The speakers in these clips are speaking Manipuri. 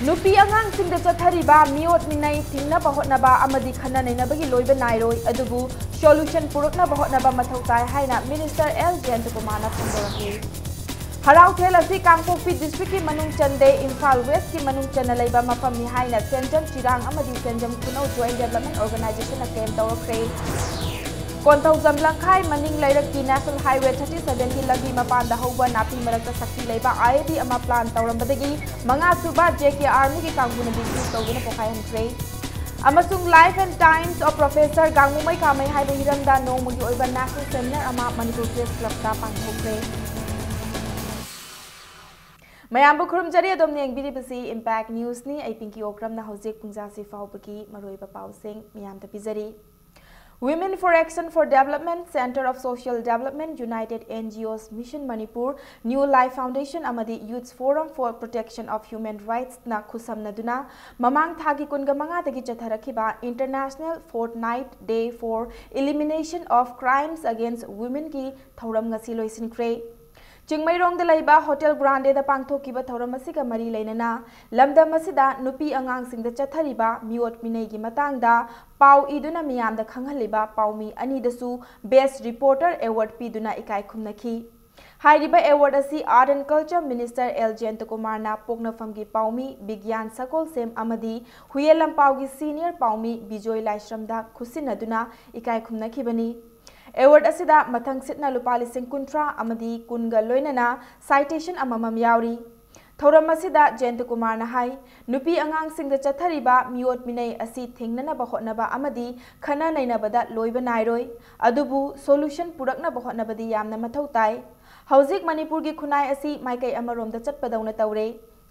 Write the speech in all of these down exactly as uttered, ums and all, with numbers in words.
ꯅꯨꯄꯤ ꯑꯉꯥꯡꯁꯤꯡꯗ ꯆꯠꯊꯔꯤꯕ ꯃꯤꯑꯣꯠ ꯃꯤꯅꯩ ꯊꯤꯡꯅꯕ ꯍꯣꯠꯅꯕ ꯑꯃꯗꯤ ꯈꯟꯅ ꯅꯩꯅꯕꯒꯤ ꯂꯣꯏꯕ ꯅꯥꯏꯔꯣꯏ, ꯑꯗꯨꯕꯨ solution ꯄꯨꯔꯛꯅꯕ ꯍꯣꯠꯅꯕ ꯃꯊꯧ ꯇꯥꯏ ꯍꯥꯏꯅ Minister L ꯖꯌꯟꯇꯀꯨꯃꯥꯔꯅ ꯐꯣꯡꯗꯣꯔꯛꯂꯤ꯫ ꯍꯔꯥꯎꯊꯦꯜ ꯑꯁꯤ ꯀꯥꯡꯄꯣꯛꯄꯤ districtꯀꯤ ꯃꯅꯨꯡ ꯆꯟꯗꯦ, ꯏꯝꯐꯥꯜ Westꯀꯤ ꯃꯅꯨꯡ ꯆꯟꯅ ꯂꯩꯕ ꯃꯐꯝꯅꯤ ꯍꯥꯏꯅ ꯁꯦꯟꯖꯝ ꯆꯤꯔꯥꯡ ꯑꯃꯗꯤ ꯁꯦꯟꯖꯝ ꯈꯨꯅꯧ Joint Development Organizationꯅ claim ꯇꯧꯔꯛꯈ꯭ꯔꯦ꯫ ꯀꯣꯟꯊꯧꯖꯝ ꯂꯝꯈꯥꯏ ꯃꯅꯤꯡ ꯂꯩꯔꯛꯀꯤ National Highway thirty sevenꯒꯤ ꯂꯝꯕꯤ ꯃꯄꯥꯟꯗ ꯍꯧꯕ ꯅꯥꯄꯤ ꯃꯔꯛꯇ ꯁꯛꯇꯤ ꯂꯩꯕ IAD ꯑꯃ plan ꯇꯧꯔꯝꯕꯗꯒꯤ ꯃꯉꯥꯁꯨꯕ JK Armyꯒꯤ ꯀꯥꯡꯕꯨꯅ defuse ꯇꯧꯗꯨꯅ ꯄꯣꯈꯥꯏꯍꯟꯈ꯭ꯔꯦ꯫ ꯑꯃꯁꯨꯡ Life and Times of Professor ꯒꯥꯡꯃꯨꯃꯩ ꯀꯥꯃꯩ ꯍꯥꯏꯕ ꯍꯤꯔꯝꯗ ꯅꯣꯡꯃꯒꯤ ꯑꯣꯏꯕ national seminar ꯑꯃ ꯃꯅꯤꯄꯨꯔ Press Clubꯇ ꯄꯥꯡꯊꯣꯛꯈ꯭ꯔꯦ꯫ ꯃꯌꯥꯝꯕꯨ ꯈꯨꯔꯨꯝꯖꯔꯤ꯫ ꯑꯗꯣꯝꯅ ꯌꯦꯡꯕꯤꯔꯤꯕꯁꯤ Impact Newsꯅꯤ꯫ ꯑꯩ ꯄꯤꯡꯀꯤ ꯑꯣꯀ꯭ꯔꯝꯅ ꯍꯧꯖꯤꯛ ꯄꯨꯡꯖꯥꯁꯤ ꯐꯥꯎꯕꯒꯤ ꯃꯔꯨꯑꯣꯏꯕ ꯄꯥꯎꯁꯤꯡ ꯃꯤꯌꯥꯝꯗ ꯄꯤꯖꯔꯤ꯫ Women for Action for Development, Centre of Social Development, United NGOs, Mission Manipur, New Life Foundation ꯑꯃꯗꯤ Youth Forum for Protection of Human Rightsꯅ ꯈꯨꯠꯁꯝꯅꯗꯨꯅ ꯃꯃꯥꯡ ꯊꯥꯒꯤ ꯀꯨꯟꯒ ꯃꯉꯥꯗꯒꯤ ꯆꯠꯊꯔꯛꯈꯤꯕ International Fortnight Day for Elimination of Crimes Against Womenꯒꯤ ꯊꯧꯔꯝ ꯉꯁꯤ ꯂꯣꯏꯁꯤꯟꯈ꯭ꯔꯦ꯫ ꯆꯤꯡꯃꯩꯔꯣꯡꯗ ꯂꯩꯕ Hotel Grandeꯗ ꯄꯥꯡꯊꯣꯛꯈꯤꯕ ꯊꯧꯔꯝ ꯑꯁꯤꯒ ꯃꯔꯤ ꯂꯩꯅꯅ ꯂꯝꯗꯝ ꯑꯁꯤꯗ ꯅꯨꯄꯤ ꯑꯉꯥꯡꯁꯤꯡꯗ ꯆꯠꯊꯔꯤꯕ ꯃꯤꯑꯣꯠ ꯃꯤꯅꯩꯒꯤ ꯃꯇꯥꯡꯗ ꯄꯥꯎ ꯏꯗꯨꯅ ꯃꯤꯌꯥꯝꯗ ꯈꯪꯍꯜꯂꯤꯕ ꯄꯥꯎꯃꯤ ꯑꯅꯤꯗꯁꯨ Best Reporter Award ꯄꯤꯗꯨꯅ ꯏꯀꯥꯏ ꯈꯨꯝꯅꯈꯤ꯫ ꯍꯥꯏꯔꯤꯕ award ꯑꯁꯤ Art and Culture Minister L ꯖꯌꯟꯇꯀꯨꯃꯥꯔꯅ ꯄꯣꯛꯅꯐꯝꯒꯤ ꯄꯥꯎꯃꯤ ꯕꯤꯒ꯭ꯌꯥꯟ ꯁꯒꯣꯜꯁꯦꯝ ꯑꯃꯗꯤ ꯍꯨꯌꯦꯟ ꯂꯝꯄꯥꯎꯒꯤ senior ꯄꯥꯎꯃꯤ ꯕꯤꯖꯣꯏ ꯂꯥꯏꯁ꯭ꯔꯝꯗ ꯈꯨꯠꯁꯤꯟꯅꯗꯨꯅ ꯏꯀꯥꯏ ꯈꯨꯝꯅꯈꯤꯕꯅꯤ꯫ Award ꯑꯁꯤꯗ ꯃꯊꯪ ꯁꯤꯠꯅ ꯂꯨꯄꯥ ꯂꯤꯁꯤꯡ ꯀꯨꯟꯊ꯭ꯔꯥ ꯑꯃꯗꯤ ꯀꯨꯟꯒ ꯂꯣꯏꯅꯅ citation ꯑꯃꯃꯝ ꯌꯥꯎꯔꯤ꯫ ꯊꯧꯔꯝ ꯑꯁꯤꯗ ꯖꯌꯟꯇꯀꯨꯃꯥꯔꯅ ꯍꯥꯏ, ꯅꯨꯄꯤ ꯑꯉꯥꯡꯁꯤꯡꯗ ꯆꯠꯊꯔꯤꯕ ꯃꯤꯑꯣꯠ ꯃꯤꯅꯩ ꯑꯁꯤ ꯊꯤꯡꯅꯅꯕ ꯍꯣꯠꯅꯕ ꯑꯃꯗꯤ ꯈꯟꯅ ꯅꯩꯅꯕꯗ ꯂꯣꯏꯕ ꯅꯥꯏꯔꯣꯏ, ꯑꯗꯨꯕꯨ solution ꯄꯨꯔꯛꯅꯕ ꯍꯣꯠꯅꯕꯗꯤ ꯌꯥꯝꯅ ꯃꯊꯧ ꯇꯥꯏ꯫ ꯍꯧꯖꯤꯛ ꯃꯅꯤꯄꯨꯔꯒꯤ ꯈꯨꯟꯅꯥꯏ ꯑꯁꯤ ꯃꯥꯏꯀꯩ ꯑꯃꯔꯣꯝꯗ ꯆꯠꯄꯗꯧꯅ ꯇꯧꯔꯦ꯫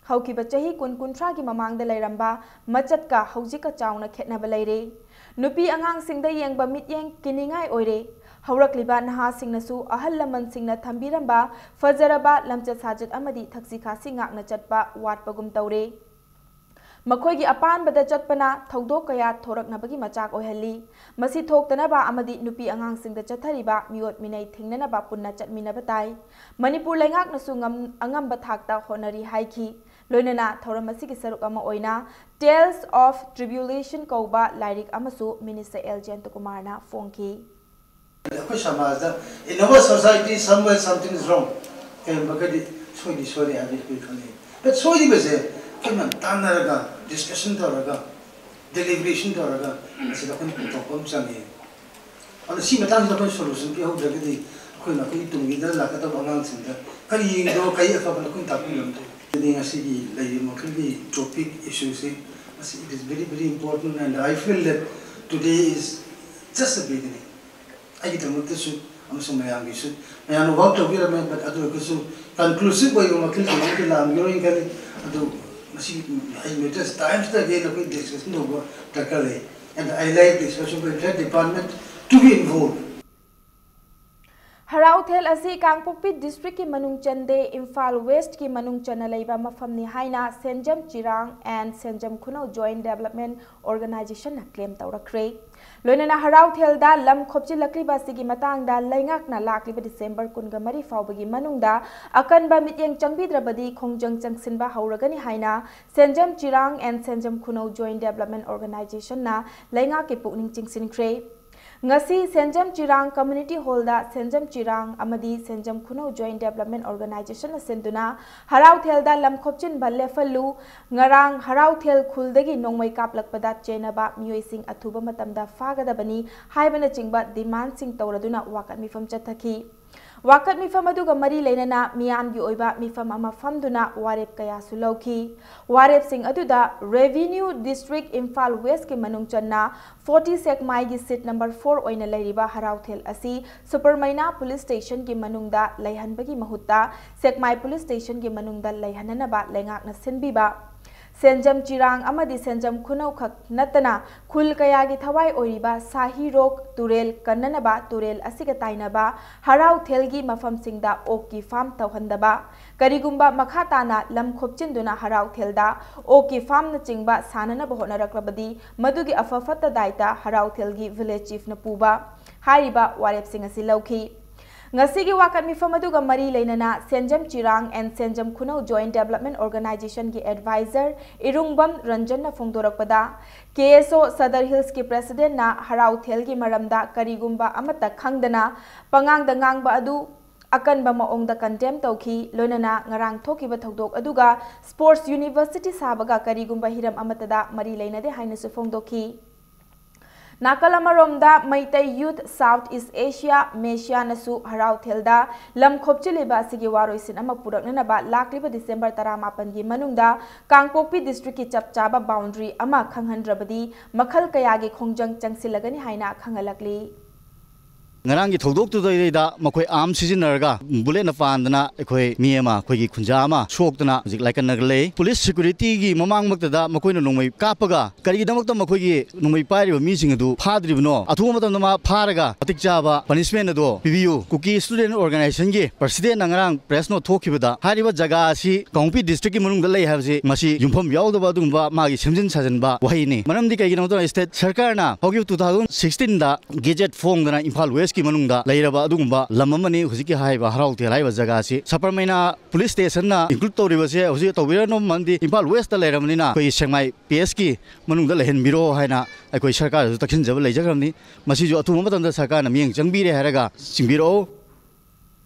ꯍꯧꯈꯤꯕ ꯆꯍꯤ ꯀꯨꯟ ꯀꯨꯟꯊ꯭ꯔꯥꯒꯤ ꯃꯃꯥꯡꯗ ꯂꯩꯔꯝꯕ ꯃꯆꯠꯀ ꯍꯧꯖꯤꯛꯀ ꯆꯥꯎꯅ ꯈꯦꯠꯅꯕ ꯂꯩꯔꯦ꯫ ꯅꯨꯄꯤ ꯑꯉꯥꯡꯁꯤꯡꯗ ꯌꯦꯡꯕ ꯃꯤꯠꯌꯦꯡ ꯀꯤꯅꯤꯡꯉꯥꯏ ꯑꯣꯏꯔꯦ꯫ ꯍꯧꯔꯛꯂꯤꯕ ꯅꯍꯥꯁꯤꯡꯅꯁꯨ ꯑꯍꯜ ꯂꯃꯟꯁꯤꯡꯅ ꯊꯝꯕꯤꯔꯝꯕ ꯐꯖꯔꯕ ꯂꯝꯆꯠ ꯁꯥꯖꯠ ꯑꯃꯗꯤ ꯊꯛꯁꯤ ꯈꯥꯁꯤ ꯉꯥꯛꯅ ꯆꯠꯄ ꯋꯥꯠꯄꯒꯨꯝ ꯇꯧꯔꯦ꯫ ꯃꯈꯣꯏꯒꯤ ꯑꯄꯥꯝꯕꯗ ꯆꯠꯄꯅ ꯊꯧꯗꯣꯛ ꯀꯌꯥ ꯊꯣꯔꯛꯅꯕꯒꯤ ꯃꯆꯥꯛ ꯑꯣꯏꯍꯜꯂꯤ꯫ ꯃꯁꯤ ꯊꯣꯛꯇꯅꯕ ꯑꯃꯗꯤ ꯅꯨꯄꯤ ꯑꯉꯥꯡꯁꯤꯡꯗ ꯆꯠꯊꯔꯤꯕ ꯃꯤꯑꯣꯠ ꯃꯤꯅꯩ ꯊꯤꯡꯅꯅꯕ ꯄꯨꯟꯅ ꯆꯠꯃꯤꯟꯅꯕ ꯇꯥꯏ꯫ ꯃꯅꯤꯄꯨꯔ ꯂꯩꯉꯥꯛꯅꯁꯨ ꯉꯝ-, ꯑꯉꯝꯕ ꯊꯥꯛꯇ ꯍꯣꯠꯅꯔꯤ ꯍꯥꯏꯈꯤ꯫ ꯂꯣꯏꯅꯅ ꯊꯧꯔꯝ ꯑꯁꯤꯒꯤ ꯁꯔꯨꯛ ꯑꯃ ꯑꯣꯏꯅ Tales of Tribulation ꯀꯧꯕ ꯂꯥꯏꯔꯤꯛ ꯑꯃꯁꯨ Minister L Jayantakumarꯅ ꯐꯣꯡꯈꯤ꯫ ꯑꯩꯈꯣꯏ ꯁꯃꯥꯖꯗ, in our society, somewhere something is wrong. ꯀꯔꯤꯒꯨꯝꯕ ꯈꯔꯗꯤ ꯁꯣꯏꯗꯤ ꯁꯣꯏꯔꯦ ꯍꯥꯏꯕꯗꯤ ꯑꯩꯈꯣꯏ ꯈꯪꯉꯤ꯫ But ꯁꯣꯏꯔꯤꯕꯁꯦ ꯑꯩꯈꯣꯏ ꯃꯌꯥꯝ ꯇꯥꯟꯅꯔꯒ, discussion ꯇꯧꯔꯒ, deliberation ꯇꯧꯔꯒ ꯃꯁꯤꯗ ꯑꯩꯈꯣꯏꯅ ꯄꯨꯊꯣꯛꯄ ꯑꯃ ꯆꯪꯉꯤ꯫ ꯑꯗꯣ ꯁꯤ ꯃꯇꯥꯡꯁꯤꯗ ꯑꯩꯈꯣꯏ solution ꯄꯤꯍꯧꯗ꯭ꯔꯒꯗꯤ ꯑꯩꯈꯣꯏꯅ ꯑꯩꯈꯣꯏꯒꯤ ꯇꯨꯡꯒꯤꯗ ꯂꯥꯛꯀꯗꯕ ꯑꯉꯥꯡꯁꯤꯡꯗ ꯀꯔꯤꯗꯣ, ꯀꯔꯤ ꯑꯐꯕꯅꯣ ꯑꯩꯈꯣꯏꯅ ꯇꯥꯛꯄꯤꯔꯝꯗꯣꯏ? ꯑꯗꯨꯗꯤ ꯉꯁꯤꯒꯤ ꯂꯩꯔꯤꯕ ꯃꯈꯜꯒꯤ topic issue ꯁꯤ, ꯃꯁꯤ, it is very, very important, and I feel that today is just a beginning. ꯑꯩꯒꯤꯗꯃꯛꯇꯁꯨ ꯑꯃꯁꯨꯡ ꯃꯌꯥꯝꯒꯤꯁꯨ, ꯃꯌꯥꯝꯅ work ꯇꯧꯕꯤꯔꯝꯃꯦ, but ꯑꯗꯨ ꯑꯣꯏꯔꯒꯁꯨ conclusive ꯑꯣꯏꯕ ꯃꯈꯜꯒꯤ ꯑꯃꯗꯤ ꯂꯥꯛꯑꯝꯈꯤꯔꯣꯏꯅ ꯈꯜꯂꯤ꯫ ꯑꯗꯨ ꯃꯁꯤ ꯍꯌꯦꯡ ꯃꯦꯇꯔꯁ ꯇꯥꯏꯝꯁꯇ ꯑꯩꯈꯣꯏ discussion ꯇꯧꯕ ꯗꯔꯀꯥꯔ ꯂꯩ꯫ And I like the social welfare department to be involved. ꯍꯔꯥꯎꯊꯦꯜ ꯑꯁꯤ ꯀꯥꯡꯄꯣꯛꯄꯤ district ꯀꯤ ꯃꯅꯨꯡ ꯆꯟꯗꯦ, ꯏꯝꯐꯥꯜ West ꯀꯤ ꯃꯅꯨꯡ ꯆꯟꯅ ꯂꯩꯕ ꯃꯐꯝꯅꯤ ꯍꯥꯏꯅ ꯁꯦꯟꯖꯝ ꯆꯤꯔꯥꯡ and Senjam ꯈꯨꯅꯧ Joint Development Organization ꯅ claim ꯇꯧꯔꯛꯈ꯭ꯔꯦ꯫ ꯂꯣꯏꯅꯅ ꯍꯔꯥꯎꯊꯦꯜꯗ ꯂꯝ ꯈꯣꯞꯆꯤꯜꯂꯛꯂꯤꯕ ꯑꯁꯤꯒꯤ ꯃꯇꯥꯡꯗ ꯂꯩꯉꯥꯛꯅ ꯂꯥꯛꯂꯤꯕ December ꯀꯨꯟꯃꯔꯤ ꯐꯥꯎꯕꯒꯤ ꯃꯅꯨꯡꯗ ꯑꯀꯟꯕ ꯃꯤꯠꯌꯦꯡ ꯆꯪꯕꯤꯗ꯭ꯔꯕꯗꯤ ꯈꯣꯡꯖꯪ ꯆꯪꯁꯤꯟꯕ ꯍꯧꯔꯒꯅꯤ ꯍꯥꯏꯅ ꯁꯦꯟꯖꯝ ꯆꯤꯔꯥꯡ and Senjam ꯈꯨꯅꯧ Joint Development Organization ꯅ ꯂꯩꯉꯥꯛꯀꯤ ꯄꯨꯛꯅꯤꯡ ꯆꯤꯡꯁꯤꯟꯈ꯭ꯔꯦ꯫ ꯉꯁꯤ ꯁꯦꯟꯖꯝ ꯆꯤꯔꯥꯡ Community Hall ꯗ ꯁꯦꯟꯖꯝ ꯆꯤꯔꯥꯡ ꯑꯃꯗꯤ ꯁꯦꯟꯖꯝ ꯈꯨꯅꯧ Joint Development Organization ꯅ ꯁꯤꯟꯗꯨꯅ ꯍꯔꯥꯎꯊꯦꯜꯗ ꯂꯝ ꯈꯣꯞꯆꯤꯟꯕ ꯂꯦꯞꯍꯜꯂꯨ, ꯉꯔꯥꯡ ꯍꯔꯥꯎꯊꯦꯜ ꯈꯨꯜꯗꯒꯤ ꯅꯣꯡꯃꯩ ꯀꯥꯞꯂꯛꯄꯗ ꯆꯦꯟꯅꯕ ꯃꯤꯑꯣꯏꯁꯤꯡ ꯑꯊꯨꯕ ꯃꯇꯝꯗ ꯐꯥꯒꯗꯕꯅꯤ ꯍꯥꯏꯕꯅꯆꯤꯡꯕ demand ꯁꯤꯡ ꯇꯧꯔꯗꯨꯅ ꯋꯥꯀꯠ ꯃꯤꯐꯝ ꯆꯠꯊꯈꯤ꯫ ꯋꯥꯀꯠ ꯃꯤꯐꯝ ꯑꯗꯨꯒ ꯃꯔꯤ ꯂꯩꯅꯅ ꯃꯤꯌꯥꯝꯒꯤ ꯑꯣꯏꯕ ꯃꯤꯐꯝ ꯑꯃ ꯐꯝꯗꯨꯅ ꯋꯥꯔꯦꯞ ꯀꯌꯥꯁꯨ ꯂꯧꯈꯤ꯫ ꯋꯥꯔꯦꯞꯁꯤꯡ ꯑꯗꯨꯗ Revenue District ꯏꯝꯐꯥꯜ West ꯀꯤ ꯃꯅꯨꯡ ꯆꯟꯅ forty ꯁꯦꯛꯃꯥꯏꯒꯤ seat number four ꯑꯣꯏꯅ ꯂꯩꯔꯤꯕ ꯍꯔꯥꯎꯊꯦꯜ ꯑꯁꯤ ꯁꯨꯄꯔꯃꯩꯅꯥ Police Station ꯒꯤ ꯃꯅꯨꯡꯗ ꯂꯩꯍꯟꯕꯒꯤ ꯃꯍꯨꯠꯇ ꯁꯦꯛꯃꯥꯏ Police Station ꯒꯤ ꯃꯅꯨꯡꯗ ꯂꯩꯍꯟꯅꯅꯕ ꯂꯩꯉꯥꯛꯅ ꯁꯤꯟꯕꯤꯕ, ꯁꯦꯟꯖꯝ ꯆꯤꯔꯥꯡ ꯑꯃꯗꯤ ꯁꯦꯟꯖꯝ ꯈꯨꯅꯧ ꯈꯛ ꯅꯠꯇꯅ ꯈꯨꯜ ꯀꯌꯥꯒꯤ ꯊꯋꯥꯏ ꯑꯣꯏꯔꯤꯕ ꯁꯥꯍꯤꯔꯣꯛ ꯇꯨꯔꯦꯜ ꯀꯟꯅꯅꯕ ꯇꯨꯔꯦꯜ ꯑꯁꯤꯒ ꯇꯥꯏꯅꯕ ꯍꯔꯥꯎꯊꯦꯜꯒꯤ ꯃꯐꯝꯁꯤꯡꯗ ꯑꯣꯛꯀꯤ farm ꯇꯧꯍꯟꯗꯕ, ꯀꯔꯤꯒꯨꯝꯕ ꯃꯈꯥ ꯇꯥꯅ ꯂꯝ ꯈꯣꯞꯆꯤꯟꯗꯨꯅ ꯍꯔꯥꯎꯊꯦꯜꯗ ꯑꯣꯛꯀꯤ farm ꯅꯆꯤꯡꯕ ꯁꯥꯅꯅꯕ ꯍꯣꯠꯅꯔꯛꯂꯕꯗꯤ ꯃꯗꯨꯒꯤ ꯑꯐ ꯐꯠꯇ ꯗꯥꯏꯇ ꯍꯔꯥꯎꯊꯦꯜꯒꯤ village chief ꯅ ꯄꯨꯕ ꯍꯥꯏꯔꯤꯕ ꯋꯥꯔꯦꯞꯁꯤꯡ ꯑꯁꯤ ꯂꯧꯈꯤ꯫ ꯉꯁꯤꯒꯤ ꯋꯥꯀꯠ ꯃꯤꯐꯝ ꯑꯗꯨꯒ ꯃꯔꯤ ꯂꯩꯅꯅ ꯁꯦꯟꯖꯝ ꯆꯤꯔꯥꯡ and Senjam ꯈꯨꯅꯧ Joint Development Organizationꯒꯤ advisor ꯏꯔꯨꯡꯕꯝ ꯔꯟꯖꯟꯅ ꯐꯣꯡꯗꯣꯔꯛꯄꯗ, KSO Sadar Hillsꯀꯤ presidentꯅ ꯍꯔꯥꯎ ꯊꯦꯜꯒꯤ ꯃꯔꯝꯗ ꯀꯔꯤꯒꯨꯝꯕ ꯑꯃꯠꯇ ꯈꯪꯗꯅ ꯄꯉꯥꯡꯗ ꯉꯥꯡꯕ ꯑꯗꯨ ꯑꯀꯟꯕ ꯃꯑꯣꯡꯗ condemn ꯇꯧꯈꯤ꯫ ꯂꯣꯏꯅꯅ ꯉꯔꯥꯡ ꯊꯣꯛꯈꯤꯕ ꯊꯧꯗꯣꯛ ꯑꯗꯨꯒ sports university ꯁꯥꯕꯒ ꯀꯔꯤꯒꯨꯝꯕ ꯍꯤꯔꯝ ꯑꯃꯠꯇꯗ ꯃꯔꯤ ꯂꯩꯅꯗꯦ ꯍꯥꯏꯅꯁꯨ ꯐꯣꯡꯗꯣꯛꯈꯤ꯫ ꯅꯥꯀꯜ ꯑꯃꯔꯣꯝꯗ, Meitei Youth South East Asia, MESYAꯅꯁꯨ ꯍꯔꯥꯎ ꯊꯦꯜꯗ ꯂꯝ ꯈꯣꯞꯆꯤꯜꯂꯤꯕ ꯑꯁꯤꯒꯤ ꯋꯥꯔꯣꯏꯁꯤꯟ ꯑꯃ ꯄꯨꯔꯛꯅꯅꯕ ꯂꯥꯛꯂꯤꯕ December ꯇꯔꯥꯃꯥꯄꯟꯒꯤ ꯃꯅꯨꯡꯗ ꯀꯥꯡꯄꯣꯛꯄꯤ districtꯀꯤ ꯆꯞ ꯆꯥꯕ boundary ꯑꯃ ꯈꯪꯍꯟꯗ꯭ꯔꯕꯗꯤ ꯃꯈꯜ ꯀꯌꯥꯒꯤ ꯈꯣꯡꯖꯪ ꯆꯪꯁꯤꯜꯂꯒꯅꯤ ꯍꯥꯏꯅ ꯈꯪꯍꯜꯂꯛꯂꯤ꯫ ꯉꯔꯥꯡꯒꯤ ꯊꯧꯗꯣꯛꯇꯨꯗꯩꯗ ꯃꯈꯣꯏ arm ꯁꯤꯖꯤꯟꯅꯔꯒ bulletꯅ ꯄꯥꯟꯗꯅ ꯑꯩꯈꯣꯏ ꯃꯤ ꯑꯃ ꯑꯩꯈꯣꯏꯒꯤ ꯈꯨꯟꯖꯥ ꯑꯃ ꯁꯣꯛꯇꯅ ꯍꯧꯖꯤꯛ ꯂꯥꯏꯀꯠꯅꯔꯒ ꯂꯩ꯫ Police securityꯒꯤ ꯃꯃꯥꯡꯃꯛꯇꯗ ꯃꯈꯣꯏꯅ ꯅꯣꯡꯃꯩ ꯀꯥꯞꯄꯒ ꯀꯔꯤꯒꯤꯗꯃꯛꯇ ꯃꯈꯣꯏꯒꯤ ꯅꯣꯡꯃꯩ ꯄꯥꯏꯔꯤꯕ ꯃꯤꯁꯤꯡ ꯑꯗꯨ ꯐꯥꯗ꯭ꯔꯤꯕꯅꯣ? ꯑꯊꯨꯕ ꯃꯇꯝꯗ ꯃꯥ ꯐꯥꯔꯒ ꯃꯇꯤꯛ ꯆꯥꯕ punishment ꯑꯗꯣ ꯄꯤꯕꯤꯌꯨ꯫ ꯀꯨꯀꯤ Student Organizationꯒꯤ presidentꯅ ꯉꯔꯥꯡ press note ꯊꯣꯛꯈꯤꯕꯗ ꯍꯥꯏꯔꯤꯕ ꯖꯒꯥ ꯑꯁꯤ ꯀꯥꯡꯄꯣꯛꯄꯤ districtꯀꯤ ꯃꯅꯨꯡꯗ ꯂꯩ ꯍꯥꯏꯕꯁꯤ ꯃꯁꯤ ꯌꯨꯝꯐꯝ ꯌꯥꯎꯗꯕ ꯑꯗꯨꯒꯨꯝꯕ ꯃꯥꯒꯤ ꯁꯦꯝꯖꯤꯟ ꯁꯥꯖꯤꯟꯕ ꯋꯥꯍꯩꯅꯤ꯫ ꯃꯔꯝꯗꯤ ꯀꯩꯒꯤꯅꯣ ꯍꯥꯏꯕ ꯃꯇꯝꯗ state ꯁꯔꯀꯥꯔꯅ ꯍꯧꯈꯤꯕ two thousand sixteenꯗ gazette ꯐꯣꯡꯗꯅ ꯏꯝꯐꯥꯜ Westꯀꯤ ꯃꯅꯨꯡꯗ ꯂꯩꯔꯕ ꯑꯗꯨꯒꯨꯝꯕ ꯂꯝ ꯑꯃꯅꯤ꯫ ꯍꯧꯖꯤꯛꯀꯤ ꯍꯥꯏꯔꯤꯕ ꯍꯔꯥꯎ ꯊꯦꯜ ꯍꯥꯏꯔꯤꯕ ꯖꯒꯥ ꯑꯁꯤ ꯁꯕꯔꯃꯩꯅ police stationꯅ include ꯇꯧꯔꯤꯕꯁꯦ ꯍꯧꯖꯤꯛ ꯇꯧꯕꯤꯔꯅꯨ, ꯃꯔꯝꯗꯤ ꯏꯝꯐꯥꯜ Westꯇ ꯂꯩꯔꯕꯅꯤꯅ ꯑꯩꯈꯣꯏꯒꯤ ꯁꯦꯛꯃꯥꯏ PSꯀꯤ ꯃꯅꯨꯡꯗ ꯂꯩꯍꯟꯕꯤꯔꯣ ꯍꯥꯏꯅ ꯑꯩꯈꯣꯏ ꯁꯔꯀꯥꯔꯗꯁꯨ ꯇꯛꯁꯤꯟꯖꯕ ꯂꯩꯖꯈ꯭ꯔꯕꯅꯤ꯫ ꯃꯁꯤꯁꯨ ꯑꯊꯨꯕ ꯃꯇꯝꯗ ꯁꯔꯀꯥꯔꯅ ꯃꯤꯠꯌꯦꯡ ꯆꯪꯕꯤꯔꯦ ꯍꯥꯏꯔꯒ ꯆꯤꯡꯕꯤꯔꯛꯎ꯫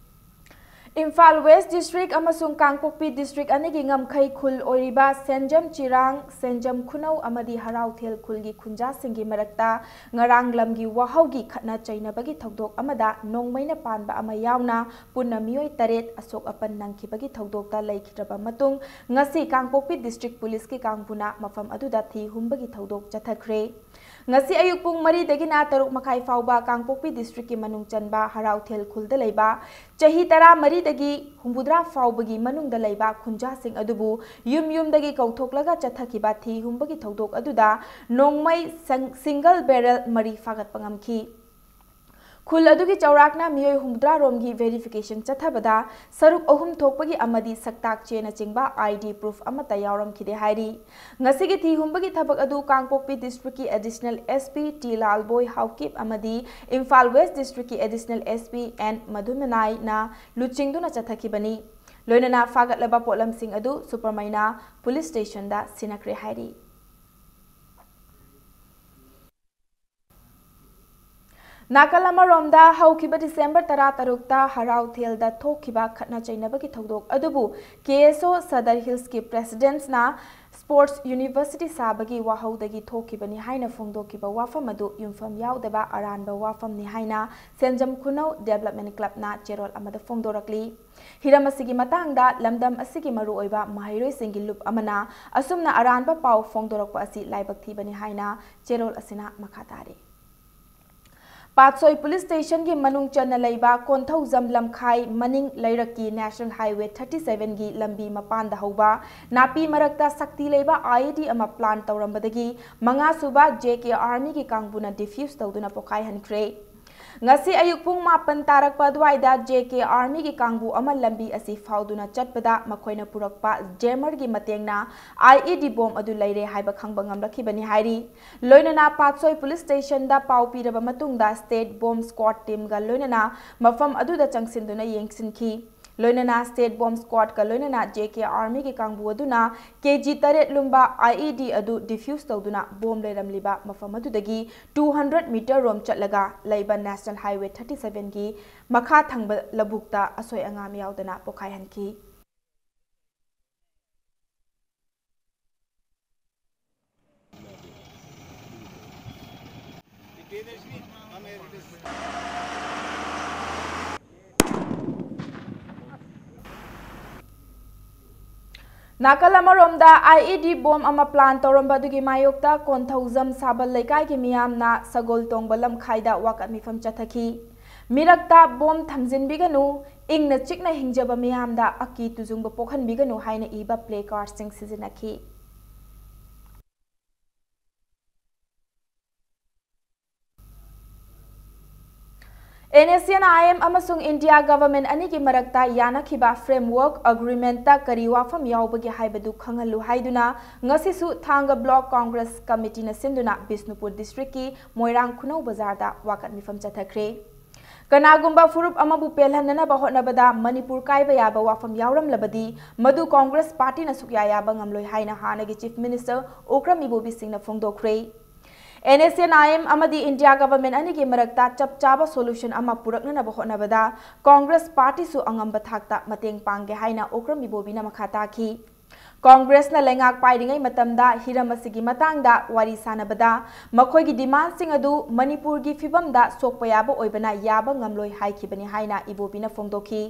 ꯏꯝꯐꯥꯜ West district ꯑꯃꯁꯨꯡ ꯀꯥꯡꯄꯣꯛꯄꯤ district ꯑꯅꯤꯒꯤ ꯉꯝꯈꯩ ꯈꯨꯜ ꯑꯣꯏꯔꯤꯕ ꯁꯦꯟꯖꯝ ꯆꯤꯔꯥꯡ, ꯁꯦꯟꯖꯝ ꯈꯨꯅꯧ ꯑꯃꯗꯤ ꯍꯔꯥꯎꯊꯦꯜ ꯈꯨꯜꯒꯤ ꯈꯨꯟꯖꯥꯁꯤꯡꯒꯤ ꯃꯔꯛꯇ ꯉꯔꯥꯡ ꯂꯝꯒꯤ ꯋꯥꯍꯧꯒꯤ ꯈꯠꯅ ꯆꯩꯅꯕꯒꯤ ꯊꯧꯗꯣꯛ ꯑꯃꯗ ꯅꯣꯡꯃꯩꯅ ꯄꯥꯟꯕ ꯑꯃ ꯌꯥꯎꯅ ꯄꯨꯟꯅ ꯃꯤꯑꯣꯏ ꯇꯔꯦꯠ ꯑꯁꯣꯛ ꯑꯄꯟ ꯅꯪꯈꯤꯕꯒꯤ ꯊꯧꯗꯣꯛꯇ ꯂꯩꯈꯤꯗ꯭ꯔꯕ ꯃꯇꯨꯡ, ꯉꯁꯤ ꯀꯥꯡꯄꯣꯛꯄꯤ district policeꯀꯤ ꯀꯥꯡꯕꯨꯅ ꯃꯐꯝ ꯑꯗꯨꯗ ꯊꯤ ꯍꯨꯝꯕꯒꯤ ꯊꯧꯗꯣꯛ ꯆꯠꯊꯈ꯭ꯔꯦ꯫ ꯉꯁꯤ ꯑꯌꯨꯛ ꯄꯨꯡ ꯃꯔꯤꯗꯒꯤꯅ ꯇꯔꯨꯛ ꯃꯈꯥꯏ ꯐꯥꯎꯕ ꯀꯥꯡꯄꯣꯛꯄꯤ districtꯀꯤ ꯃꯅꯨꯡ ꯆꯟꯕ ꯍꯔꯥꯎꯊꯦꯜ ꯈꯨꯜꯗ ꯂꯩꯕ ꯆꯍꯤ ꯇꯔꯥꯃꯔꯤꯗꯒꯤ ꯍꯨꯝꯐꯨꯇꯔꯥ ꯐꯥꯎꯕꯒꯤ ꯃꯅꯨꯡꯗ ꯂꯩꯕ ꯈꯨꯟꯖꯥꯁꯤꯡ ꯑꯗꯨꯕꯨ ꯌꯨꯝ ꯌꯨꯝꯗꯒꯤ ꯀꯧꯊꯣꯛꯂꯒ ꯆꯠꯊꯈꯤꯕ ꯊꯤ ꯍꯨꯝꯕꯒꯤ ꯊꯧꯗꯣꯛ ꯑꯗꯨꯗ ꯅꯣꯡꯃꯩ ꯁꯪ-, single barrel ꯃꯔꯤ ꯐꯥꯒꯠꯄ ꯉꯝꯈꯤ꯫ ꯈꯨꯜ ꯑꯗꯨꯒꯤ ꯆꯥꯎꯔꯥꯛꯅ ꯃꯤꯑꯣꯏ ꯍꯨꯝꯐꯨꯇꯔꯥ ꯔꯣꯝꯒꯤ verification ꯆꯠꯊꯕꯗ ꯁꯔꯨꯛ ꯑꯍꯨꯝ ꯊꯣꯛꯄꯒꯤ ꯑꯃꯗꯤ ꯁꯛꯇꯥꯛ ꯆꯦꯅꯆꯤꯡꯕ ID proof ꯑꯃꯠꯇ ꯌꯥꯎꯔꯝꯈꯤꯗꯦ ꯍꯥꯏꯔꯤ꯫ ꯉꯁꯤꯒꯤ ꯊꯤ ꯍꯨꯝꯕꯒꯤ ꯊꯕꯛ ꯑꯗꯨ ꯀꯥꯡꯄꯣꯛꯄꯤ district ꯀꯤ additional SP T ꯂꯥꯜꯕꯣꯏ ꯍꯥꯎꯀꯤꯞ ꯑꯃꯗꯤ ꯏꯝꯐꯥꯜ West district ꯀꯤ additional SP N ꯃꯙꯨꯃꯅꯥꯏꯅ ꯂꯨꯆꯤꯡꯗꯨꯅ ꯆꯠꯊꯈꯤꯕꯅꯤ꯫ ꯂꯣꯏꯅꯅ ꯐꯥꯒꯠꯂꯕ ꯄꯣꯠꯂꯝꯁꯤꯡ ꯑꯗꯨ ꯁꯨꯄꯔꯃꯩꯅ police station ꯗ ꯁꯤꯟꯅꯈ꯭ꯔꯦ ꯍꯥꯏꯔꯤ꯫ ꯅꯥꯀꯜ ꯑꯃꯔꯣꯝꯗ, ꯍꯧꯈꯤꯕ December ꯇꯔꯥꯇꯔꯨꯛꯇ ꯍꯔꯥꯎꯊꯦꯜꯗ ꯊꯣꯛꯈꯤꯕ ꯈꯠꯅ ꯆꯩꯅꯕꯒꯤ ꯊꯧꯗꯣꯛ ꯑꯗꯨꯕꯨ KSO Sadar Hills ꯀꯤ president ꯅ sports university ꯁꯥꯕꯒꯤ ꯋꯥꯍꯧꯗꯒꯤ ꯊꯣꯛꯈꯤꯕꯅꯤ ꯍꯥꯏꯅ ꯐꯣꯡꯗꯣꯛꯈꯤꯕ ꯋꯥꯐꯝ ꯑꯗꯨ ꯌꯨꯝꯐꯝ ꯌꯥꯎꯗꯕ ꯑꯔꯥꯟꯕ ꯋꯥꯐꯝꯅꯤ ꯍꯥꯏꯅ ꯁꯦꯟꯖꯝ ꯈꯨꯅꯧ Development Club ꯅ ꯆꯦꯔꯣꯜ ꯑꯃꯗ ꯐꯣꯡꯗꯣꯔꯛꯂꯤ꯫ ꯍꯤꯔꯝ ꯑꯁꯤꯒꯤ ꯃꯇꯥꯡꯗ ꯂꯝꯗꯝ ꯑꯁꯤꯒꯤ ꯃꯔꯨꯑꯣꯏꯕ ꯃꯍꯩꯔꯣꯏꯁꯤꯡꯒꯤ ꯂꯨꯞ ꯑꯃꯅ ꯑꯁꯨꯝꯅ ꯑꯔꯥꯟꯕ ꯄꯥꯎ ꯐꯣꯡꯗꯣꯔꯛꯄ ꯑꯁꯤ ꯂꯥꯏꯕꯛ ꯊꯤꯕꯅꯤ ꯍꯥꯏꯅ ꯆꯦꯔꯣꯜ ꯑꯁꯤꯅ ꯃꯈꯥ ꯇꯥꯔꯤ꯫ ꯄꯥꯠꯁꯣꯏ police station ꯒꯤ ꯃꯅꯨꯡ ꯆꯟꯅ ꯂꯩꯕ ꯀꯣꯟꯊꯧꯖꯝ ꯂꯝꯈꯥꯏ ꯃꯅꯤꯡ ꯂꯩꯔꯛꯀꯤ National Highway thirty seven ꯒꯤ ꯂꯝꯕꯤ ꯃꯄꯥꯟꯗ ꯍꯧꯕ ꯅꯥꯄꯤ ꯃꯔꯛꯇ ꯁꯛꯇꯤ ꯂꯩꯕ IED ꯑꯃ plan ꯇꯧꯔꯝꯕꯗꯒꯤ ꯃꯉꯥ ꯁꯨꯕ JK Army ꯒꯤ ꯀꯥꯡꯕꯨꯅ defuse ꯇꯧꯗꯨꯅ ꯄꯣꯈꯥꯏꯍꯟꯈ꯭ꯔꯦ꯫ ꯉꯁꯤ ꯑꯌꯨꯛ ꯄꯨꯡ ꯃꯥꯄꯟ ꯇꯥꯔꯛꯄ ꯑꯗꯨꯋꯥꯏꯗ JK Army ꯒꯤ ꯀꯥꯡꯕꯨ ꯑꯃ ꯂꯝꯕꯤ ꯑꯁꯤ ꯐꯥꯎꯗꯨꯅ ꯆꯠꯄꯗ ꯃꯈꯣꯏꯅ ꯄꯨꯔꯛꯄ jammer ꯒꯤ ꯃꯇꯦꯡꯅ IED bomb ꯑꯗꯨ ꯂꯩꯔꯦ ꯍꯥꯏꯕ ꯈꯪꯕ ꯉꯝꯂꯛꯈꯤꯕꯅꯤ ꯍꯥꯏꯔꯤ꯫ ꯂꯣꯏꯅꯅ ꯄꯥꯠꯁꯣꯏ police station ꯗ ꯄꯥꯎ ꯄꯤꯔꯕ ꯃꯇꯨꯡꯗ state bomb squad team ꯒ ꯂꯣꯏꯅꯅ ꯃꯐꯝ ꯑꯗꯨꯗ ꯆꯪꯁꯤꯟꯗꯨꯅ ꯌꯦꯡꯁꯤꯟꯈꯤ꯫ ꯂꯣꯏꯅꯅ state bomb squad ꯀ ꯂꯣꯏꯅꯅ JK Army ꯒꯤ ꯀꯥꯡꯕꯨ ꯑꯗꯨꯅ KG ꯇꯔꯦꯠ ꯂꯨꯝꯕ IED ꯑꯗꯨ defuse ꯇꯧꯗꯨꯅ bomb ꯂꯩꯔꯝꯂꯤꯕ ꯃꯐꯝ ꯑꯗꯨꯗꯒꯤ two hundred meter ꯔꯣꯝ ꯆꯠꯂꯒ ꯂꯩꯕ National Highway thirty seven ꯒꯤ ꯃꯈꯥ ꯊꯪꯕ ꯂꯧꯕꯨꯛꯇ ꯑꯁꯣꯏ ꯑꯉꯥꯝ ꯌꯥꯎꯗꯅ ꯄꯣꯈꯥꯏꯍꯟꯈꯤ꯫ ꯅꯥꯀꯜ ꯑꯃꯔꯣꯝꯗ, IED bomb ꯑꯃ plan ꯇꯧꯔꯝꯕ ꯑꯗꯨꯒꯤ ꯃꯥꯌꯣꯛꯇ ꯀꯣꯟꯊꯧꯖꯝ ꯁꯥꯕꯜ ꯂꯩꯀꯥꯏꯒꯤ ꯃꯤꯌꯥꯝꯅ ꯁꯒꯣꯜ ꯇꯣꯡꯕ ꯂꯝꯈꯥꯏꯗ ꯋꯥꯀꯠ ꯃꯤꯐꯝ ꯆꯠꯊꯈꯤ꯫ ꯃꯤꯔꯛꯇ bomb ꯊꯝꯖꯤꯟꯕꯤꯒꯅꯨ, ꯏꯪꯅ ꯆꯤꯛꯅ ꯍꯤꯡꯖꯕ ꯃꯤꯌꯥꯝꯗ ꯑꯀꯤ ꯇꯨꯖꯨꯡꯕ ꯄꯣꯛꯍꯟꯕꯤꯒꯅꯨ ꯍꯥꯏꯅ ꯏꯕ placard ꯁꯤꯡ ꯁꯤꯖꯤꯟꯅꯈꯤ꯫ NSCN-IM ꯑꯃꯁꯨꯡ ꯏꯟꯗꯤꯌꯥ ꯒꯚꯔꯟꯃꯦꯟꯠ ꯑꯅꯤꯒꯤ ꯃꯔꯛꯇ ꯌꯥꯅꯈꯤꯕ ꯐ꯭ꯔꯦꯝꯋꯔꯛ ꯑꯦꯒ꯭ꯔꯤꯃꯦꯟꯠꯇ ꯀꯔꯤ ꯋꯥꯐꯝ ꯌꯥꯎꯕꯒꯦ ꯍꯥꯏꯕꯗꯨ ꯈꯪꯍꯜꯂꯨ ꯍꯥꯏꯗꯨꯅ ꯉꯁꯤꯁꯨ ꯊꯥꯡꯒ ꯕ꯭ꯂꯣꯛ ꯀꯣꯡꯒ꯭ꯔꯦꯁ ꯀꯃꯤꯇꯤꯅ ꯁꯤꯟꯗꯨꯅ ꯕꯤꯁꯅꯨꯄꯨꯔ ꯗꯤꯁꯇ꯭ꯔꯤꯛꯀꯤ ꯃꯣꯏꯔꯥꯡ ꯈꯨꯅꯧ ꯕꯖꯥꯔꯗ ꯋꯥꯀꯠ ꯃꯤꯐꯝ ꯆꯠꯊꯈ꯭ꯔꯦ꯫ ꯀꯅꯥꯒꯨꯝꯕ ꯐꯨꯔꯨꯞ ꯑꯃꯕꯨ ꯄꯦꯜꯍꯟꯅꯅꯕ ꯍꯣꯠꯅꯕꯗ ꯃꯅꯤꯄꯨꯔ ꯀꯥꯏꯕ ꯌꯥꯕ ꯋꯥꯐꯝ ꯌꯥꯎꯔꯝꯂꯕꯗꯤ ꯃꯗꯨ ꯀꯣꯡꯒ꯭ꯔꯦꯁ ꯄꯥꯔꯇꯤꯅ ꯁꯨꯛꯌꯥ ꯌꯥꯕ ꯉꯝꯂꯣꯏ ꯍꯥꯏꯅ ꯍꯥꯟꯅꯒꯤ ꯆꯤꯐ ꯃꯤꯅꯤꯁꯇꯔ ꯎꯀ꯭ꯔꯝ ꯏꯕꯣꯕꯤ ꯁꯤꯡꯅ ꯐꯣꯡꯗꯣꯛꯈ꯭ꯔꯦ꯫ NSCN-IM ꯑꯃꯗꯤ ꯏꯟꯗꯤꯌꯥ ꯒꯚꯔꯟꯃꯦꯟꯠ ꯑꯅꯤꯒꯤ ꯃꯔꯛꯇ ꯆꯞ ꯆꯥꯕ ꯁꯣꯂꯨꯁꯟ ꯑꯃ ꯄꯨꯔꯛꯅꯅꯕ ꯍꯣꯠꯅꯕꯗ ꯀꯣꯡꯒ꯭ꯔꯦꯁ ꯄꯥꯔꯇꯤꯁꯨ ꯑꯉꯝꯕ ꯊꯥꯛꯇ ꯃꯇꯦꯡ ꯄꯥꯡꯒꯦ ꯍꯥꯏꯅ ꯎꯀ꯭ꯔꯝ ꯏꯕꯣꯕꯤꯅ ꯃꯈꯥ ꯇꯥꯈꯤ꯫ ꯀꯣꯡꯒ꯭ꯔꯦꯁꯅ ꯂꯩꯉꯥꯛ ꯄꯥꯏꯔꯤꯉꯩ ꯃꯇꯝꯗ ꯍꯤꯔꯝ ꯑꯁꯤꯒꯤ ꯃꯇꯥꯡꯗ ꯋꯥꯔꯤ ꯁꯥꯅꯕꯗ ꯃꯈꯣꯏꯒꯤ ꯗꯤꯃꯥꯟꯁꯤꯡ ꯑꯗꯨ ꯃꯅꯤꯄꯨꯔꯒꯤ ꯐꯤꯕꯝꯗ ꯁꯣꯛꯄ ꯌꯥꯕ ꯑꯣꯏꯕꯅ ꯌꯥꯕ ꯉꯝꯂꯣꯏ ꯍꯥꯏꯈꯤꯕꯅꯤ ꯍꯥꯏꯅ ꯏꯕꯣꯕꯤꯅ ꯐꯣꯡꯗꯣꯛꯈꯤ꯫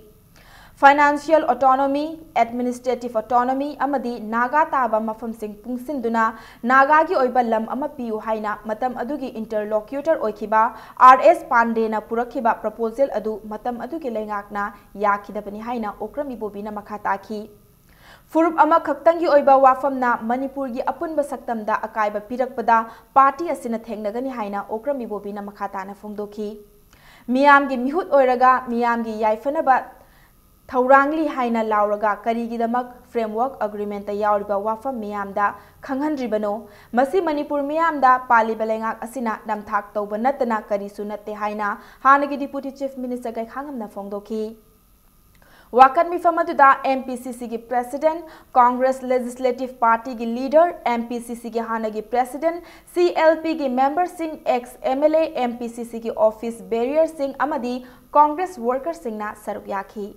ꯐꯥꯏꯅꯥꯟꯁꯤꯌꯦꯜ ꯑꯣꯇꯣꯅꯣꯃꯤ, ꯑꯦꯗꯃꯤꯅꯤꯁꯇ꯭ꯔꯦꯇꯤꯚ ꯑꯣꯇꯣꯅꯣꯃꯤ ꯑꯃꯗꯤ ꯅꯥꯒꯥ ꯇꯥꯕ ꯃꯐꯝꯁꯤꯡ ꯄꯨꯟꯁꯤꯟꯗꯨꯅ ꯅꯥꯒꯥꯒꯤ ꯑꯣꯏꯕ ꯂꯝ ꯑꯃ ꯄꯤꯌꯨ ꯍꯥꯏꯅ ꯃꯇꯝ ꯑꯗꯨꯒꯤ ꯏꯟꯇꯔꯂꯣꯀ꯭ꯌꯨꯇꯔ ꯑꯣꯏꯈꯤꯕ R S ꯄꯥꯟꯗꯦꯅ ꯄꯨꯔꯛꯈꯤꯕ ꯄ꯭ꯔꯄꯣꯖꯦꯜ ꯑꯗꯨ ꯃꯇꯝ ꯑꯗꯨꯒꯤ ꯂꯩꯉꯥꯛꯅ ꯌꯥꯈꯤꯗꯕꯅꯤ ꯍꯥꯏꯅ ꯎꯀ꯭ꯔꯝ ꯏꯕꯣꯕꯤꯅ ꯃꯈꯥ ꯇꯥꯈꯤ꯫ ꯐꯨꯔꯨꯞ ꯑꯃꯈꯛꯇꯪꯒꯤ ꯑꯣꯏꯕ ꯋꯥꯐꯝꯅ ꯃꯅꯤꯄꯨꯔꯒꯤ ꯑꯄꯨꯟꯕ ꯁꯛꯇꯝꯗ ꯑꯀꯥꯏꯕ ꯄꯤꯔꯛꯄꯗ ꯄꯥꯔꯇꯤ ꯑꯁꯤꯅ ꯊꯦꯡꯅꯒꯅꯤ ꯍꯥꯏꯅ ꯎꯀ꯭ꯔꯝ ꯏꯕꯣꯕꯤꯅ ꯃꯈꯥ ꯇꯥꯅ ꯐꯣꯡꯗꯣꯛꯈꯤ꯫ ꯃꯤꯌꯥꯝꯒꯤ ꯃꯤꯍꯨꯠ ꯑꯣꯏꯔꯒ ꯃꯤꯌꯥꯝꯒꯤ ꯌꯥꯏꯐꯅꯕ ꯊꯧꯔꯥꯡꯂꯤ ꯍꯥꯏꯅ ꯂꯥꯎꯔꯒ ꯀꯔꯤꯒꯤꯗꯃꯛ ꯐ꯭ꯔꯦꯝꯋꯔꯛ ꯑꯦꯒ꯭ꯔꯤꯃꯦꯟꯠꯇ ꯌꯥꯎꯔꯤꯕ ꯋꯥꯐꯝ ꯃꯤꯌꯥꯝꯗ ꯈꯪꯍꯟꯗ꯭ꯔꯤꯕꯅꯣ? ꯃꯁꯤ ꯃꯅꯤꯄꯨꯔ ꯃꯤꯌꯥꯝꯗ ꯄꯥꯜꯂꯤꯕ ꯂꯩꯉꯥꯛ ꯑꯁꯤꯅ ꯅꯝꯊꯥꯛ ꯇꯧꯕ ꯅꯠꯇꯅ ꯀꯔꯤꯁꯨ ꯅꯠꯇꯦ ꯍꯥꯏꯅ ꯍꯥꯟꯅꯒꯤ ꯗꯤꯄꯨꯇꯤ ꯆꯤꯐ ꯃꯤꯅꯤꯁꯇꯔ ꯒꯩꯈꯥꯉꯝꯅ ꯐꯣꯡꯗꯣꯛꯈꯤ꯫ ꯋꯥꯀꯠ ꯃꯤꯐꯝ ꯑꯗꯨꯗ MPCCꯒꯤ ꯄ꯭ꯔꯦꯁꯤꯗꯦꯟꯠ, ꯀꯣꯡꯒ꯭ꯔꯦꯁ ꯂꯦꯖꯤꯁꯂꯦꯇꯤꯚ ꯄꯥꯔꯇꯤꯒꯤ ꯂꯤꯗꯔ, MPCCꯒꯤ ꯍꯥꯟꯅꯒꯤ ꯄ꯭ꯔꯦꯁꯤꯗꯦꯟꯠ, CLPꯒꯤ ꯃꯦꯝꯕꯔꯁꯤꯡ, ꯑꯦꯛꯁ MLA, MPCCꯒꯤ ꯑꯣꯐꯤꯁ ꯕꯦꯔꯤꯌꯔꯁꯤꯡ ꯑꯃꯗꯤ ꯀꯣꯡꯒ꯭ꯔꯦꯁ ꯋꯥꯔꯀꯔꯁꯤꯡꯅ ꯁꯔꯨꯛ ꯌꯥꯈꯤ꯫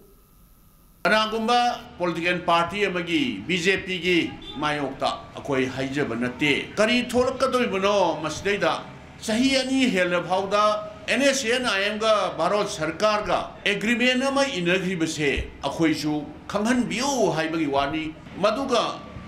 ꯀꯅꯥꯒꯨꯝꯕ ꯄꯣꯂꯤꯇꯤꯀꯦꯜ ꯄꯥꯔꯇꯤ ꯑꯃꯒꯤ, BJPꯒꯤ ꯃꯥꯌꯣꯛꯇ ꯑꯩꯈꯣꯏ ꯍꯥꯏꯖꯕ ꯅꯠꯇꯦ꯫ ꯀꯔꯤ ꯊꯣꯛꯂꯛꯀꯗꯧꯔꯤꯕꯅꯣ ꯃꯁꯤꯗꯩꯗ? ꯆꯍꯤ ꯑꯅꯤ ꯍꯦꯜꯂ ꯐꯥꯎꯗ NSCN-IMꯒ ꯚꯥꯔꯠ ꯁꯔꯀꯥꯔꯒ ꯑꯦꯒ꯭ꯔꯤꯃꯦꯟ ꯑꯃ ꯏꯅꯈ꯭ꯔꯤꯕꯁꯦ ꯑꯩꯈꯣꯏꯁꯨ ꯈꯪꯍꯟꯕꯤꯌꯨ ꯍꯥꯏꯕꯒꯤ ꯋꯥꯅꯤ꯫ ꯃꯗꯨꯒ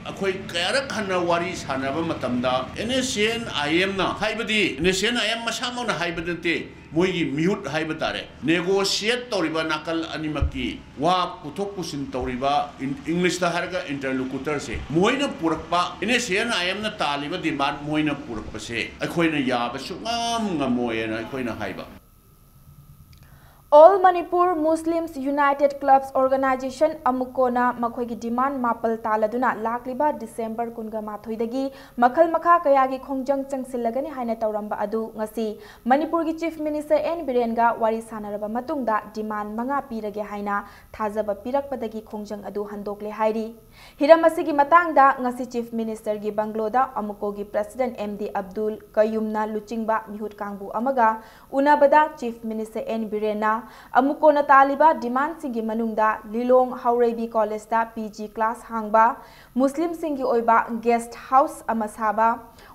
ꯑꯩꯈꯣꯏ ꯀꯌꯥꯔꯛ ꯍꯟꯅ ꯋꯥꯔꯤ ꯁꯥꯟꯅꯕ ꯃꯇꯝꯗ NSCN-IMꯅ, ꯍꯥꯏꯕꯗꯤ NSCN-IM ꯃꯁꯥꯃꯛꯅ ꯍꯥꯏꯕ ꯅꯠꯇꯦ, ꯃꯣꯏꯒꯤ ꯃꯤꯍꯨꯠ ꯍꯥꯏꯕ ꯇꯥꯔꯦ, ꯅꯦꯒꯣꯁꯤꯌꯦꯠ ꯇꯧꯔꯤꯕ ꯅꯥꯀꯜ ꯑꯅꯤꯃꯛꯀꯤ ꯋꯥ ꯄꯨꯊꯣꯛ ꯄꯨꯁꯤꯟ ꯇꯧꯔꯤꯕ, ꯏꯪ-, ꯏꯪꯂꯤꯁꯇ ꯍꯥꯏꯔꯒ ꯏꯟꯇꯔꯂꯣꯀꯨꯇꯔꯁꯦ, ꯃꯣꯏꯅ ꯄꯨꯔꯛꯄ, NSCN-IMꯅ ꯇꯥꯜꯂꯤꯕ ꯗꯤꯃꯥꯟ ꯃꯣꯏꯅ ꯄꯨꯔꯛꯄꯁꯦ ꯑꯩꯈꯣꯏꯅ ꯌꯥꯕ ꯁꯨꯡꯉꯝ ꯉꯝꯃꯣꯏꯅ ꯑꯩꯈꯣꯏꯅ ꯍꯥꯏꯕ꯫ All Manipur Muslims United Clubs Organization, ꯑꯃꯨꯀꯣꯅ ꯃꯈꯣꯏꯒꯤ demand ꯃꯥꯄꯜ ꯇꯥꯜꯂꯗꯨꯅ ꯂꯥꯛꯂꯤꯕ December ꯀꯨꯟꯒ ꯃꯥꯊꯣꯏꯗꯒꯤ ꯃꯈꯜ ꯃꯈꯥ ꯀꯌꯥꯒꯤ ꯈꯣꯡꯖꯪ ꯆꯪꯁꯤꯜꯂꯒꯅꯤ ꯍꯥꯏꯅ ꯇꯧꯔꯝꯕ ꯑꯗꯨ ꯉꯁꯤ ꯃꯅꯤꯄꯨꯔꯒꯤ Chief Minister N ꯕꯤꯔꯦꯟꯒ ꯋꯥꯔꯤ ꯁꯥꯟꯅꯔꯕ ꯃꯇꯨꯡꯗ demand ꯃꯉꯥ ꯄꯤꯔꯒꯦ ꯍꯥꯏꯅ ꯊꯥꯖꯕ ꯄꯤꯔꯛꯄꯗꯒꯤ ꯈꯣꯡꯖꯪ ꯑꯗꯨ ꯍꯟꯗꯣꯛꯂꯦ ꯍꯥꯏꯔꯤ꯫ ꯍꯤꯔꯝ ꯑꯁꯤꯒꯤ ꯃꯇꯥꯡꯗ ꯉꯁꯤ Chief Ministerꯒꯤ ꯕꯪꯒ꯭ꯂꯣꯗ ꯑꯃꯨꯀꯣꯒꯤ President M D Abdul ꯀꯌꯨꯝꯅ ꯂꯨꯆꯤꯡꯕ ꯃꯤꯍꯨꯠ ꯀꯥꯡꯕꯨ ꯑꯃꯒ ꯎꯅꯕꯗ Chief Minister N ꯕꯤꯔꯦꯟꯅ ꯑꯃꯨꯀꯣꯅ ꯇꯥꯜꯂꯤꯕ demandꯁꯤꯡꯒꯤ ꯃꯅꯨꯡꯗ ꯂꯤꯂꯣꯡ ꯍꯥꯎꯔꯩꯕꯤ Collegeꯇ P G class ꯍꯥꯡꯕ, Muslimꯁꯤꯡꯒꯤ ꯑꯣꯏꯕ guest house ꯑꯃ ꯁꯥꯕ,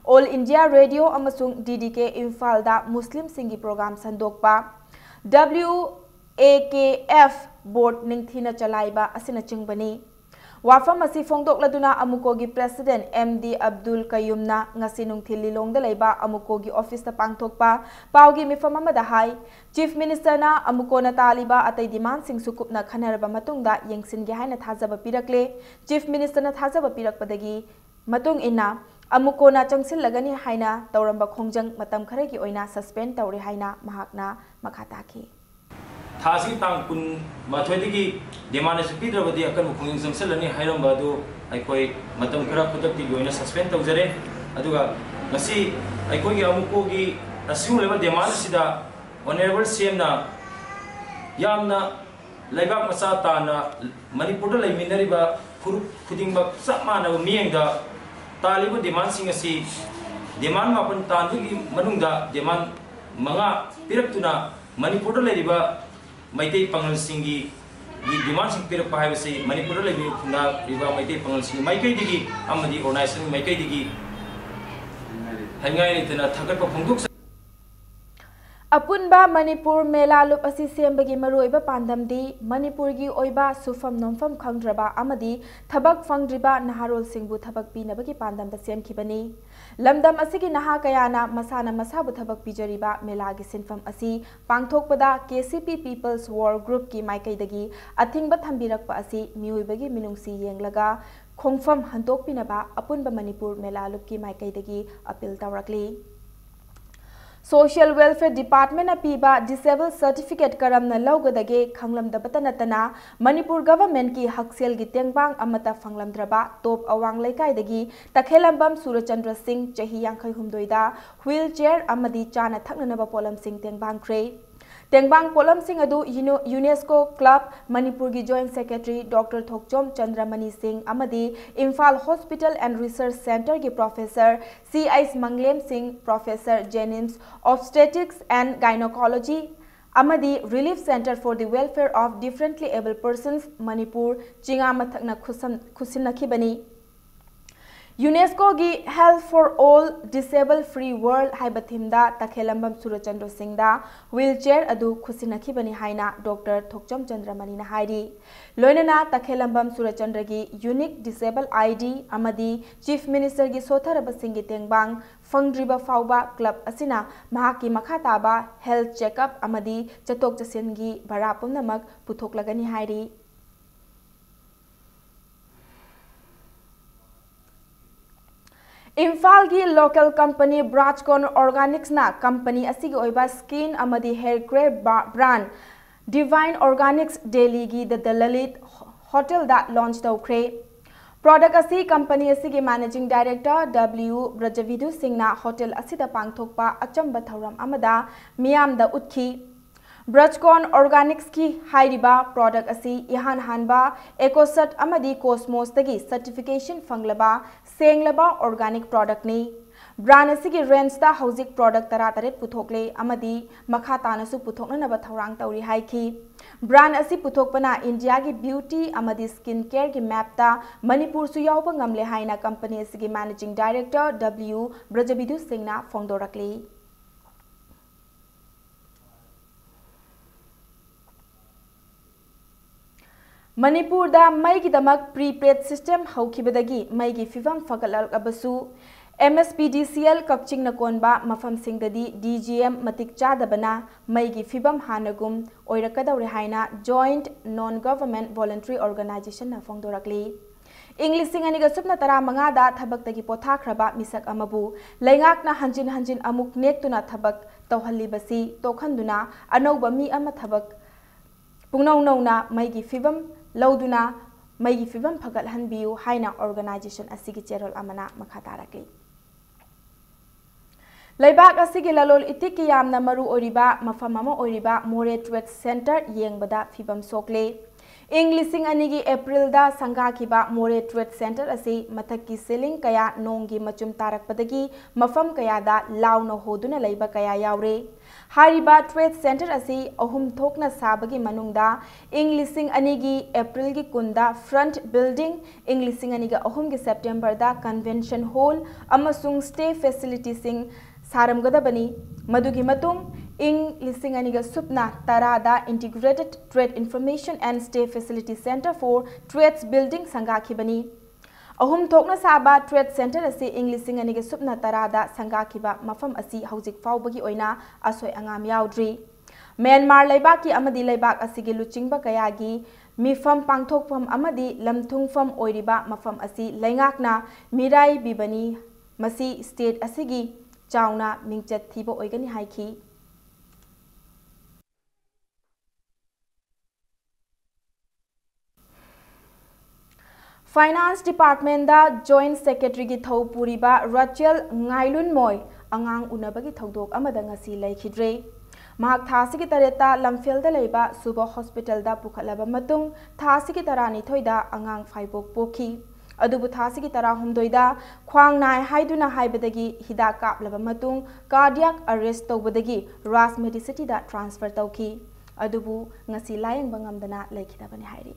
All India Radio ꯑꯃꯁꯨꯡ D D K ꯏꯝꯐꯥꯜꯗ Muslimꯁꯤꯡꯒꯤ program ꯁꯟꯗꯣꯛꯄ, W A K F board ꯅꯤꯡꯊꯤꯅ ꯆꯂꯥꯏꯕ ꯑꯁꯤꯅꯆꯤꯡꯕꯅꯤ꯫ ꯋꯥꯐꯝ ꯑꯁꯤ ꯐꯣꯡꯗꯣꯛꯂꯗꯨꯅ ꯑꯃꯨꯀꯣꯒꯤ President M D ꯑꯕꯗꯨꯜ ꯀꯌꯨꯝꯅ ꯉꯁꯤ ꯅꯨꯡꯊꯤꯜ ꯂꯤꯂꯣꯡꯗ ꯂꯩꯕ ꯑꯃꯨꯀꯣꯒꯤ officeꯇ ꯄꯥꯡꯊꯣꯛꯄ ꯄꯥꯎꯒꯤ ꯃꯤꯐꯝ ꯑꯃꯗ ꯍꯥꯏ, Chief Ministerꯅ ꯑꯃꯨꯀꯣꯅ ꯇꯥꯜꯂꯤꯕ ꯑꯇꯩ demandꯁꯤꯡꯁꯨ ꯀꯨꯞꯅ ꯈꯟꯅꯔꯕ ꯃꯇꯨꯡꯗ ꯌꯦꯡꯁꯤꯟꯒꯦ ꯍꯥꯏꯅ ꯊꯥꯖꯕ ꯄꯤꯔꯛꯂꯦ꯫ Chief Ministerꯅ ꯊꯥꯖꯕ ꯄꯤꯔꯛꯄꯗꯒꯤ ꯃꯇꯨꯡ ꯏꯟꯅ ꯑꯃꯨꯀꯣꯅ ꯆꯪꯁꯤꯜꯂꯒꯅꯤ ꯍꯥꯏꯅ ꯇꯧꯔꯝꯕ ꯈꯣꯡꯖꯪ ꯃꯇꯝ ꯈꯔꯒꯤ ꯑꯣꯏꯅ suspend ꯇꯧꯔꯦ ꯍꯥꯏꯅ ꯃꯍꯥꯛꯅ ꯃꯈꯥ ꯇꯥꯈꯤ꯫ ꯊꯥ ꯑꯁꯤꯒꯤ ꯇꯥꯡ ꯀꯨꯟꯃꯥꯊꯣꯏꯗꯒꯤ demand ꯑꯁꯤ ꯄꯤꯗ꯭ꯔꯕꯗꯤ ꯑꯀꯟꯕ ꯈꯣꯡꯖꯪ ꯆꯪꯁꯤꯜꯂꯅꯤ ꯍꯥꯏꯔꯝꯕ ꯑꯗꯨ ꯑꯩꯈꯣꯏ ꯃꯇꯝ ꯈꯔ ꯈꯨꯗꯛꯇꯤꯒꯤ ꯑꯣꯏꯅ suspend ꯇꯧꯖꯔꯦ꯫ ꯑꯗꯨꯒ ꯉꯁꯤ ꯑꯩꯈꯣꯏꯒꯤ ꯑꯃꯨꯀꯣꯒꯤ ꯑꯁꯤꯒꯨꯝꯂꯕ demand ꯑꯁꯤꯗ Honourable CMꯅ ꯌꯥꯝꯅ ꯂꯩꯕꯥꯛ ꯃꯆꯥ ꯇꯥꯅ ꯃꯅꯤꯄꯨꯔꯗ ꯂꯩꯃꯤꯟꯅꯔꯤꯕ ꯐꯨꯔꯨꯞ ꯈꯨꯗꯤꯡꯃꯛ ꯆꯞ ꯃꯥꯟꯅꯕ ꯃꯤꯠꯌꯦꯡꯗ ꯇꯥꯜꯂꯤꯕ demandꯁꯤꯡ ꯑꯁꯤ, demand ꯃꯥꯄꯟ ꯇꯥꯟꯕꯒꯤ ꯃꯅꯨꯡꯗ demand ꯃꯉꯥ ꯄꯤꯔꯛꯇꯨꯅ ꯃꯅꯤꯄꯨꯔꯗ ꯂꯩꯔꯤꯕ ꯃꯩꯇꯩ ꯄꯥꯉꯜꯁꯤꯡꯒꯤ demandꯁꯤꯡ ꯄꯤꯔꯛꯄ ꯍꯥꯏꯕꯁꯤ ꯃꯅꯤꯄꯨꯔꯗ ꯂꯩꯕ ꯈꯨꯟꯗꯥꯔꯤꯕ ꯃꯩꯇꯩ ꯄꯥꯉꯜꯁꯤꯡꯒꯤ ꯃꯥꯏꯀꯩꯗꯒꯤ ꯑꯃꯗꯤ organisationꯒꯤ ꯃꯥꯏꯀꯩꯗꯒꯤ ꯍꯥꯏꯅꯤꯡꯉꯥꯏ ꯂꯩꯇꯅ ꯊꯥꯒꯠꯄ ꯐꯣꯡꯗꯣꯛꯆꯔꯤ꯫ ꯑꯄꯨꯟꯕ ꯃꯅꯤꯄꯨꯔ ꯃꯦꯂꯥ ꯂꯨꯞ ꯑꯁꯤ ꯁꯦꯝꯕꯒꯤ ꯃꯔꯨꯑꯣꯏꯕ ꯄꯥꯟꯗꯝꯗꯤ ꯃꯅꯤꯄꯨꯔꯒꯤ ꯑꯣꯏꯕ ꯁꯨꯐꯝ ꯅꯣꯝꯐꯝ ꯈꯪꯗ꯭ꯔꯕ ꯑꯃꯗꯤ ꯊꯕꯛ ꯐꯪꯗ꯭ꯔꯤꯕ ꯅꯍꯥꯔꯣꯜꯁꯤꯡꯕꯨ ꯊꯕꯛ ꯄꯤꯅꯕꯒꯤ ꯄꯥꯟꯗꯝꯗ ꯁꯦꯝꯈꯤꯕꯅꯤ꯫ ꯂꯝꯗꯝ ꯑꯁꯤꯒꯤ ꯅꯍꯥ ꯀꯌꯥꯅ ꯃꯁꯥꯅ ꯃꯁꯥꯕꯨ ꯊꯕꯛ ꯄꯤꯖꯔꯤꯕ ꯃꯦꯂꯥꯒꯤ ꯁꯤꯟꯐꯝ ꯑꯁꯤ ꯄꯥꯡꯊꯣꯛꯄꯗ K C P People's War Groupꯀꯤ ꯃꯥꯏꯀꯩꯗꯒꯤ ꯑꯊꯤꯡꯕ ꯊꯝꯕꯤꯔꯛꯄ ꯑꯁꯤ ꯃꯤꯑꯣꯏꯕꯒꯤ ꯃꯤꯅꯨꯡꯁꯤ ꯌꯦꯡꯂꯒ ꯈꯣꯡꯐꯝ ꯍꯟꯗꯣꯛꯄꯤꯅꯕ ꯑꯄꯨꯟꯕ ꯃꯅꯤꯄꯨꯔ ꯃꯦꯂꯥ ꯂꯨꯞꯀꯤ ꯃꯥꯏꯀꯩꯗꯒꯤ appeal ꯇꯧꯔꯛꯂꯤ꯫ Social Welfare Department ꯅ ꯄꯤꯕ Disable Certificate ꯀꯔꯝꯅ ꯂꯧꯒꯗꯒꯦ ꯈꯪꯂꯝꯗꯕꯇ ꯅꯠꯇꯅ, ꯃꯅꯤꯄꯨꯔ Government ꯀꯤ ꯍꯛꯁꯦꯜꯒꯤ ꯇꯦꯡꯕꯥꯡ ꯑꯃꯠꯇ ꯐꯪꯂꯝꯗ꯭ꯔꯕ ꯇꯣꯞ ꯑꯋꯥꯡ ꯂꯩꯀꯥꯏꯗꯒꯤ ꯇꯈꯦꯂꯝꯕꯝ ꯁꯨꯔꯆꯟꯗ꯭ꯔ ꯁꯤꯡ, ꯆꯍꯤ ꯌꯥꯡꯈꯩ ꯍꯨꯝꯗꯣꯏꯗ wheelchair ꯑꯃꯗꯤ ꯆꯥꯅ ꯊꯛꯅꯅꯕ ꯄꯣꯠꯂꯝꯁꯤꯡ ꯇꯦꯡꯕꯥꯡꯈ꯭ꯔꯦ꯫ ꯇꯦꯡꯕꯥꯡ ꯄꯣꯠꯂꯝꯁꯤꯡ ꯑꯗꯨ ꯌꯨꯅꯣ-, UNESCO Club ꯃꯅꯤꯄꯨꯔꯒꯤ Joint Secretary Doctor ꯊꯣꯛꯆꯣꯝ ꯆꯟꯗ꯭ꯔꯃꯅꯤ ꯁꯤꯡ ꯑꯃꯗꯤ Imphal Hospital and Research Centre ꯒꯤ Professor ꯁꯤ ꯑꯩꯆ ꯃꯪꯂꯦꯝ ꯁꯤꯡ, Professor, JNIMS, Obstetrics and Gynecology ꯑꯃꯗꯤ Relief Centre for the Welfare of Differently Abled Persons, Manipur, ꯆꯤꯉꯥ ꯃꯊꯛꯅ ꯈꯨꯠꯁꯝ-, ꯈꯨꯠꯁꯤꯟꯅꯈꯤꯕꯅꯤ꯫ UNESCO ꯒꯤ Health for All, Disable Free World ꯍꯥꯏꯕ theme ꯗ ꯇꯈꯦꯂꯝꯕꯝ ꯁꯨꯔꯆꯟꯗ꯭ꯔ ꯁꯤꯡꯗ wheelchair ꯑꯗꯨ ꯈꯨꯠꯁꯤꯟꯅꯈꯤꯕꯅꯤ ꯍꯥꯏꯅ Doctor ꯊꯣꯛꯆꯣꯝ ꯆꯟꯗ꯭ꯔꯃꯅꯤꯅ ꯍꯥꯏꯔꯤ꯫ ꯂꯣꯏꯅꯅ ꯇꯈꯦꯂꯝꯕꯝ ꯁꯨꯔꯆꯟꯗ꯭ꯔꯒꯤ unique disable ID ꯑꯃꯗꯤ Chief Minister ꯒꯤ ꯁꯣꯊꯔꯕꯁꯤꯡꯒꯤ ꯇꯦꯡꯕꯥꯡ ꯐꯪꯗ꯭ꯔꯤꯕ ꯐꯥꯎꯕ club ꯑꯁꯤꯅ ꯃꯍꯥꯛꯀꯤ ꯃꯈꯥ ꯇꯥꯕ health checkup ꯑꯃꯗꯤ ꯆꯠꯊꯣꯛ ꯆꯠꯁꯤꯟꯒꯤ ꯚꯔꯥ ꯄꯨꯝꯅꯃꯛ ꯄꯨꯊꯣꯛꯂꯒꯅꯤ ꯍꯥꯏꯔꯤ꯫ ꯏꯝꯐꯥꯜꯒꯤ local company Brajcon Organics ꯅ company ꯑꯁꯤꯒꯤ ꯑꯣꯏꯕ skin ꯑꯃꯗꯤ hair care ba-, brand Divine Organics ꯗꯦꯜꯂꯤꯒꯤ The, The Lalit Hotel the launch ꯇꯧꯈ꯭ꯔꯦ꯫ Product ꯑꯁꯤ company ꯑꯁꯤꯒꯤ Managing Director W ꯕ꯭ꯔꯖꯕꯤꯗꯨ ꯁꯤꯡꯅ hotel ꯑꯁꯤꯗ ꯄꯥꯡꯊꯣꯛꯄ ꯑꯆꯝꯕ ꯊꯧꯔꯝ ꯑꯃꯗ ꯃꯤꯌꯥꯝꯗ ꯎꯠꯈꯤ꯫ Brajcon Organics ꯀꯤ ꯍꯥꯏꯔꯤꯕ product ꯑꯁꯤ ꯏꯍꯥꯟ ꯍꯥꯟꯕ EcoCert ꯑꯃꯗꯤ Cosmos ꯇꯒꯤ certification ꯐꯪꯂꯕ ꯁꯦꯡꯂꯕ organic product ꯅꯤ꯫ Brand ꯑꯁꯤꯒꯤ range ꯇ ꯍꯧꯖꯤꯛ product ꯇꯔꯥꯇꯔꯦꯠ ꯄꯨꯊꯣꯛꯂꯦ ꯑꯃꯗꯤ ꯃꯈꯥ ꯇꯥꯅꯁꯨ ꯄꯨꯊꯣꯛꯅꯅꯕ ꯊꯧꯔꯥꯡ ꯇꯧꯔꯤ ꯍꯥꯏꯈꯤ꯫ Brand ꯑꯁꯤ ꯄꯨꯊꯣꯛꯄꯅ ꯏꯟꯗꯤꯌꯥꯒꯤ beauty ꯑꯃꯗꯤ skin care ꯒꯤ map ꯇ ꯃꯅꯤꯄꯨꯔꯁꯨ ꯌꯥꯎꯕ ꯉꯝꯂꯦ ꯍꯥꯏꯅ company ꯑꯁꯤꯒꯤ Managing Director W ꯕ꯭ꯔꯖꯕꯤꯗꯨ ꯁꯤꯡꯅ ꯐꯣꯡꯗꯣꯔꯛꯂꯤ꯫ ꯃꯅꯤꯄꯨꯔꯗ ꯃꯩꯒꯤꯗꯃꯛ prepaid system ꯍꯧꯈꯤꯕꯗꯒꯤ ꯃꯩꯒꯤ ꯐꯤꯚꯝ ꯐꯒꯠꯂꯛꯂꯕꯁꯨ, ꯑꯦꯝ ꯑꯦꯁ ꯄꯤ ꯗꯤ ꯁꯤ ꯑꯦꯜ ꯀꯛꯆꯤꯡꯅ ꯀꯣꯟꯕ ꯃꯐꯝꯁꯤꯡꯗꯗꯤ ꯗꯤ ꯖꯤ ꯑꯦꯝ ꯃꯇꯤꯛ ꯆꯥꯗꯕꯅ ꯃꯩꯒꯤ ꯐꯤꯕꯝ ꯍꯥꯟꯅꯒꯨꯝ ꯑꯣꯏꯔꯛꯀꯗꯧꯔꯦ ꯍꯥꯏꯅ Joint Non Government Voluntary Organizationꯅ ꯐꯣꯡꯗꯣꯔꯛꯂꯤ꯫ ꯏꯪ ꯂꯤꯁꯤꯡ ꯑꯅꯤꯒ ꯁꯨꯞꯅ ꯇꯔꯥꯃꯉꯥꯗ ꯊꯕꯛꯇꯒꯤ ꯄꯣꯊꯥꯈ꯭ꯔꯕ ꯃꯤꯁꯛ ꯑꯃꯕꯨ ꯂꯩꯉꯥꯛꯅ ꯍꯟꯖꯤꯟ ꯍꯟꯖꯤꯟ ꯑꯃꯨꯛ ꯅꯦꯛꯇꯨꯅ ꯊꯕꯛ ꯇꯧꯍꯜꯂꯤꯕꯁꯤ ꯇꯣꯛꯍꯟꯗꯨꯅ ꯑꯅꯧꯕ ꯃꯤ ꯑꯃ ꯊꯕꯛ ꯄꯨꯡꯅꯧ ꯅꯧꯅ ꯃꯩꯒꯤ ꯐꯤꯕꯝ ꯂꯧꯗꯨꯅ ꯃꯩꯒꯤ ꯐꯤꯕꯝ ꯐꯒꯠꯍꯟꯕꯤꯌꯨ ꯍꯥꯏꯅ organization ꯑꯁꯤꯒꯤ ꯆꯦꯔꯣꯜ ꯑꯃꯅ ꯃꯈꯥ ꯇꯥꯔꯛꯂꯤ꯫ ꯂꯩꯕꯥꯛ ꯑꯁꯤꯒꯤ ꯂꯂꯣꯜ ꯏꯇꯤꯛꯀꯤ ꯌꯥꯝꯅ ꯃꯔꯨ ꯑꯣꯏꯔꯤꯕ ꯃꯐꯝ ꯑꯃ ꯑꯣꯏꯔꯤꯕ ꯃꯣꯔꯦ Trade Centre ꯌꯦꯡꯕꯗ ꯐꯤꯕꯝ ꯁꯣꯛꯂꯦ꯫ ꯏꯪ ꯂꯤꯁꯤꯡ ꯑꯅꯤꯒꯤ Aprilꯗ ꯁꯪꯒꯥꯈꯤꯕ ꯃꯣꯔꯦ Trade Centre ꯑꯁꯤ ꯃꯊꯛꯀꯤ ceiling ꯀꯌꯥ ꯅꯣꯡꯒꯤ ꯃꯆꯨꯝ ꯇꯥꯔꯛꯄꯗꯒꯤ ꯃꯐꯝ ꯀꯌꯥꯗ ꯂꯥꯎꯅ ꯍꯣꯗꯨꯅ ꯂꯩꯕ ꯀꯌꯥ ꯌꯥꯎꯔꯦ꯫ ꯍꯥꯏꯔꯤꯕ Trade Centre ꯑꯁꯤ ꯑꯍꯨꯝ ꯊꯣꯛꯅ ꯁꯥꯕꯒꯤ ꯃꯅꯨꯡꯗ ꯏꯪ ꯂꯤꯁꯤꯡ ꯑꯅꯤꯒꯤ Aprilꯒꯤ ꯀꯨꯟꯗ front building, ꯏꯪ ꯂꯤꯁꯤꯡ ꯑꯅꯤꯒ ꯑꯍꯨꯝꯒꯤ Septemberꯗ convention hall ꯑꯃꯁꯨꯡ stay facilityꯁꯤꯡ ꯁꯥꯔꯝꯒꯗꯕꯅꯤ꯫ ꯃꯗꯨꯒꯤ ꯃꯇꯨꯡ ꯏꯪ ꯂꯤꯁꯤꯡ ꯑꯅꯤꯒ ꯁꯨꯞꯅ ꯇꯔꯥꯗ Integrated Trade Information and Stay Facility Centre for Trades Building ꯁꯪꯒꯥꯈꯤꯕꯅꯤ꯫ ꯑꯍꯨꯝ ꯊꯣꯛꯅ ꯁꯥꯕ Trade Centre ꯑꯁꯤ ꯏꯪ ꯂꯤꯁꯤꯡ ꯑꯅꯤꯒ ꯁꯨꯞꯅ ꯇꯔꯥꯗ ꯁꯪꯒꯥꯈꯤꯕ ꯃꯐꯝ ꯑꯁꯤ ꯍꯧꯖꯤꯛ ꯐꯥꯎꯕꯒꯤ ꯑꯣꯏꯅ ꯑꯁꯣꯏ ꯑꯉꯥꯝ ꯌꯥꯎꯗ꯭ꯔꯤ꯫ ꯃ꯭ꯌꯥꯟꯃꯥꯔ ꯂꯩꯕꯥꯛꯀꯤ ꯑꯃꯗꯤ ꯂꯩꯕꯥꯛ ꯑꯁꯤꯒꯤ ꯂꯨꯆꯤꯡꯕ ꯀꯌꯥꯒꯤ ꯃꯤꯐꯝ ꯄꯥꯡꯊꯣꯛꯐꯝ ꯑꯃꯗꯤ ꯂꯝꯊꯨꯡꯐꯝ ꯑꯣꯏꯔꯤꯕ ꯃꯐꯝ ꯑꯁꯤ ꯂꯩꯉꯥꯛꯅ ꯃꯤꯔꯥꯏꯕꯤꯕꯅꯤ꯫ ꯃꯁꯤ state ꯑꯁꯤꯒꯤ ꯆꯥꯎꯅ ꯃꯤꯡꯆꯠ ꯊꯤꯕ ꯑꯣꯏꯒꯅꯤ ꯍꯥꯏꯈꯤ꯫ Finance Departmentꯗ Joint Secretaryꯒꯤ ꯊꯧ ꯄꯨꯔꯤꯕ ꯔꯆꯦꯜ ꯉꯥꯏꯂꯨꯟꯃꯣꯏ ꯑꯉꯥꯡ ꯎꯅꯕꯒꯤ ꯊꯧꯗꯣꯛ ꯑꯃꯗ ꯉꯁꯤ ꯂꯩꯈꯤꯗ꯭ꯔꯦ꯫ ꯃꯍꯥꯛ ꯊꯥ ꯑꯁꯤꯒꯤ ꯇꯔꯦꯠꯇ ꯂꯝꯐꯦꯜꯗ ꯂꯩꯕ ꯁꯨꯕ hospitalꯗ ꯄꯨꯈꯠꯂꯕ ꯃꯇꯨꯡ ꯊꯥ ꯑꯁꯤꯒꯤ ꯇꯔꯥꯅꯤꯊꯣꯏꯗ ꯑꯉꯥꯡ ꯐꯥꯏꯕꯣꯛ ꯄꯣꯛꯈꯤ꯫ ꯑꯗꯨꯕꯨ ꯊꯥ ꯑꯁꯤꯒꯤ ꯇꯔꯥꯍꯨꯝꯗꯣꯏꯗ ꯈ꯭ꯋꯥꯡ ꯅꯥꯏ ꯍꯥꯏꯗꯨꯅ ꯍꯥꯏꯕꯗꯒꯤ ꯍꯤꯗꯥꯛ ꯀꯥꯞꯂꯕ ꯃꯇꯨꯡ cardiac arrest ꯇꯧꯕꯗꯒꯤ ꯔꯥꯖ Medicityꯗ transfer ꯇꯧꯈꯤ꯫ ꯑꯗꯨꯕꯨ ꯉꯁꯤ ꯂꯥꯌꯦꯡꯕ ꯉꯝꯗꯅ ꯂꯩꯈꯤꯗꯕꯅꯤ ꯍꯥꯏꯔꯤ꯫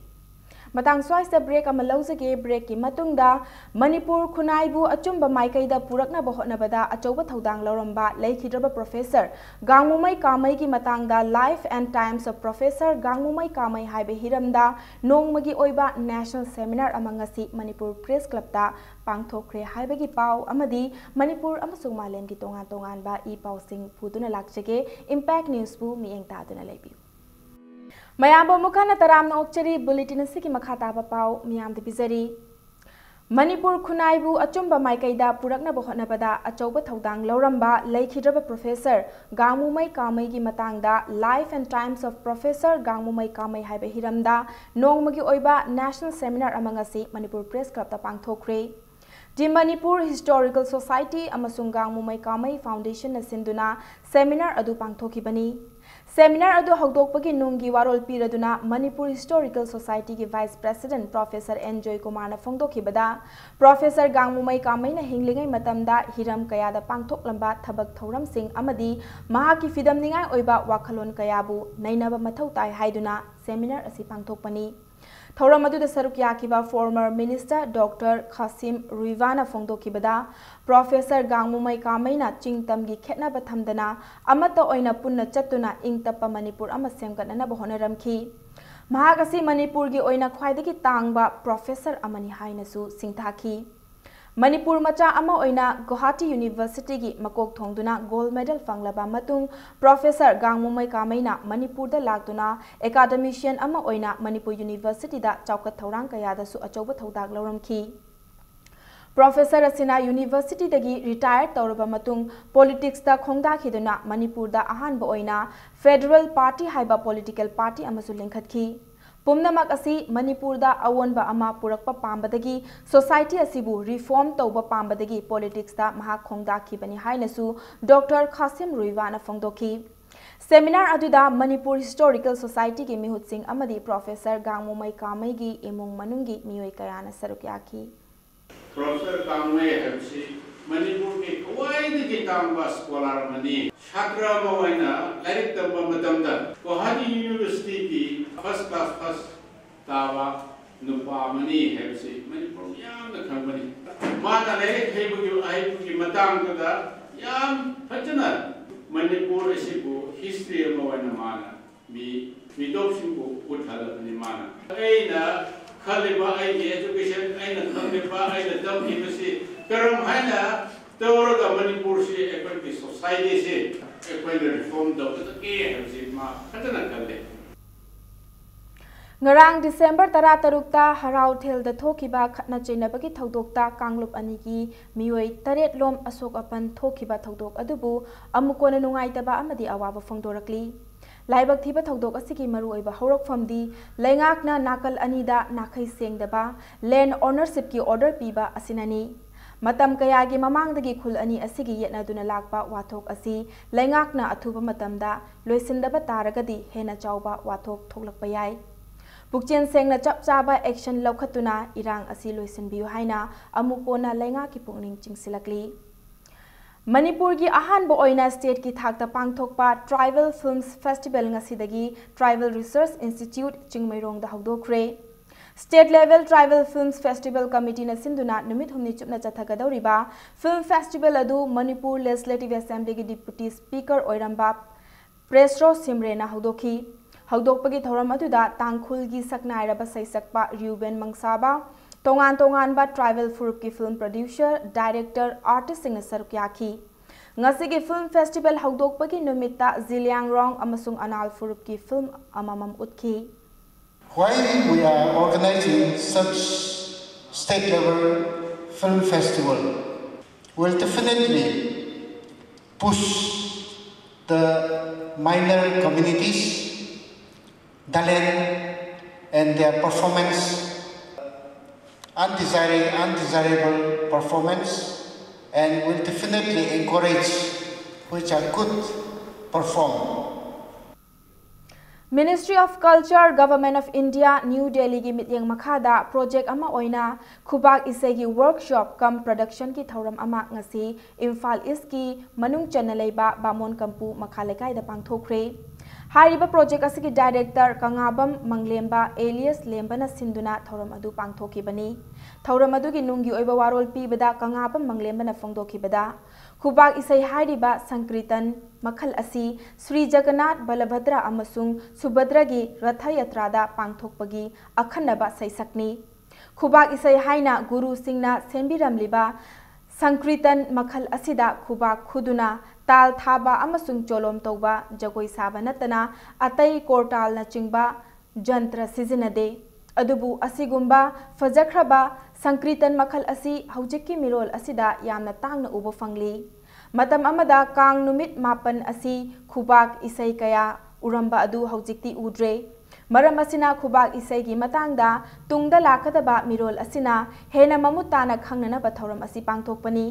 ꯃꯇꯥꯡ ꯁ꯭ꯋꯥꯏꯁꯤꯗ ꯕ꯭ꯔꯦꯛ ꯑꯃ ꯂꯧꯖꯒꯦ꯫ ꯕ꯭ꯔꯦꯛꯀꯤ ꯃꯇꯨꯡꯗ ꯃꯅꯤꯄꯨꯔ ꯈꯨꯟꯅꯥꯏꯕꯨ ꯑꯆꯨꯝꯕ ꯃꯥꯏꯀꯩꯗ ꯄꯨꯔꯛꯅꯕ ꯍꯣꯠꯅꯕꯗ ꯑꯆꯧꯕ ꯊꯧꯗꯥꯡ ꯂꯧꯔꯝꯕ ꯂꯩꯈꯤꯗ꯭ꯔꯕ ꯄ꯭ꯔꯣꯐꯦꯁꯔ ꯒꯥꯡꯃꯨꯃꯩ ꯀꯥꯃꯩꯒꯤ ꯃꯇꯥꯡꯗ Life and Times of Professor ꯒꯥꯡꯃꯨꯃꯩ ꯀꯥꯃꯩ ꯍꯥꯏꯕ ꯍꯤꯔꯝꯗ ꯅꯣꯡꯃꯒꯤ ꯑꯣꯏꯕ ꯅꯦꯁꯅꯦꯜ ꯁꯦꯃꯤꯅꯥꯔ ꯑꯃ ꯉꯁꯤ ꯃꯅꯤꯄꯨꯔ ꯄ꯭ꯔꯦꯁ ꯀ꯭ꯂꯕꯇ ꯄꯥꯡꯊꯣꯛꯈ꯭ꯔꯦ ꯍꯥꯏꯕꯒꯤ ꯄꯥꯎ ꯑꯃꯗꯤ ꯃꯅꯤꯄꯨꯔ ꯑꯃꯁꯨꯡ ꯃꯥꯂꯦꯝꯒꯤ ꯇꯣꯉꯥꯟ ꯇꯣꯉꯥꯟꯕ ꯏ ꯄꯥꯎꯁꯤꯡ ꯄꯨꯗꯨꯅ ꯂꯥꯛꯆꯒꯦ꯫ ꯏꯝꯄꯦꯛ ꯅ꯭ꯌꯨꯁꯄꯨ ꯃꯤꯠꯌꯦꯡ ꯇꯥꯗꯨꯅ ꯂꯩꯕꯤꯌꯨ꯫ ꯃꯌꯥꯝꯕꯨ ꯑꯃꯨꯛ ꯍꯟꯅ ꯇꯔꯥꯝꯅ ꯑꯣꯛꯆꯔꯤ꯫ ꯕꯨꯂꯦꯇꯤꯟ ꯑꯁꯤꯒꯤ ꯃꯈꯥ ꯇꯥꯕ ꯄꯥꯎ ꯃꯤꯌꯥꯝꯗ ꯄꯤꯖꯔꯤ꯫ ꯃꯅꯤꯄꯨꯔ ꯈꯨꯟꯅꯥꯏꯕꯨ ꯑꯆꯨꯝꯕ ꯃꯥꯏꯀꯩꯗ ꯄꯨꯔꯛꯅꯕ ꯍꯣꯠꯅꯕꯗ ꯑꯆꯧꯕ ꯊꯧꯗꯥꯡ ꯂꯧꯔꯝꯕ ꯂꯩꯈꯤꯗ꯭ꯔꯕ ꯄ꯭ꯔꯣꯐꯦꯁꯔ ꯒꯥꯡꯃꯨꯃꯩ ꯀꯥꯃꯩꯒꯤ ꯃꯇꯥꯡꯗ Life and Times of Professor ꯒꯥꯡꯃꯨꯃꯩ ꯀꯥꯃꯩ ꯍꯥꯏꯕ ꯍꯤꯔꯝꯗ ꯅꯣꯡꯃꯒꯤ ꯑꯣꯏꯕ ꯅꯦꯁꯅꯦꯜ ꯁꯦꯃꯤꯅꯥꯔ ꯑꯃ ꯉꯁꯤ ꯃꯅꯤꯄꯨꯔ ꯄ꯭ꯔꯦꯁ ꯀ꯭ꯂꯕꯇ ꯄꯥꯡꯊꯣꯛꯈ꯭ꯔꯦ꯫ The Manipur Historical Society ꯑꯃꯁꯨꯡ ꯒꯥꯡꯃꯨꯃꯩ ꯀꯥꯃꯩ ꯐꯥꯎꯟꯗꯦꯁꯟꯅ ꯁꯤꯟꯗꯨꯅ ꯁꯦꯃꯤꯅꯥꯔ ꯑꯗꯨ ꯄꯥꯡꯊꯣꯛꯈꯤꯕꯅꯤ꯫ ꯁꯦꯃꯤꯅꯥꯔ ꯑꯗꯨ ꯍꯧꯗꯣꯛꯄꯒꯤ ꯅꯨꯡꯒꯤ ꯋꯥꯔꯣꯜ ꯄꯤꯔꯗꯨꯅ ꯃꯅꯤꯄꯨꯔ ꯍꯤꯁꯇꯣꯔꯤꯀꯦꯜ ꯁꯣꯁꯥꯏꯇꯤꯒꯤ ꯚꯥꯏꯁ ꯄ꯭ꯔꯦꯁꯤꯗꯦꯟꯠ ꯄ꯭ꯔꯣꯐꯦꯁꯔ ꯑꯦꯟ ꯖꯣꯏꯀꯨꯃꯥꯔꯅ ꯐꯣꯡꯗꯣꯛꯈꯤꯕꯗ, ꯄ꯭ꯔꯣꯐꯦꯁꯔ ꯒꯥꯡꯃꯨꯃꯩ ꯀꯥꯃꯩꯅ ꯍꯤꯡꯂꯤꯉꯩ ꯃꯇꯝꯗ ꯍꯤꯔꯝ ꯀꯌꯥꯗ ꯄꯥꯡꯊꯣꯛꯂꯝꯕ ꯊꯕꯛ ꯊꯧꯔꯝꯁꯤꯡ ꯑꯃꯗꯤ ꯃꯍꯥꯛꯀꯤ ꯐꯤꯗꯝꯅꯤꯉꯥꯏ ꯑꯣꯏꯕ ꯋꯥꯈꯜꯂꯣꯟ ꯀꯌꯥꯕꯨ ꯅꯩꯅꯕ ꯃꯊꯧ ꯇꯥꯏ ꯍꯥꯏꯗꯨꯅ ꯁꯦꯃꯤꯅꯥꯔ ꯑꯁꯤ ꯄꯥꯡꯊꯣꯛꯄꯅꯤ꯫ ꯊꯧꯔꯝ ꯑꯗꯨꯗ ꯁꯔꯨꯛ ꯌꯥꯈꯤꯕ former minister doctor ꯈꯥꯁꯤꯝ ꯔꯨꯏꯋꯥꯅ ꯐꯣꯡꯗꯣꯛꯈꯤꯕꯗ, professor Gangmumei ꯀꯥꯃꯩꯅ ꯆꯤꯡ ꯇꯝꯒꯤ ꯈꯦꯠꯅꯕ ꯊꯝꯗꯅ ꯑꯃꯠꯇ ꯑꯣꯏꯅ ꯄꯨꯟꯅ ꯆꯠꯇꯨꯅ ꯏꯪ ꯇꯞꯄ ꯃꯅꯤꯄꯨꯔ ꯑꯃ ꯁꯦꯝꯒꯠꯅꯅꯕ ꯍꯣꯠꯅꯔꯝꯈꯤ꯫ ꯃꯍꯥꯛ ꯑꯁꯤ ꯃꯅꯤꯄꯨꯔꯒꯤ ꯑꯣꯏꯅ ꯈ꯭ꯋꯥꯏꯗꯒꯤ ꯇꯥꯡꯕ ꯄ꯭ꯔꯣꯐꯦꯁꯔ ꯑꯃꯅꯤ ꯍꯥꯏꯅꯁꯨ ꯁꯤꯡꯊꯥꯈꯤ꯫ ꯃꯅꯤꯄꯨꯔ ꯃꯆꯥ ꯑꯃ ꯑꯣꯏꯅ ꯒꯨꯋꯥꯍꯥꯇꯤ ꯌꯨꯅꯤꯚꯔꯁꯤꯇꯤꯒꯤ ꯃꯀꯣꯛ ꯊꯣꯡꯗꯨꯅ ꯒꯣꯜꯗ ꯃꯦꯗꯜ ꯐꯪꯂꯕ ꯃꯇꯨꯡ, ꯄ꯭ꯔꯣꯐꯦꯁꯔ ꯒꯥꯡꯃꯨꯃꯩ ꯀꯥꯃꯩꯅ ꯃꯅꯤꯄꯨꯔꯗ ꯂꯥꯛꯇꯨꯅ ꯑꯦꯀꯥꯗꯃꯤꯁꯤꯌꯟ ꯑꯃ ꯑꯣꯏꯅ ꯃꯅꯤꯄꯨꯔ ꯌꯨꯅꯤꯚꯔꯁꯤꯇꯤꯗ ꯆꯥꯎꯈꯠ ꯊꯧꯔꯥꯡ ꯀꯌꯥꯗꯁꯨ ꯑꯆꯧꯕ ꯊꯧꯗꯥꯡ ꯂꯧꯔꯝꯈꯤ꯫ ꯄ꯭ꯔꯣꯐꯦꯁꯔ ꯑꯁꯤꯅ ꯌꯨꯅꯤꯚꯔꯁꯤꯇꯤꯗꯒꯤ ꯔꯤꯇꯥꯌꯔ ꯇꯧꯔꯕ ꯃꯇꯨꯡ ꯄꯣꯂꯤꯇꯤꯛꯁꯇ ꯈꯣꯡꯗꯥꯈꯤꯗꯨꯅ ꯃꯅꯤꯄꯨꯔꯗ ꯑꯍꯥꯟꯕ ꯑꯣꯏꯅ ꯐꯦꯗꯔꯦꯜ ꯄꯥꯔꯇꯤ ꯍꯥꯏꯕ ꯄꯣꯂꯤꯇꯤꯀꯦꯜ ꯄꯥꯔꯇꯤ ꯑꯃꯁꯨ ꯂꯤꯡꯈꯠꯈꯤ꯫ ꯄꯨꯝꯅꯃꯛ ꯑꯁꯤ ꯃꯅꯤꯄꯨꯔꯗ ꯑꯑꯣꯟꯕ ꯑꯃ ꯄꯨꯔꯛꯄ ꯄꯥꯝꯕꯗꯒꯤ, ꯁꯣꯁꯥꯏꯇꯤ ꯑꯁꯤꯕꯨ ꯔꯤꯐꯣꯔꯝ ꯇꯧꯕ ꯄꯥꯝꯕꯗꯒꯤ ꯄꯣꯂꯤꯇꯤꯛꯁꯇ ꯃꯍꯥꯛ ꯈꯣꯡꯗꯥꯈꯤꯕꯅꯤ ꯍꯥꯏꯅꯁꯨ ꯗꯣꯛꯇꯔ ꯈꯥꯁꯤꯝ ꯔꯨꯏꯋꯥꯅ ꯐꯣꯡꯗꯣꯛꯈꯤ꯫ ꯁꯦꯃꯤꯅꯥꯔ ꯑꯗꯨꯗ ꯃꯅꯤꯄꯨꯔ ꯍꯤꯁꯇꯣꯔꯤꯀꯦꯜ ꯁꯣꯁꯥꯏꯇꯤꯒꯤ ꯃꯤꯍꯨꯠꯁꯤꯡ ꯑꯃꯗꯤ ꯄ꯭ꯔꯣꯐꯦꯁꯔ ꯒꯥꯡꯃꯨꯃꯩ ꯀꯥꯃꯩꯒꯤ ꯏꯃꯨꯡ ꯃꯅꯨꯡꯒꯤ ꯃꯤꯑꯣꯏ ꯀꯌꯥꯅ ꯁꯔꯨꯛ ꯌꯥꯈꯤ꯫ ꯄ꯭ꯔꯣꯐꯦꯁꯔ ꯀꯥꯡꯃꯩ ꯍꯥꯏꯕꯁꯤ ꯃꯅꯤꯄꯨꯔꯒꯤ ꯈ꯭ꯋꯥꯏꯗꯒꯤ ꯇꯥꯡꯕ ꯁ꯭ꯀꯣꯂꯥꯔ ꯑꯃꯅꯤ꯫ ꯁꯥꯇ꯭ꯔ ꯑꯃ ꯑꯣꯏꯅ ꯂꯥꯏꯔꯤꯛ ꯇꯝꯕ ꯃꯇꯝꯗ ꯒꯨꯋꯥꯍꯥꯇꯤ ꯌꯨꯅꯤꯚꯔꯁꯤꯇꯤꯒꯤ ꯐꯥꯔꯁ ꯀ꯭ꯂꯥꯁ ꯐꯥꯔꯁ ꯇꯥꯕ ꯅꯨꯄꯥ ꯑꯃꯅꯤ ꯍꯥꯏꯕꯁꯤ ꯃꯅꯤꯄꯨꯔ ꯃꯤꯌꯥꯝꯅ ꯈꯪꯕꯅꯤ꯫ ꯃꯥꯅ ꯂꯥꯏꯔꯤꯛ ꯍꯩꯕꯒꯤ, ꯍꯩꯕꯒꯤ ꯃꯇꯥꯡꯗꯨꯗ ꯌꯥꯝ ꯐꯖꯅ ꯃꯅꯤꯄꯨꯔ ꯑꯁꯤꯕꯨ history ꯑꯃ ꯑꯣꯏꯅ ꯃꯥꯅ ꯃꯤ, ꯃꯤꯇꯣꯞꯁꯤꯡꯕꯨ ꯎꯠꯍꯜꯂꯕꯅꯤ ꯃꯥꯅ꯫ ꯑꯩꯅ ꯈꯜꯂꯤꯕ ꯑꯩꯒꯤ education, ꯑꯩꯅ ꯈꯜꯂꯤꯕ ꯑꯩꯅ ꯇꯝꯈꯤꯕꯁꯤ ꯀꯔꯝ ꯍꯥꯏꯅ ꯇꯧꯔꯒ ꯃꯅꯤꯄꯨꯔꯁꯤ, ꯑꯩꯈꯣꯏꯒꯤ societyꯁꯤ ꯑꯩꯈꯣꯏꯅ reform ꯇꯧꯒꯗꯒꯦ ꯍꯥꯏꯕꯁꯤ ꯃꯥ ꯐꯖꯅ ꯈꯜꯂꯤ꯫ ꯉꯔꯥꯡ December ꯇꯔꯥꯇꯔꯨꯛꯇ ꯍꯔꯥꯎꯊꯦꯜꯗ ꯊꯣꯛꯈꯤꯕ ꯈꯠꯅ ꯆꯩꯅꯕꯒꯤ ꯊꯧꯗꯣꯛꯇ ꯀꯥꯡꯂꯨꯞ ꯑꯅꯤꯒꯤ ꯃꯤꯑꯣꯏ ꯇꯔꯦꯠ ꯂꯣꯝ ꯑꯁꯣꯛ ꯑꯄꯟ ꯊꯣꯛꯈꯤꯕ ꯊꯧꯗꯣꯛ ꯑꯗꯨꯕꯨ ꯑꯃꯨꯛ ꯀꯣꯟꯅ ꯅꯨꯡꯉꯥꯏꯇꯕ ꯑꯃꯗꯤ ꯑꯋꯥꯕ ꯐꯣꯡꯗꯣꯔꯛꯂꯤ꯫ ꯂꯥꯏꯕꯛ ꯊꯤꯕ ꯊꯧꯗꯣꯛ ꯑꯁꯤꯒꯤ ꯃꯔꯨꯑꯣꯏꯕ ꯍꯧꯔꯛꯐꯝꯗꯤ ꯂꯩꯉꯥꯛꯅ ꯅꯥꯀꯜ ꯑꯅꯤꯗ ꯅꯥꯈꯩ ꯁꯦꯡꯗꯕ land ownershipꯀꯤ order ꯄꯤꯕ ꯑꯁꯤꯅꯅꯤ꯫ ꯃꯇꯝ ꯀꯌꯥꯒꯤ ꯃꯃꯥꯡꯗꯒꯤ ꯈꯨꯜ ꯑꯅꯤ ꯑꯁꯤꯒꯤ ꯌꯦꯠꯅꯗꯨꯅ ꯂꯥꯛꯄ ꯋꯥꯊꯣꯛ ꯑꯁꯤ ꯂꯩꯉꯥꯛꯅ ꯑꯊꯨꯕ ꯃꯇꯝꯗ ꯂꯣꯏꯁꯤꯟꯗꯕ ꯇꯥꯔꯒꯗꯤ ꯍꯦꯟꯅ ꯆꯥꯎꯕ ꯋꯥꯊꯣꯛ ꯊꯣꯛꯂꯛꯄ ꯌꯥꯏ꯫ ꯄꯨꯛꯆꯦꯜ ꯁꯦꯡꯅ ꯆꯞ ꯆꯥꯕ action ꯂꯧꯈꯠꯇꯨꯅ ꯏꯔꯥꯡ ꯑꯁꯤ ꯂꯣꯏꯁꯤꯟꯕꯤꯌꯨ ꯍꯥꯏꯅ ꯑꯃꯨꯛ ꯀꯣꯟꯅ ꯂꯩꯉꯥꯛꯀꯤ ꯄꯨꯛꯅꯤꯡ ꯆꯤꯡꯁꯤꯜꯂꯛꯂꯤ꯫ ꯃꯅꯤꯄꯨꯔꯒꯤ ꯑꯍꯥꯟꯕ ꯑꯣꯏꯅ stateꯀꯤ ꯊꯥꯛꯇ ꯄꯥꯡꯊꯣꯛꯄ Tribal Films Festival ꯉꯁꯤꯗꯒꯤ Tribal Research Institute ꯆꯤꯡꯃꯩꯔꯣꯡꯗ ꯍꯧꯗꯣꯛꯈ꯭ꯔꯦ꯫ State Level Tribal Films Festival Committeeꯅ ꯁꯤꯟꯗꯨꯅ ꯅꯨꯃꯤꯠ ꯍꯨꯝꯅꯤ ꯆꯨꯞꯅ ꯆꯠꯊꯒꯗꯧꯔꯤꯕ film festival ꯑꯗꯨ ꯃꯅꯤꯄꯨꯔ Legislative Assemblyꯒꯤ Deputy Speaker ꯑꯣꯏꯔꯝꯕ ꯄ꯭ꯔꯦꯁꯔꯣ ꯁꯤꯝꯔꯦꯅ ꯍꯧꯗꯣꯛꯈꯤ꯫ ꯍꯧꯗꯣꯛꯄꯒꯤ ꯊꯧꯔꯝ ꯑꯗꯨꯗ ꯇꯥꯡꯈꯨꯜꯒꯤ ꯁꯛꯅꯥꯏꯔꯕ ꯁꯩꯁꯛꯄ ꯔꯤꯎꯕꯦꯟ ꯃꯪꯁꯥꯕ, ꯇꯣꯉꯥꯟ ꯇꯣꯉꯥꯟꯕ tribal ꯐꯨꯔꯨꯞꯀꯤ film producer, director, artistꯁꯤꯡꯅ ꯁꯔꯨꯛ ꯌꯥꯈꯤ꯫ ꯉꯁꯤꯒꯤ film festival ꯍꯧꯗꯣꯛꯄꯒꯤ ꯅꯨꯃꯤꯠꯇ ꯖꯤꯂꯤꯌꯥꯡꯔꯣꯡ ꯑꯃꯁꯨꯡ ꯑꯅꯥꯜ ꯐꯨꯔꯨꯞꯀꯤ film ꯑꯃꯃꯝ ꯎꯠꯈꯤ꯫ Why we are organizing such state level film festival will definitely push the minor communities, Dalen, and their performance, undesirable, undesirable performance, and will definitely encourage which are good perform. Ministry of Culture, Government of India, New Delhiꯒꯤ ꯃꯤꯠꯌꯦꯡ ꯃꯈꯥꯗ project ꯑꯃ ꯑꯣꯏꯅ ꯈꯨꯕꯥꯛ ꯏꯁꯩꯒꯤ workshop cum productionꯒꯤ ꯊꯧꯔꯝ ꯑꯃ ꯉꯁꯤ ꯏꯝꯐꯥꯜ Eastꯀꯤ ꯃꯅꯨꯡ ꯆꯟꯅ ꯂꯩꯕ ꯕꯥꯃꯣꯟ ꯀꯝꯄꯨ ꯃꯈꯥ ꯂꯩꯀꯥꯏꯗ ꯄꯥꯡꯊꯣꯛꯈ꯭ꯔꯦ꯫ ꯍꯥꯏꯔꯤꯕ ꯄ꯭ꯔꯣꯖꯦꯛ ꯑꯁꯤꯒꯤ ꯗꯥꯏꯔꯦꯛꯇꯔ ꯀꯪꯉꯥꯕꯝ ꯃꯪꯂꯦꯝꯕ ꯑꯦꯂꯤꯌꯁ ꯂꯦꯝꯕꯅ ꯁꯤꯟꯗꯨꯅ ꯊꯧꯔꯝ ꯑꯗꯨ ꯄꯥꯡꯊꯣꯛꯈꯤꯕꯅꯤ꯫ ꯊꯧꯔꯝ ꯑꯗꯨꯒꯤ ꯅꯨꯡꯒꯤ ꯑꯣꯏꯕ ꯋꯥꯔꯣꯜ ꯄꯤꯕꯗ ꯀꯪꯉꯥꯕꯝ ꯃꯪꯂꯦꯝꯕꯅ ꯐꯣꯡꯗꯣꯛꯈꯤꯕꯗ, ꯈꯨꯕꯥꯛ ꯏꯁꯩ ꯍꯥꯏꯔꯤꯕ ꯁꯪꯀ꯭ꯔꯤꯇꯟ ꯃꯈꯜ ꯑꯁꯤ ꯁ꯭ꯔꯤ ꯖꯒꯟꯅꯥꯊ, ꯕꯂꯚꯗ꯭ꯔ ꯑꯃꯁꯨꯡ ꯁꯨꯚꯗ꯭ꯔꯒꯤ ꯔꯊ ꯌꯥꯇ꯭ꯔꯥꯗ ꯄꯥꯡꯊꯣꯛꯄꯒꯤ ꯑꯈꯟꯅꯕ ꯁꯩꯁꯛꯅꯤ꯫ ꯈꯨꯕꯥꯛ ꯏꯁꯩ ꯍꯥꯏꯅ ꯒꯨꯔꯨꯁꯤꯡꯅ ꯁꯦꯝꯕꯤꯔꯝꯂꯤꯕ ꯁꯪꯀ꯭ꯔꯤꯇꯟ ꯃꯈꯜ ꯑꯁꯤꯗ ꯈꯨꯕꯥꯛ ꯈꯨꯗꯨꯅ ꯇꯥꯜ ꯊꯥꯕ ꯑꯃꯁꯨꯡ ꯆꯣꯂꯣꯝ ꯇꯧꯕ, ꯖꯒꯣꯏ ꯁꯥꯕ ꯅꯠꯇꯅ ꯑꯇꯩ ꯀꯣꯔꯇꯥꯜꯅꯆꯤꯡꯕ ꯖꯟꯇ꯭ꯔ ꯁꯤꯖꯤꯟꯅꯗꯦ꯫ ꯑꯗꯨꯕꯨ ꯑꯁꯤꯒꯨꯝꯕ ꯐꯖꯈ꯭ꯔꯕ ꯁꯪꯀ꯭ꯔꯤꯇꯟ ꯃꯈꯜ ꯑꯁꯤ ꯍꯧꯖꯤꯛꯀꯤ ꯃꯤꯔꯣꯜ ꯑꯁꯤꯗ ꯌꯥꯝꯅ ꯇꯥꯡꯅ ꯎꯕ ꯐꯪꯂꯤ꯫ ꯃꯇꯝ ꯑꯃꯗ ꯀꯥꯡ ꯅꯨꯃꯤꯠ ꯃꯥꯄꯟ ꯑꯁꯤ ꯈꯨꯕꯥꯛ ꯏꯁꯩ ꯀꯌꯥ ꯎꯔꯝꯕ ꯑꯗꯨ ꯍꯧꯖꯤꯛꯇꯤ ꯎꯗ꯭ꯔꯦ꯫ ꯃꯔꯝ ꯑꯁꯤꯅ ꯈꯨꯕꯥꯛ ꯏꯁꯩꯒꯤ ꯃꯇꯥꯡꯗ ꯇꯨꯡꯗ ꯂꯥꯛꯀꯗꯕ ꯃꯤꯔꯣꯜ ꯑꯁꯤꯅ ꯍꯦꯟꯅ ꯃꯃꯨꯠ ꯇꯥꯅ ꯈꯪꯅꯅꯕ ꯊꯧꯔꯝ ꯑꯁꯤ ꯄꯥꯡꯊꯣꯛꯄꯅꯤ꯫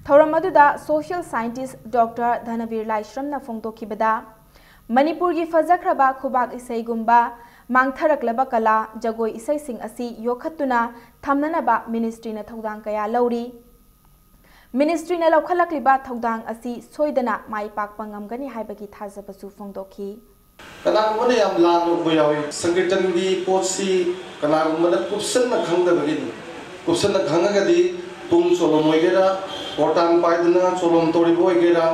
ꯊꯧꯔꯝ ꯑꯗꯨꯗ social scientist Doctor ꯙꯅꯕꯤꯔ ꯂꯥꯏꯁ꯭ꯔꯝꯅ ꯐꯣꯡꯗꯣꯛꯈꯤꯕꯗ, ꯃꯅꯤꯄꯨꯔꯒꯤ ꯐꯖꯈ꯭ꯔꯕ ꯈꯨꯕꯥꯛ ꯏꯁꯩꯒꯨꯝꯕ ꯃꯥꯡꯊꯔꯛꯂꯕ ꯀꯂꯥ, ꯖꯒꯣꯏ ꯏꯁꯩꯁꯤꯡ ꯑꯁꯤ ꯌꯣꯛꯈꯠꯇꯨꯅ ꯊꯝꯅꯅꯕ ꯃꯤꯅꯤꯁꯇ꯭ꯔꯤꯅ ꯊꯧꯗꯥꯡ ꯀꯌꯥ ꯂꯧꯔꯤ꯫ ꯃꯤꯅꯤꯁꯇ꯭ꯔꯤꯅ ꯂꯧꯈꯠꯂꯛꯂꯤꯕ ꯊꯧꯗꯥꯡ ꯑꯁꯤ ꯁꯣꯏꯗꯅ ꯃꯥꯏ ꯄꯥꯛꯄ ꯉꯝꯒꯅꯤ ꯍꯥꯏꯕꯒꯤ ꯊꯥꯖꯕꯁꯨ ꯐꯣꯡꯗꯣꯛꯈꯤ꯫ ꯀꯅꯥꯒꯨꯝꯕꯅ ꯌꯥꯝ ꯂꯥꯟꯅ ꯎꯕ ꯌꯥꯎꯏ꯫ ꯁꯪꯀꯤꯔꯇꯟꯒꯤ ꯄꯣꯠꯁꯤ ꯀꯅꯥꯒꯨꯝꯕꯅ ꯀꯨꯞꯁꯟꯅ ꯈꯪꯗꯕꯒꯤꯅꯤ꯫ ꯀꯨꯞꯁꯟꯅ ꯈꯪꯉꯒꯗꯤ ꯄꯨꯡ ꯆꯣꯂꯣꯝ ꯑꯣꯏꯒꯦꯔꯥ, ꯀꯣꯔꯇꯥꯟ ꯄꯥꯏꯗꯨꯅ ꯆꯣꯂꯣꯝ ꯇꯧꯔꯤꯕ ꯑꯣꯏꯒꯦꯔꯥ,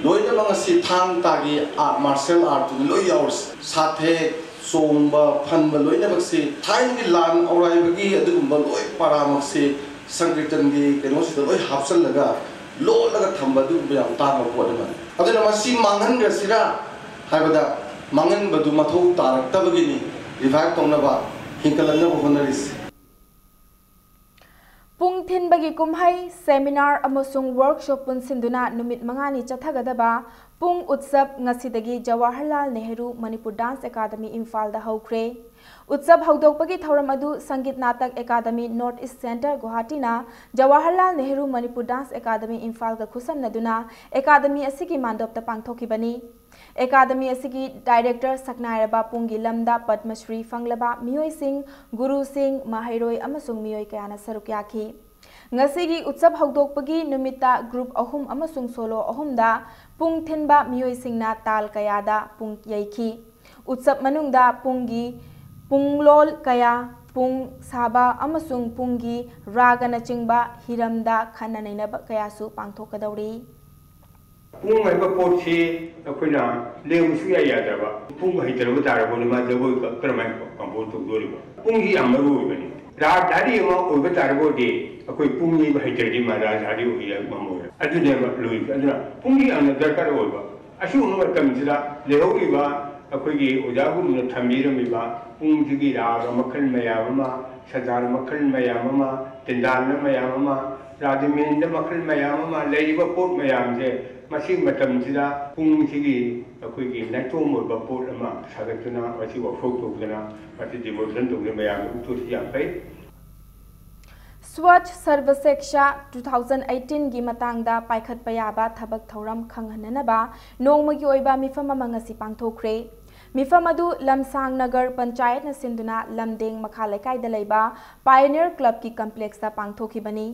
ꯂꯣꯏꯅꯃꯛ ꯑꯁꯤ ꯊꯥꯡ ꯇꯥꯒꯤ ꯑꯥꯔꯠ, ꯃꯥꯔꯁꯦꯜ ꯑꯥꯔꯠꯇꯨꯗꯤ ꯂꯣꯏ ꯌꯥꯎꯔꯤꯁꯦ꯫ ꯁꯥꯊꯦꯛ, ꯆꯣꯡꯕ, ꯐꯟꯕ ꯂꯣꯏꯅꯃꯛꯁꯤ ꯊꯥꯏꯅꯒꯤ ꯂꯥꯟ ꯑꯧꯔꯥꯏꯕꯒꯤ ꯑꯗꯨꯒꯨꯝꯕ ꯂꯣꯏ ꯄꯔꯥꯃꯛꯁꯤ ꯁꯪꯀꯤꯔꯇꯟꯒꯤ ꯀꯩꯅꯣꯁꯤꯗ ꯂꯣꯏ ꯍꯥꯞꯆꯜꯂꯒ ꯂꯣꯠꯂꯒ ꯊꯝꯕ ꯑꯗꯨꯒꯨꯝꯕ ꯌꯥꯝ ꯇꯥꯡꯕ ꯄꯣꯠ ꯑꯃꯅꯤ꯫ ꯑꯗꯨꯅ ꯃꯁꯤ ꯃꯥꯡꯍꯟꯈ꯭ꯔꯁꯤꯔꯥ ꯍꯥꯏꯕꯗ ꯃꯥꯡꯍꯟꯕꯗꯨ ꯃꯊꯧ ꯇꯥꯔꯛꯇꯕꯒꯤꯅꯤ revive ꯇꯧꯅꯕ, ꯍꯤꯡꯒꯠꯂꯛꯅꯕ ꯍꯣꯠꯅꯔꯤꯁꯤ꯫ ꯄꯨꯡ ꯊꯤꯟꯕꯒꯤ ꯀꯨꯝꯍꯩ, ꯁꯦꯃꯤꯅꯥꯔ ꯑꯃꯁꯨꯡ ꯋꯔꯛꯁꯣꯞ ꯄꯨꯟꯁꯤꯟꯗꯨꯅ ꯅꯨꯃꯤꯠ ꯃꯉꯥꯅꯤ ꯆꯠꯊꯒꯗꯕ ꯄꯨꯡ ꯎꯠꯁꯕ ꯉꯁꯤꯗꯒꯤ ꯖꯋꯥꯍꯔꯂꯥꯜ ꯅꯦꯍꯔꯨ ꯃꯅꯤꯄꯨꯔ ꯗꯥꯟꯁ ꯑꯦꯀꯥꯗꯃꯤ ꯏꯝꯐꯥꯜꯗ ꯍꯧꯈ꯭ꯔꯦ꯫ ꯎꯠꯁꯕ ꯍꯧꯗꯣꯛꯄꯒꯤ ꯊꯧꯔꯝ ꯑꯗꯨ Sangeet Natak academy north east centre ꯒꯨꯋꯥꯍꯥꯇꯤꯅ ꯖꯋꯥꯍꯔꯂꯥꯜ ꯅꯦꯍꯔꯨ ꯃꯅꯤꯄꯨꯔ ꯗꯥꯟꯁ ꯑꯦꯀꯥꯗꯃꯤ ꯏꯝꯐꯥꯜꯒ ꯈꯨꯠꯁꯝꯅꯗꯨꯅ ꯑꯦꯀꯥꯗꯃꯤ ꯑꯁꯤꯒꯤ ꯃꯥꯟꯗꯣꯞꯇ ꯄꯥꯡꯊꯣꯛꯈꯤꯕꯅꯤ꯫ ꯑꯦꯀꯥꯗꯃꯤ ꯑꯁꯤꯒꯤ ꯗꯥꯏꯔꯦꯛꯇꯔ ꯁꯛꯅꯥꯏꯔꯕ ꯄꯨꯡꯒꯤ ꯂꯝꯗ ꯄꯗꯃ ꯁ꯭ꯔꯤ ꯐꯪꯂꯕ ꯃꯤꯑꯣꯏꯁꯤꯡ, ꯒꯨꯔꯨꯁꯤꯡ, ꯃꯍꯩꯔꯣꯏ ꯑꯃꯁꯨꯡ ꯃꯤꯑꯣꯏ ꯀꯌꯥꯅ ꯁꯔꯨꯛ ꯌꯥꯈꯤ꯫ ꯉꯁꯤꯒꯤ ꯎꯠꯁꯕ ꯍꯧꯗꯣꯛꯄꯒꯤ ꯅꯨꯃꯤꯠꯇ ꯒ꯭ꯔꯨꯞ ꯑꯍꯨꯝ ꯑꯃꯁꯨꯡ ꯁꯣꯂꯣ ꯑꯍꯨꯝꯗ ꯄꯨꯡ ꯊꯤꯟꯕ ꯃꯤꯑꯣꯏꯁꯤꯡꯅ ꯇꯥꯜ ꯀꯌꯥꯗ ꯄꯨꯡ ꯌꯩꯈꯤ꯫ ꯎꯠꯁꯕ ꯃꯅꯨꯡꯗ ꯄꯨꯡꯒꯤ ꯄꯨꯡꯂꯣꯜ ꯀꯌꯥ, ꯄꯨꯡ ꯁꯥꯕ ꯑꯃꯁꯨꯡ ꯄꯨꯡꯒꯤ ꯔꯥꯒꯅꯆꯤꯡꯕ ꯍꯤꯔꯝꯗ ꯈꯟꯅ ꯅꯩꯅꯕ ꯀꯌꯥꯁꯨ ꯄꯥꯡꯊꯣꯛꯀꯗꯧꯔꯤ꯫ ꯄꯨꯡ ꯍꯥꯏꯕ ꯄꯣꯠꯁꯤ ꯑꯩꯈꯣꯏꯅ ꯂꯦꯡꯕ ꯁꯨꯡꯌꯥ ꯌꯥꯗ꯭ꯔꯕ꯫ ꯄꯨꯡ ꯍꯩꯇ꯭ꯔꯕ ꯇꯥꯔꯕꯗꯤ ꯃꯥ ꯖꯒꯣꯏ ꯀ-, ꯀꯔꯝꯍꯥꯏꯅ ꯀꯝꯄꯣꯖ ꯇꯧꯗꯣꯔꯤꯕ? ꯄꯨꯡꯁꯤ ꯌꯥꯝ ꯃꯔꯨ ꯑꯣꯏꯕꯅꯤ꯫ ꯔꯥꯒꯙꯥꯔꯤ ꯑꯃ ꯑꯣꯏꯕ ꯇꯥꯔꯒꯗꯤ ꯑꯩꯈꯣꯏ ꯄꯨꯡ ꯌꯩꯕ ꯍꯩꯇ꯭ꯔꯗꯤ ꯃꯥ ꯔꯥꯒꯙꯥꯔꯤ ꯑꯣꯏꯕ ꯉꯝꯃꯣꯏ꯫ ꯑꯗꯨꯅꯦꯕ ꯂꯨꯔꯤꯁꯦ꯫ ꯑꯗꯨꯅ ꯄꯨꯡꯁꯤ ꯌꯥꯝꯅ ꯗꯔꯀꯥꯔ ꯑꯣꯏꯕ꯫ ꯑꯁꯤꯒꯨꯝꯕ ꯃꯇꯝꯁꯤꯗ ꯂꯩꯍꯧꯔꯤꯕ ꯑꯩꯈꯣꯏꯒꯤ ꯑꯣꯖꯥ ꯒꯨꯔꯨꯅ ꯊꯝꯕꯤꯔꯝꯃꯤꯕ ꯄꯨꯡꯁꯤꯒꯤ ꯔꯥꯒ ꯃꯈꯜ ꯃꯌꯥꯝ ꯑꯃ, ꯁꯗꯥꯔ ꯃꯈꯜ ꯃꯌꯥꯝ ꯑꯃ, ꯇꯤꯟꯗꯥꯟꯅ ꯃꯌꯥꯝ ꯑꯃ, ꯔꯥꯒꯃꯦꯟꯗ ꯃꯈꯜ ꯃꯌꯥꯝ ꯑꯃ ꯂꯩꯔꯤꯕ ꯄꯣꯠ ꯃꯌꯥꯝꯁꯦ ꯃꯁꯤ ꯃꯇꯝꯁꯤꯗ ꯄꯨꯡꯁꯤꯒꯤ ꯑꯩꯈꯣꯏꯒꯤ ꯅꯥꯏꯇꯣꯝ ꯑꯣꯏꯕ ꯄꯣꯠ ꯑꯃ ꯁꯥꯒꯠꯇꯨꯅ ꯃꯁꯤ ꯋꯥꯛꯁꯣꯞ ꯇꯧꯗꯅ ꯃꯁꯤ ꯗꯤꯃꯣꯟꯁꯇ꯭ꯔꯦꯁꯟ ꯇꯧꯗꯅ ꯃꯌꯥꯝꯅ ꯎꯠꯊꯣꯛꯁꯤ ꯌꯥꯝ ꯐꯩ꯫ Swachh Sarveksha two thousand eighteen ꯒꯤ ꯃꯇꯥꯡꯗ ꯄꯥꯏꯈꯠꯄ ꯌꯥꯕ ꯊꯕꯛ ꯊꯧꯔꯝ ꯈꯪꯍꯟꯅꯅꯕ ꯅꯣꯡꯃꯒꯤ ꯑꯣꯏꯕ ꯃꯤꯐꯝ ꯑꯃ ꯉꯁꯤ ꯄꯥꯡꯊꯣꯛꯈ꯭ꯔꯦ꯫ ꯃꯤꯐꯝ ꯑꯗꯨ ꯂꯝꯁꯥꯡ ꯅꯒꯔ ꯄꯟꯆꯥꯌꯠꯅ ꯁꯤꯟꯗꯨꯅ ꯂꯝꯗꯦꯡ ꯃꯈꯥ ꯂꯩꯀꯥꯏꯗ ꯂꯩꯕ Pioneer Club ꯀꯤ complex ꯇ ꯄꯥꯡꯊꯣꯛꯈꯤꯕꯅꯤ꯫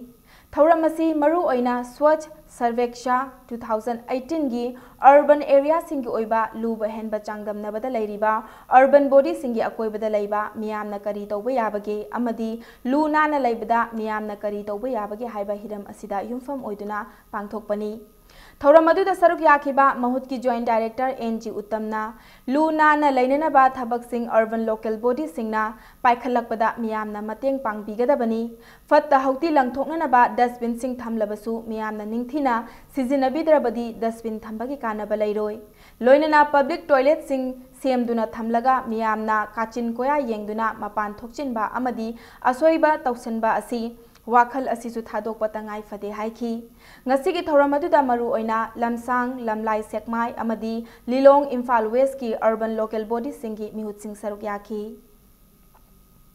ꯊꯧꯔꯝ ꯑꯁꯤ ꯃꯔꯨ ꯑꯣꯏꯅ Swachh Sarveksha two thousand eighteen ꯒꯤ urban area ꯁꯤꯡꯒꯤ ꯑꯣꯏꯕ ꯂꯨꯕ ꯍꯦꯟꯕ ꯆꯥꯡꯗꯝꯅꯕꯗ ꯂꯩꯔꯤꯕ urban body ꯁꯤꯡꯒꯤ ꯑꯀꯣꯏꯕꯗ ꯂꯩꯕ ꯃꯤꯌꯥꯝꯅ ꯀꯔꯤ ꯇꯧꯕ ꯌꯥꯕꯒꯦ ꯑꯃꯗꯤ ꯂꯨ ꯅꯥꯟꯅ ꯂꯩꯕꯗ ꯃꯤꯌꯥꯝꯅ ꯀꯔꯤ ꯇꯧꯕ ꯌꯥꯕꯒꯦ ꯍꯥꯏꯕ ꯍꯤꯔꯝ ꯑꯁꯤꯗ ꯌꯨꯝꯐꯝ ꯑꯣꯏꯗꯨꯅ ꯄꯥꯡꯊꯣꯛꯄꯅꯤ꯫ ꯊꯧꯔꯝ ꯑꯗꯨꯗ ꯁꯔꯨꯛ ꯌꯥꯈꯤꯕ ꯃꯍꯨꯠꯀꯤ Joint Director ꯑꯦꯟ ꯖꯤ ꯎꯠꯇꯝꯅ ꯂꯨ ꯅꯥꯟꯅ ꯂꯩꯅꯅꯕ ꯊꯕꯛꯁꯤꯡ urban local body ꯁꯤꯡꯅ ꯄꯥꯏꯈꯠꯂꯛꯄꯗ ꯃꯤꯌꯥꯝꯅ ꯃꯇꯦꯡ ꯄꯥꯡꯕꯤꯒꯗꯕꯅꯤ꯫ ꯐꯠꯇ ꯍꯥꯎꯗꯤ ꯂꯪꯊꯣꯛꯅꯅꯕ dustbin ꯁꯤꯡ ꯊꯝꯂꯕꯁꯨ ꯃꯤꯌꯥꯝꯅ ꯅꯤꯡꯊꯤꯅ ꯁꯤꯖꯤꯟꯅꯕꯤꯗ꯭ꯔꯕꯗꯤ dustbin ꯊꯝꯕꯒꯤ ꯀꯥꯟꯅꯕ ꯂꯩꯔꯣꯏ꯫ ꯂꯣꯏꯅꯅ public toilet ꯁꯤꯡ ꯁꯦꯝꯗꯨꯅ ꯊꯝꯂꯒ ꯃꯤꯌꯥꯝꯅ ꯀꯥꯆꯤꯟ ꯀꯣꯌꯥ ꯌꯦꯡꯗꯨꯅ ꯃꯄꯥꯟ ꯊꯣꯛꯆꯤꯟꯕ ꯑꯃꯗꯤ ꯑꯁꯣꯏꯕ ꯇꯧꯁꯤꯟꯕ ꯑꯁꯤ ꯋꯥꯈꯜ ꯑꯁꯤꯁꯨ ꯊꯥꯗꯣꯛꯄ ꯇꯉꯥꯏ ꯐꯗꯦ ꯍꯥꯏꯈꯤ꯫ ꯉꯁꯤꯒꯤ ꯊꯧꯔꯝ ꯑꯗꯨꯗ ꯃꯔꯨ ꯑꯣꯏꯅ ꯂꯝꯁꯥꯡ, ꯂꯝꯂꯥꯏ ꯁꯦꯛꯃꯥꯏ ꯑꯃꯗꯤ ꯂꯤꯂꯣꯡ ꯏꯝꯐꯥꯜ West ꯀꯤ urban local body ꯁꯤꯡꯒꯤ ꯃꯤꯍꯨꯠꯁꯤꯡ ꯁꯔꯨꯛ ꯌꯥꯈꯤ꯫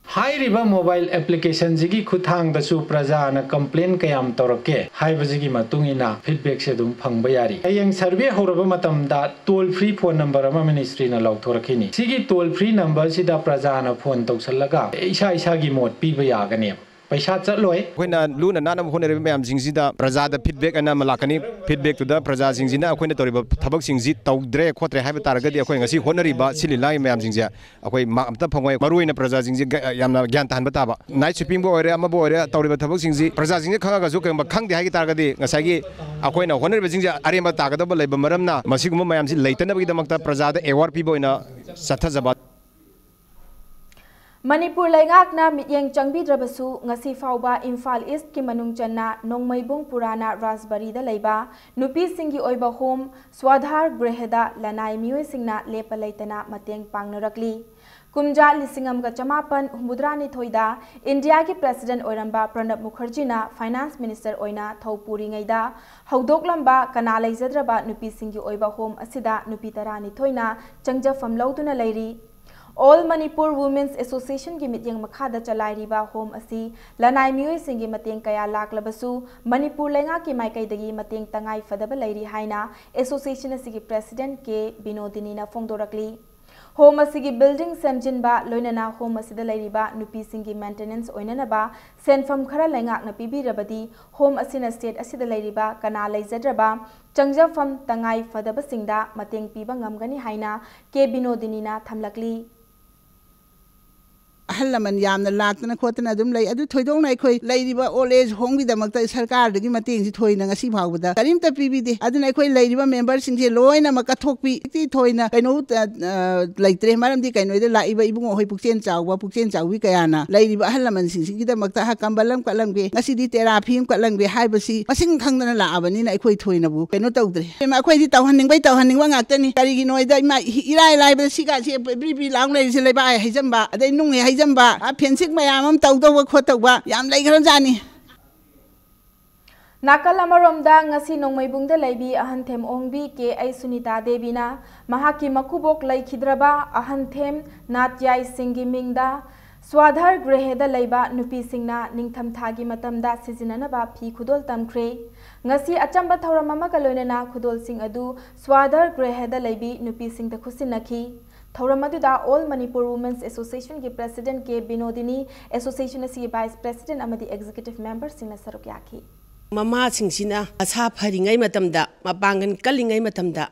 ꯍꯥꯏꯔꯤꯕ ꯃꯣꯕꯥꯏꯜ ꯑꯦꯄ꯭ꯂꯤꯀꯦꯁꯟꯁꯤꯒꯤ ꯈꯨꯠꯊꯥꯡꯗꯁꯨ ꯄ꯭ꯔꯖꯥꯅ ꯀꯝꯄ꯭ꯂꯦꯟ ꯀꯌꯥꯝ ꯇꯧꯔꯛꯀꯦ ꯍꯥꯏꯕꯁꯤꯒꯤ ꯃꯇꯨꯡ ꯏꯟꯅ ꯐꯤꯗꯕꯦꯛꯁꯦ ꯑꯗꯨꯝ ꯐꯪꯕ ꯌꯥꯔꯤ꯫ ꯍꯌꯦꯡ ꯁꯔꯚꯦ ꯍꯧꯔꯕ ꯃꯇꯝꯗ ꯇꯣꯜ ꯐ꯭ꯔꯤ ꯐꯣꯟ ꯅꯝꯕꯔ ꯑꯃ ꯃꯤꯅꯤꯁꯇ꯭ꯔꯤꯅ ꯂꯥꯎꯊꯣꯔꯛꯈꯤꯅꯤ꯫ ꯁꯤꯒꯤ ꯇꯣꯜ ꯐ꯭ꯔꯤ ꯅꯝꯕꯔꯁꯤꯗ ꯄ꯭ꯔꯖꯥꯅ ꯐꯣꯟ ꯇꯧꯁꯜꯂꯒ ꯏꯁꯥ ꯏꯁꯥꯒꯤ ꯃꯣꯠ ꯄꯤꯕ ꯌꯥꯒꯅꯦꯕ꯫ ꯄꯩꯁꯥ ꯆꯠꯂꯣꯏ꯫ ꯑꯩꯈꯣꯏꯅ ꯂꯨꯅ ꯅꯥꯟꯅꯕ ꯍꯣꯠꯅꯔꯤꯕ ꯃꯌꯥꯝꯁꯤꯡꯁꯤꯗ ꯄ꯭ꯔꯖꯥꯗ ꯐꯤꯗꯕꯦꯛ ꯑꯅ ꯑꯃ ꯂꯥꯛꯀꯅꯤ꯫ ꯐꯤꯗꯕꯦꯛꯇꯨꯗ ꯄ꯭ꯔꯖꯥꯁꯤꯡꯁꯤꯅ ꯑꯩꯈꯣꯏꯅ ꯇꯧꯔꯤꯕ ꯊꯕꯛꯁꯤꯡꯁꯤ ꯇꯧꯗ꯭ꯔꯦ ꯈꯣꯠꯇ꯭ꯔꯦ ꯍꯥꯏꯕ ꯇꯥꯔꯒꯗꯤ ꯑꯩꯈꯣꯏ ꯉꯁꯤ ꯍꯣꯠꯅꯔꯤꯕ ꯁꯤꯜꯂꯤ ꯂꯥꯡꯂꯤ ꯃꯌꯥꯝꯁꯤꯡꯁꯦ ꯑꯩꯈꯣꯏ ꯃꯥꯛ ꯑꯝꯇ ꯐꯪꯉꯣꯏ꯫ ꯃꯔꯨꯑꯣꯏꯅ ꯄ꯭ꯔꯖꯥꯁꯤꯡꯁꯦ ꯒ-, ꯌꯥꯝꯅ ꯒ꯭ꯌꯥꯟ ꯇꯥꯍꯟꯕ ꯇꯥꯕ꯫ ꯅꯥꯏꯠ ꯁ꯭ꯋꯤꯄꯤꯡꯕꯨ ꯑꯣꯏꯔꯦ, ꯑꯃꯕꯨ ꯑꯣꯏꯔꯦ, ꯇꯧꯔꯤꯕ ꯊꯕꯛꯁꯤꯡꯁꯤ ꯄ꯭ꯔꯖꯥꯁꯤꯡꯁꯦ ꯈꯪꯉꯒꯁꯨ ꯀꯩꯒꯨꯝꯕ ꯈꯪꯗꯦ ꯍꯥꯏꯒꯤ ꯇꯥꯔꯒꯗꯤ ꯉꯁꯥꯏꯒꯤ ꯑꯩꯈꯣꯏꯅ ꯍꯣꯠꯅꯔꯤꯕꯁꯤꯡꯁꯦ ꯑꯔꯦꯝꯕ ꯇꯥꯒꯗꯕ ꯂꯩꯕ ꯃꯔꯝꯅ ꯃꯁꯤꯒꯨꯝꯕ ꯃꯌꯥꯝꯁꯤ ꯂꯩꯇꯅꯕꯒꯤꯗꯃꯛꯇ ꯄ꯭ꯔꯖꯥꯗ ꯑꯦꯋꯥꯔ ꯄꯤꯕ ꯑꯣꯏꯅ ꯆꯠꯊꯖꯕ꯫ ꯃꯅꯤꯄꯨꯔ ꯂꯩꯉꯥꯛꯅ ꯃꯤꯠꯌꯦꯡ ꯆꯪꯕꯤꯗ꯭ꯔꯕꯁꯨ, ꯉꯁꯤ ꯐꯥꯎꯕ ꯏꯝꯐꯥꯜ ꯏꯁ꯭ꯠꯀꯤ ꯃꯅꯨꯡ ꯆꯟꯅ ꯅꯣꯡꯃꯩꯕꯨꯡ ꯄꯨꯔꯥꯅ ꯔꯥꯖꯕꯥꯔꯤꯗ ꯂꯩꯕ ꯅꯨꯄꯤꯁꯤꯡꯒꯤ ꯑꯣꯏꯕ ꯍꯣꯝ ꯁ꯭ꯋꯥꯙꯥꯔ ꯒ꯭ꯔꯍꯗ ꯂꯅꯥꯏ ꯃꯤꯑꯣꯏꯁꯤꯡꯅ ꯂꯦꯞꯄ ꯂꯩꯇꯅ ꯃꯇꯦꯡ ꯄꯥꯡꯅꯔꯛꯂꯤ꯫ ꯀꯨꯝꯖꯥ ꯂꯤꯁꯤꯡ ꯑꯃꯒ ꯆꯃꯥꯄꯟ ꯍꯨꯝꯐꯨꯇꯔꯥꯅꯤꯊꯣꯏꯗ ꯏꯟꯗꯤꯌꯥꯒꯤ ꯄ꯭ꯔꯦꯁꯤꯗꯦꯟꯠ ꯑꯣꯏꯔꯝꯕ ꯄ꯭ꯔꯅꯕ ꯃꯨꯈꯔꯖꯤꯅ ꯐꯥꯏꯅꯥꯟꯁ ꯃꯤꯅꯤꯁꯇꯔ ꯑꯣꯏꯅ ꯊꯧ ꯄꯨꯔꯤꯉꯩꯗ ꯍꯧꯗꯣꯛꯂꯝꯕ ꯀꯅꯥ ꯂꯩꯖꯗ꯭ꯔꯕ ꯅꯨꯄꯤꯁꯤꯡꯒꯤ ꯑꯣꯏꯕ ꯍꯣꯝ ꯑꯁꯤꯗ ꯅꯨꯄꯤ ꯇꯔꯥꯅꯤꯊꯣꯏꯅ ꯆꯪꯖꯐꯝ ꯂꯧꯗꯨꯅ ꯂꯩꯔꯤ꯫ ꯑꯣꯜ ꯃꯅꯤꯄꯨꯔ ꯋꯨꯃꯦꯟꯁ ꯑꯦꯁꯣꯁꯤꯌꯦꯁꯟꯒꯤ ꯃꯤꯠꯌꯦꯡ ꯃꯈꯥꯗ ꯆꯂꯥꯏꯔꯤꯕ ꯍꯣꯝ ꯑꯁꯤ ꯂꯅꯥꯏ ꯃꯤꯑꯣꯏꯁꯤꯡꯒꯤ ꯃꯇꯦꯡ ꯀꯌꯥ ꯂꯥꯛꯂꯕꯁꯨ, ꯃꯅꯤꯄꯨꯔ ꯂꯩꯉꯥꯛꯀꯤ ꯃꯥꯏꯀꯩꯗꯒꯤ ꯃꯇꯦꯡ ꯇꯉꯥꯏ ꯐꯗꯕ ꯂꯩꯔꯤ ꯍꯥꯏꯅ ꯑꯦꯁꯣꯁꯤꯌꯦꯁꯟ ꯑꯁꯤꯒꯤ ꯄ꯭ꯔꯦꯁꯤꯗꯦꯟꯠ ꯀꯦ ꯕꯤꯅꯣꯗꯤꯅꯤꯅ ꯐꯣꯡꯗꯣꯔꯛꯂꯤ꯫ ꯍꯣꯝ ꯑꯁꯤꯒꯤ ꯕꯤꯜꯗꯤꯡ ꯁꯦꯝꯖꯤꯟꯕ, ꯂꯣꯏꯅꯅ ꯍꯣꯝ ꯑꯁꯤꯗ ꯂꯩꯔꯤꯕ ꯅꯨꯄꯤꯁꯤꯡꯒꯤ ꯃꯦꯟꯇꯦꯅꯦꯟꯁ ꯑꯣꯏꯅꯅꯕ ꯁꯦꯟꯐꯝ ꯈꯔ ꯂꯩꯉꯥꯛꯅ ꯄꯤꯕꯤꯔꯕꯗꯤ, ꯍꯣꯝ ꯑꯁꯤꯅ ꯁ꯭ꯇꯦꯠ ꯑꯁꯤꯗ ꯂꯩꯔꯤꯕ ꯀꯅꯥ ꯂꯩꯖꯗ꯭ꯔꯕ ꯆꯪꯖꯐꯝ ꯇꯉꯥꯏ ꯐꯗꯕꯁꯤꯡꯗ ꯃꯇꯦꯡ ꯄꯤꯕ ꯉꯝꯒꯅꯤ ꯍꯥꯏꯅ ꯀꯦ ꯕꯤꯅꯣꯗꯤꯅꯤꯅ ꯊꯝꯂꯛꯂꯤ꯫ ꯑꯍꯜ ꯂꯃꯟ ꯌꯥꯝꯅ ꯂꯥꯛꯇꯅ ꯈꯣꯠꯇꯅ ꯑꯗꯨꯝ ꯂꯩ꯫ ꯑꯗꯨ ꯊꯣꯏꯗꯣꯛꯅ ꯑꯩꯈꯣꯏ ꯂꯩꯔꯤꯕ ꯑꯣꯜ ꯑꯦꯖ ꯍꯣꯝꯒꯤꯗꯃꯛꯇ ꯁꯔꯀꯥꯔꯗꯒꯤ ꯃꯇꯦꯡꯁꯤ ꯊꯣꯏꯅ ꯉꯁꯤ ꯐꯥꯎꯕꯗ ꯀꯔꯤꯝꯇ ꯄꯤꯕꯤꯗꯦ꯫ ꯑꯗꯨꯅ ꯑꯩꯈꯣꯏ ꯂꯩꯔꯤꯕ ꯃꯦꯝꯕꯔꯁꯤꯡꯁꯦ ꯂꯣꯏꯅꯃꯛ ꯀꯠꯊꯣꯛꯄꯤ꯫ ꯍꯧꯖꯤꯛꯇꯤ ꯊꯣꯏꯅ ꯀꯩꯅꯣ, ꯑ, ꯑ, ꯂꯩꯇ꯭ꯔꯦ꯫ ꯃꯔꯝꯗꯤ ꯀꯩꯅꯣꯗ ꯂꯥꯛꯏꯕ ꯏꯕꯨꯡꯉꯣ ꯍꯣꯏ ꯄꯨꯛꯆꯦꯜ ꯆꯥꯎꯕ, ꯄꯨꯛꯆꯦꯜ ꯆꯥꯎꯕꯤ ꯀꯌꯥꯅ ꯂꯩꯔꯤꯕ ꯑꯍꯜ ꯂꯃꯟꯁꯤꯡꯁꯤꯒꯤꯗꯃꯛꯇ, "ꯑꯍ, ꯀꯝꯕꯜ ꯑꯃ ꯀꯠꯂꯝꯒꯦ, ꯉꯁꯤꯗꯤ ꯇꯦꯔꯥ ꯐꯤ ꯑꯃ ꯀꯠꯂꯝꯒꯦ" ꯍꯥꯏꯕꯁꯤ ꯃꯁꯤꯡ ꯈꯪꯗꯅ ꯂꯥꯛꯑꯕꯅꯤꯅ ꯑꯩꯈꯣꯏ ꯊꯣꯏꯅꯕꯨ ꯀꯩꯅꯣ ꯇꯧꯗ꯭ꯔꯦ꯫ ꯏꯕꯦꯝꯃ, ꯑꯩꯈꯣꯏꯗꯤ ꯇꯧꯍꯟꯅꯤꯡꯕꯩ ꯇꯧꯍꯟꯅꯤꯡꯕ ꯉꯥꯛꯇꯅꯤ꯫ ꯀꯔꯤꯒꯤꯅꯣ ꯍꯥꯏꯗ, ꯏꯃꯥ, ꯏ-, ꯏꯔꯥꯏ ꯂꯥꯏꯕꯗ ꯁꯤꯒꯥꯁꯦ ꯕ꯭ꯔꯤ ꯕ꯭ꯔꯤ ꯂꯥꯎ ꯂꯩꯔꯤꯁꯦ, ꯂꯩꯕꯥꯛ ꯍꯩꯖꯤꯟꯕ, ꯑꯗꯩ ꯅꯨꯡ ꯍꯦꯛ ꯍꯩꯖꯤꯟꯕ, ꯑ, ꯐꯦꯟꯁꯤꯡ ꯃꯌꯥꯝ ꯑꯃ ꯇꯧꯗꯧꯕ ꯈꯣꯠꯇꯧꯕ ꯌꯥꯝ ꯂꯩꯈ꯭ꯔꯖꯥꯠꯅꯤ꯫ ꯅꯥꯀꯜ ꯑꯃꯔꯣꯝꯗ, ꯉꯁꯤ ꯅꯣꯡꯃꯩꯕꯨꯡꯗ ꯂꯩꯕꯤ ꯑꯍꯟꯊꯦꯝ ꯑꯣꯡꯕꯤ ꯀꯦ ꯑꯩ ꯁꯨꯅꯤꯇꯥ ꯗꯦꯕꯤꯅ ꯃꯍꯥꯛꯀꯤ ꯃꯀꯨꯕꯣꯛ ꯂꯩꯈꯤꯗ꯭ꯔꯕ ꯑꯍꯟꯊꯦꯝ ꯅꯥꯠꯌꯥꯏꯁꯤꯡꯒꯤ ꯃꯤꯡꯗ ꯁ꯭ꯋꯥꯙꯔ ꯒ꯭ꯔꯦꯍꯗ ꯂꯩꯕ ꯅꯨꯄꯤꯁꯤꯡꯅ ꯅꯤꯡꯊꯝꯊꯥꯒꯤ ꯃꯇꯝꯗ ꯁꯤꯖꯤꯟꯅꯅꯕ ꯐꯤ ꯈꯨꯗꯣꯜ ꯇꯝꯈ꯭ꯔꯦ꯫ ꯉꯁꯤ ꯑꯆꯝꯕ ꯊꯧꯔꯝ ꯑꯃꯒ ꯂꯣꯏꯅꯅ ꯈꯨꯗꯣꯜꯁꯤꯡ ꯑꯗꯨ ꯁ꯭ꯋꯥꯙꯔ ꯒ꯭ꯔꯦꯍꯗ ꯂꯩꯕꯤ ꯅꯨꯄꯤꯁꯤꯡꯗ ꯈꯨꯠꯁꯤꯟꯅꯈꯤ꯫ ꯊꯧꯔꯝ ꯑꯗꯨꯗ All Manipur Women's Association ꯒꯤ President ꯀꯦ ꯕꯤꯅꯣꯗꯤꯅꯤ, association ꯑꯁꯤꯒꯤ Vice President ꯑꯃꯗꯤ Executive Member ꯁꯤꯡꯅ ꯁꯔꯨꯛ ꯌꯥꯈꯤ꯫ ꯃꯃꯥꯁꯤꯡꯁꯤꯅ ꯃꯁꯥ ꯐꯔꯤꯉꯩ ꯃꯇꯝꯗ, ꯃꯄꯥꯡꯒꯜ ꯀꯜꯂꯤꯉꯩ ꯃꯇꯝꯗ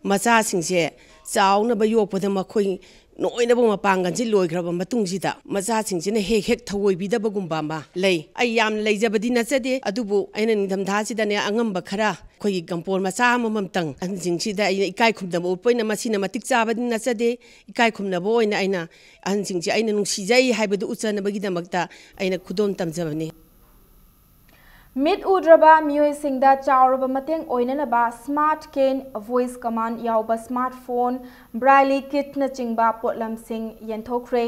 ꯃꯆꯥꯁꯤꯡꯁꯦ ꯆꯥꯎꯅꯕ ꯌꯣꯛꯄꯗ ꯃꯈꯣꯏ ꯂꯣꯏꯅꯕ ꯃꯄꯥꯡꯒꯜꯁꯤ ꯂꯣꯏꯈ꯭ꯔꯕ ꯃꯇꯨꯡꯁꯤꯗ ꯃꯆꯥꯁꯤꯡꯁꯤꯅ ꯍꯦꯛ ꯍꯦꯛ ꯊꯑꯣꯏꯕꯤꯗꯕꯒꯨꯝꯕ ꯑꯃ ꯂꯩ꯫ ꯑꯩ ꯌꯥꯝꯅ ꯂꯩꯖꯕꯗꯤ ꯅꯠꯆꯗꯦ, ꯑꯗꯨꯕꯨ ꯑꯩꯅ ꯅꯤꯡꯊꯝꯊꯥꯁꯤꯗꯅꯦ ꯑꯉꯝꯕ ꯈꯔ ꯑꯩꯈꯣꯏꯒꯤ ꯀꯝꯄꯣꯔ ꯃꯆꯥ ꯑꯃꯃꯝꯇꯪ ꯑꯍꯟꯁꯤꯡꯁꯤꯗ ꯑꯩꯅ ꯏꯀꯥꯏ ꯈꯨꯝꯅꯕ ꯎꯠꯄ ꯑꯣꯏꯅ, ꯃꯁꯤꯅ ꯃꯇꯤꯛ ꯆꯥꯕꯗꯤ ꯅꯠꯆꯗꯦ, ꯏꯀꯥꯏ ꯈꯨꯝꯅꯕ ꯑꯣꯏꯅ ꯑꯩꯅ ꯑꯍꯟꯁꯤꯡꯁꯦ ꯑꯩꯅ ꯅꯨꯡꯁꯤꯖꯩ ꯍꯥꯏꯕꯗꯨ ꯎꯠꯆꯅꯕꯒꯤꯗꯃꯛꯇ ꯑꯩꯅ ꯈꯨꯗꯣꯜ ꯇꯝꯖꯕꯅꯤ꯫ ꯃꯤꯠ ꯎꯗ꯭ꯔꯕ ꯃꯤꯑꯣꯏꯁꯤꯡꯗ ꯆꯥꯎꯔꯕ ꯃꯇꯦꯡ ꯑꯣꯏꯅꯅꯕ Smart Cane, Voice Command ꯌꯥꯎꯕ smartphone, Braille kitꯅꯆꯤꯡꯕ ꯄꯣꯠꯂꯝꯁꯤꯡ ꯌꯦꯟꯊꯣꯛꯈ꯭ꯔꯦ꯫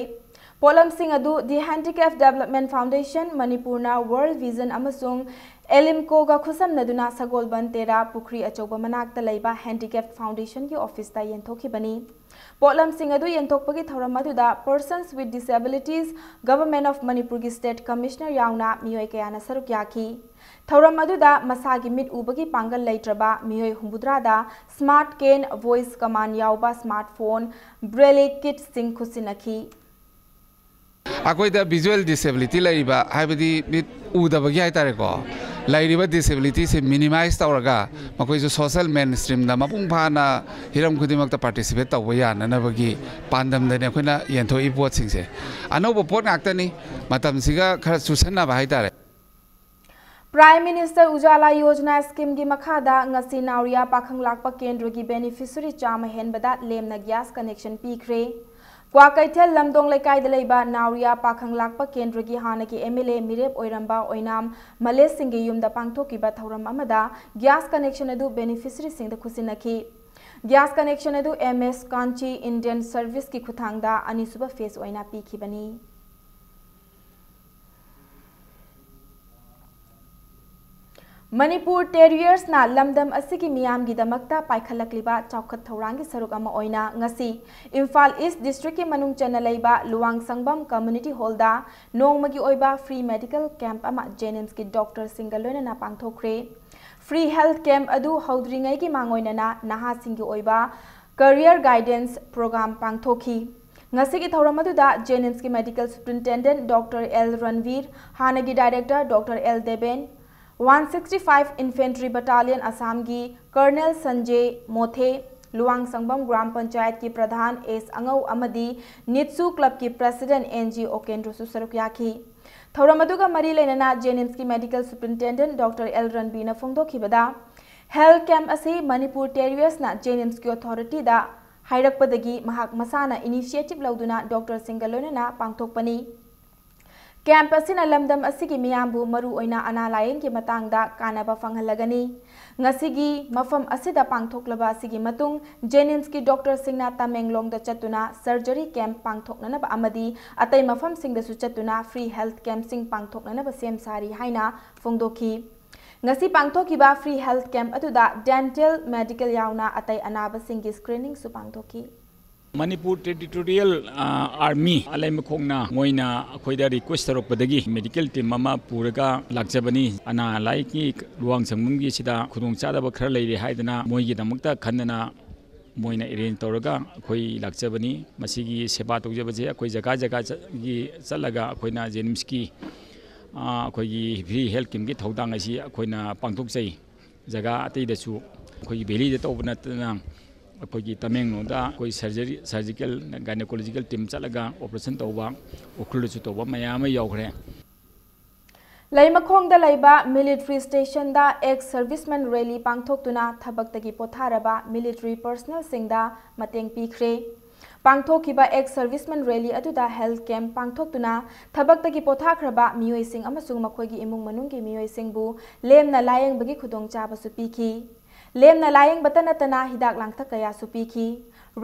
ꯄꯣꯠꯂꯝꯁꯤꯡ ꯑꯗꯨ The Handicap Development Foundation, ꯃꯅꯤꯄꯨꯔꯅ World Vision ꯑꯃꯁꯨꯡ Elimcoꯒ ꯈꯨꯠꯁꯝꯅꯗꯨꯅ ꯁꯒꯣꯜꯕꯟ ꯇꯦꯔꯥ ꯄꯨꯈ꯭ꯔꯤ ꯑꯆꯧꯕ ꯃꯅꯥꯛꯇ ꯂꯩꯕ Handicap Foundationꯒꯤ officeꯇ ꯌꯦꯟꯊꯣꯛꯈꯤꯕꯅꯤ꯫ ꯄꯣꯠꯂꯝꯁꯤꯡ ꯑꯗꯨ ꯌꯦꯟꯊꯣꯛꯄꯒꯤ ꯊꯧꯔꯝ ꯑꯗꯨꯗ Persons with Disabilities, Government of ꯃꯅꯤꯄꯨꯔꯒꯤ State Commissioner ꯌꯥꯎꯅ ꯃꯤꯑꯣꯏ ꯀꯌꯥꯅ ꯁꯔꯨꯛ ꯌꯥꯈꯤ꯫ ꯊꯧꯔꯝ ꯑꯗꯨꯗ ꯃꯁꯥꯒꯤ ꯃꯤꯠ ꯎꯕꯒꯤ ꯄꯥꯡꯒꯜ ꯂꯩꯇ꯭ꯔꯕ ꯃꯤꯑꯣꯏ ꯍꯨꯝꯐꯨꯇꯔꯥꯗ Smart Cane, Voice Command ꯌꯥꯎꯕ smartphone, Braille kitꯁꯤꯡ ꯈꯨꯠꯁꯤꯟꯅꯈꯤ꯫ ꯑꯩꯈꯣꯏꯗ visual disability ꯂꯩꯔꯤꯕ, ꯍꯥꯏꯕꯗꯤ ꯃꯤꯠ ꯎꯗꯕꯒꯤ ꯍꯥꯏꯇꯥꯔꯦꯀꯣ, ꯂꯩꯔꯤꯕ disabilityꯁꯦ minimize ꯇꯧꯔꯒ ꯃꯈꯣꯏꯁꯨ social mainstreamꯗ ꯃꯄꯨꯡ ꯐꯥꯅ ꯍꯤꯔꯝ ꯈꯨꯗꯤꯡꯃꯛꯇ participate ꯇꯧꯕ ꯌꯥꯅꯅꯕꯒꯤ ꯄꯥꯟꯗꯝꯗꯅꯤ ꯑꯩꯈꯣꯏꯅ ꯌꯦꯟꯊꯣꯛꯏ ꯄꯣꯠꯁꯤꯡꯁꯦ꯫ ꯑꯅꯧꯕ ꯄꯣꯠ ꯉꯥꯛꯇꯅꯤ, ꯃꯇꯝꯁꯤꯒ ꯈꯔ ꯆꯨꯁꯟꯅꯕ ꯍꯥꯏꯇꯥꯔꯦ꯫ Prime Minister Ujjwala Yojana schemeꯒꯤ ꯃꯈꯥꯗ ꯉꯁꯤ ꯅꯥꯎꯔꯤꯌꯥ ꯄꯥꯈꯪ ꯂꯥꯛꯄ ꯀꯦꯟꯗ꯭ꯔꯒꯤ beneficiary ꯆꯥꯝꯃ ꯍꯦꯟꯕꯗ ꯂꯦꯝꯅ gas connection ꯄꯤꯈ꯭ꯔꯦ꯫ ꯀ꯭ꯋꯥꯀꯩꯊꯦꯜ ꯂꯝꯗꯣꯡ ꯂꯩꯀꯥꯏꯗ ꯂꯩꯕ ꯅꯥꯎꯔꯤꯌꯥ ꯄꯥꯈꯪ ꯂꯥꯛꯄ ꯀꯦꯟꯗ꯭ꯔꯒꯤ ꯍꯥꯟꯅꯒꯤ MLA ꯃꯤꯔꯦꯞ ꯑꯣꯏꯔꯝꯕ ꯑꯣꯏꯅꯥꯝ ꯃꯂꯦꯁ ꯁꯤꯡꯒꯤ ꯌꯨꯝꯗ ꯄꯥꯡꯊꯣꯛꯈꯤꯕ ꯊꯧꯔꯝ ꯑꯃꯗ gas connection ꯑꯗꯨ beneficiaryꯁꯤꯡꯗ ꯈꯨꯠꯁꯤꯟꯅꯈꯤ꯫ Gas connection ꯑꯗꯨ MS Kanchi Indian Serviceꯀꯤ ꯈꯨꯠꯊꯥꯡꯗ ꯑꯅꯤꯁꯨꯕ phase ꯑꯣꯏꯅ ꯄꯤꯈꯤꯕꯅꯤ꯫ ꯃꯅꯤꯄꯨꯔ ꯇꯦꯔꯤꯌꯔꯁꯅ ꯂꯝꯗꯝ ꯑꯁꯤꯒꯤ ꯃꯤꯌꯥꯝꯒꯤꯗꯃꯛꯇ ꯄꯥꯏꯈꯠꯂꯛꯂꯤꯕ ꯆꯥꯎꯈꯠ ꯊꯧꯔꯥꯡꯒꯤ ꯁꯔꯨꯛ ꯑꯃ ꯑꯣꯏꯅ ꯉꯁꯤ ꯏꯝꯐꯥꯜ ꯏꯁ ꯗꯤꯁꯇ꯭ꯔꯤꯛꯀꯤ ꯃꯅꯨꯡ ꯆꯟꯅ ꯂꯩꯕ ꯂꯨꯋꯥꯡꯁꯪꯕꯝ ꯀꯝꯃ꯭ꯌꯨꯅꯤꯇꯤ ꯍꯣꯜꯗ ꯅꯣꯡꯃꯒꯤ ꯑꯣꯏꯕ ꯐ꯭ꯔꯤ ꯃꯦꯗꯤꯀꯦꯜ ꯀꯦꯝꯞ ꯑꯃ ꯖꯦꯅꯤꯝꯁꯀꯤ ꯗꯣꯛꯇꯔꯁꯤꯡꯒ ꯂꯣꯏꯅꯅ ꯄꯥꯡꯊꯣꯛꯈ꯭ꯔꯦ꯫ ꯐ꯭ꯔꯤ ꯍꯦꯜꯊ ꯀꯦꯝꯞ ꯑꯗꯨ ꯍꯧꯗ꯭ꯔꯤꯉꯩꯒꯤ ꯃꯥꯡꯑꯣꯏꯅꯅ ꯅꯍꯥꯁꯤꯡꯒꯤ ꯑꯣꯏꯕ ꯀꯦꯔꯤꯌꯔ ꯒꯥꯏꯗꯦꯟꯁ ꯄ꯭ꯔꯣꯒ꯭ꯔꯥꯝ ꯄꯥꯡꯊꯣꯛꯈꯤ꯫ ꯉꯁꯤꯒꯤ ꯊꯧꯔꯝ ꯑꯗꯨꯗ ꯖꯦꯅꯤꯝꯁꯀꯤ medical superintendent doctor L Ranbir, ꯍꯥꯟꯅꯒꯤ director doctor L Deben, one sixty five infantry battalion ꯑꯁꯥꯝꯒꯤ ꯀꯔꯅꯦꯜ ꯁꯟꯖꯦ ꯃꯣꯊꯦ, ꯂꯨꯋꯥꯡꯁꯪꯕꯝ ꯒ꯭ꯔꯥꯝ ꯄꯟꯆꯥꯌꯠꯀꯤ ꯄ꯭ꯔꯙꯥꯟ ꯑꯦꯁ ꯑꯉꯧ ꯑꯃꯗꯤ ꯅꯤꯠꯁꯨ ꯀ꯭ꯂꯕꯀꯤ ꯄ꯭ꯔꯦꯁꯤꯗꯦꯟꯠ ꯑꯦꯟ ꯖꯤ ꯑꯣꯀꯦꯟꯗ꯭ꯔꯁꯨ ꯁꯔꯨꯛ ꯌꯥꯈꯤ꯫ ꯊꯧꯔꯝ ꯑꯗꯨꯒ ꯃꯔꯤ ꯂꯩꯅꯅ ꯖꯦꯅꯤꯝꯁꯀꯤ ꯃꯦꯗꯤꯀꯦꯜ ꯁꯨꯄ꯭ꯔꯤꯟꯇꯦꯟꯗꯦꯟꯠ ꯗꯣꯛꯇꯔ ꯑꯦꯜ ꯔꯟꯕꯤꯅ ꯐꯣꯡꯗꯣꯛꯈꯤꯕꯗ, ꯍꯦꯜꯊ ꯀꯦꯝꯞ ꯑꯁꯤ ꯃꯅꯤꯄꯨꯔ ꯇꯦꯔꯤꯌꯔꯁꯅ ꯖꯦꯅꯤꯝꯁꯀꯤ ꯑꯣꯊꯣꯔꯤꯇꯤꯗ ꯍꯥꯏꯔꯛꯄꯗꯒꯤ ꯃꯍꯥꯛ ꯃꯁꯥꯅ ꯏꯅꯤꯁꯤꯌꯦꯇꯤꯚ ꯂꯧꯗꯨꯅ ꯗꯣꯛꯇꯔꯁꯤꯡꯒ ꯂꯣꯏꯅꯅ ꯄꯥꯡꯊꯣꯛꯄꯅꯤ꯫ ꯀꯦꯝꯞ ꯑꯁꯤꯅ ꯂꯝꯗꯝ ꯑꯁꯤꯒꯤ ꯃꯤꯌꯥꯝꯕꯨ ꯃꯔꯨ ꯑꯣꯏꯅ ꯑꯅꯥ ꯂꯥꯌꯦꯡꯒꯤ ꯃꯇꯥꯡꯗ ꯀꯥꯟꯅꯕ ꯐꯪꯍꯜꯂꯒꯅꯤ꯫ ꯉꯁꯤꯒꯤ ꯃꯐꯝ ꯑꯁꯤꯗ ꯄꯥꯡꯊꯣꯛꯂꯕ ꯑꯁꯤꯒꯤ ꯃꯇꯨꯡ, ꯖꯦꯅꯤꯝꯁꯀꯤ ꯗꯣꯛꯇꯔꯁꯤꯡꯅ ꯇꯃꯦꯡꯂꯣꯡꯗ ꯆꯠꯇꯨꯅ ꯁꯔꯖꯔꯤ ꯀꯦꯝꯞ ꯄꯥꯡꯊꯣꯛꯅꯅꯕ ꯑꯃꯗꯤ ꯑꯇꯩ ꯃꯐꯝꯁꯤꯡꯗꯁꯨ ꯆꯠꯇꯨꯅ ꯐ꯭ꯔꯤ ꯍꯦꯜꯊ ꯀꯦꯝꯞꯁꯤꯡ ꯄꯥꯡꯊꯣꯛꯅꯅꯕ ꯁꯦꯝ ꯁꯥꯔꯤ ꯍꯥꯏꯅ ꯐꯣꯡꯗꯣꯛꯈꯤ꯫ ꯉꯁꯤ ꯄꯥꯡꯊꯣꯛꯈꯤꯕ ꯐ꯭ꯔꯤ ꯍꯦꯜꯊ ꯀꯦꯝꯞ ꯑꯗꯨꯗ ꯗꯦꯟꯇꯦꯜ, ꯃꯦꯗꯤꯀꯦꯜ ꯌꯥꯎꯅ ꯑꯇꯩ ꯑꯅꯥꯕꯁꯤꯡꯒꯤ ꯁ꯭ꯀ꯭ꯔꯤꯅꯤꯡꯁꯨ ꯄꯥꯡꯊꯣꯛꯈꯤ꯫ ꯃꯅꯤꯄꯨꯔ ꯇꯦꯔꯤꯇꯣꯔꯤꯌꯦꯜ, ꯑ, ꯑꯥꯔꯃꯤ ꯑꯂꯩꯃꯈꯣꯡꯅ ꯃꯣꯏꯅ ꯑꯩꯈꯣꯏꯗ ꯔꯤꯀ꯭ꯋꯦꯁ ꯇꯧꯔꯛꯄꯗꯒꯤ ꯃꯦꯗꯤꯀꯦꯜ ꯇꯤꯝ ꯑꯃ ꯄꯨꯔꯒ ꯂꯥꯛꯆꯕꯅꯤ꯫ ꯑꯅꯥ ꯂꯥꯏꯌꯦꯡꯒꯤ ꯂꯨꯋꯥꯡꯁꯪꯕꯝꯒꯤ ꯁꯤꯗ ꯈꯨꯗꯣꯡꯆꯥꯗꯕ ꯈꯔ ꯂꯩꯔꯦ ꯍꯥꯏꯗꯅ ꯃꯣꯏꯒꯤꯗꯃꯛꯇ ꯈꯟꯗꯅ ꯃꯣꯏꯅ ꯑꯦꯔꯦꯟꯖ ꯇꯧꯔꯒ ꯑꯩꯈꯣꯏ ꯂꯥꯛꯆꯕꯅꯤ꯫ ꯃꯁꯤꯒꯤ ꯁꯦꯕꯥ ꯇꯧꯖꯕꯁꯦ ꯑꯩꯈꯣꯏ ꯖꯒꯥ ꯖꯒꯥ ꯆꯠ-, ꯒꯤ ꯆꯠꯂꯒ ꯑꯩꯈꯣꯏꯅ ꯖꯦꯅꯤꯝꯁꯀꯤ, ꯑ, ꯑꯩꯈꯣꯏꯒꯤ ꯐ꯭ꯔꯤ ꯍꯦꯜꯊ ꯀꯦꯝꯞꯀꯤ ꯊꯧꯗꯥꯡ ꯑꯁꯤ ꯑꯩꯈꯣꯏꯅ ꯄꯥꯡꯊꯣꯛꯆꯩ꯫ ꯖꯒꯥ ꯑꯇꯩꯗꯁꯨ ꯑꯩꯈꯣꯏꯒꯤ ꯚꯦꯂꯤꯗ ꯇꯧꯕ ꯅꯠꯇꯅ ꯑꯩꯈꯣꯏꯒꯤ ꯇꯃꯦꯡꯂꯣꯡꯗ ꯑꯩꯈꯣꯏ ꯁꯔꯖꯔꯤ, ꯁꯔꯖꯤꯀꯦꯜ, ꯒꯥꯏꯅꯣꯀꯣꯂꯣꯖꯤꯀꯦꯜ ꯇꯤꯝ ꯆꯠꯂꯒ ꯑꯣꯄꯔꯦꯁꯟ ꯇꯧꯕ, ꯎꯈ꯭ꯔꯨꯜꯗꯁꯨ ꯇꯧꯕ ꯃꯌꯥꯝ ꯑꯃ ꯌꯥꯎꯈ꯭ꯔꯦ꯫ ꯂꯩꯃꯈꯣꯡꯗ ꯂꯩꯕ ꯃꯤꯂꯤꯇꯔꯤ ꯁ꯭ꯇꯦꯁꯟꯗ ꯑꯦꯛꯁ ꯁꯔꯚꯤꯁꯃꯦꯟ ꯔꯦꯂꯤ ꯄꯥꯡꯊꯣꯛꯇꯨꯅ ꯊꯕꯛꯇꯒꯤ ꯄꯣꯊꯥꯔꯕ ꯃꯤꯂꯤꯇꯔꯤ ꯄꯔꯁꯅꯦꯜꯁꯤꯡꯗ ꯃꯇꯦꯡ ꯄꯤꯈ꯭ꯔꯦ꯫ ꯄꯥꯡꯊꯣꯛꯈꯤꯕ ꯑꯦꯛꯁ ꯁꯔꯚꯤꯁꯃꯦꯟ ꯔꯦꯂꯤ ꯑꯗꯨꯗ ꯍꯦꯜꯊ ꯀꯦꯝꯞ ꯄꯥꯡꯊꯣꯛꯇꯨꯅ ꯊꯕꯛꯇꯒꯤ ꯄꯣꯊꯥꯈ꯭ꯔꯕ ꯃꯤꯑꯣꯏꯁꯤꯡ ꯑꯃꯁꯨꯡ ꯃꯈꯣꯏꯒꯤ ꯏꯃꯨꯡ ꯃꯅꯨꯡꯒꯤ ꯃꯤꯑꯣꯏꯁꯤꯡꯕꯨ ꯂꯦꯝꯅ ꯂꯥꯌꯦꯡꯕꯒꯤ ꯈꯨꯗꯣꯡꯆꯥꯕꯁꯨ ꯄꯤꯈꯤ꯫ ꯂꯦꯝꯅ ꯂꯥꯌꯦꯡꯕꯇ ꯅꯠꯇꯅ ꯍꯤꯗꯥꯛ ꯂꯥꯡꯊꯛ ꯀꯌꯥꯁꯨ ꯄꯤꯈꯤ꯫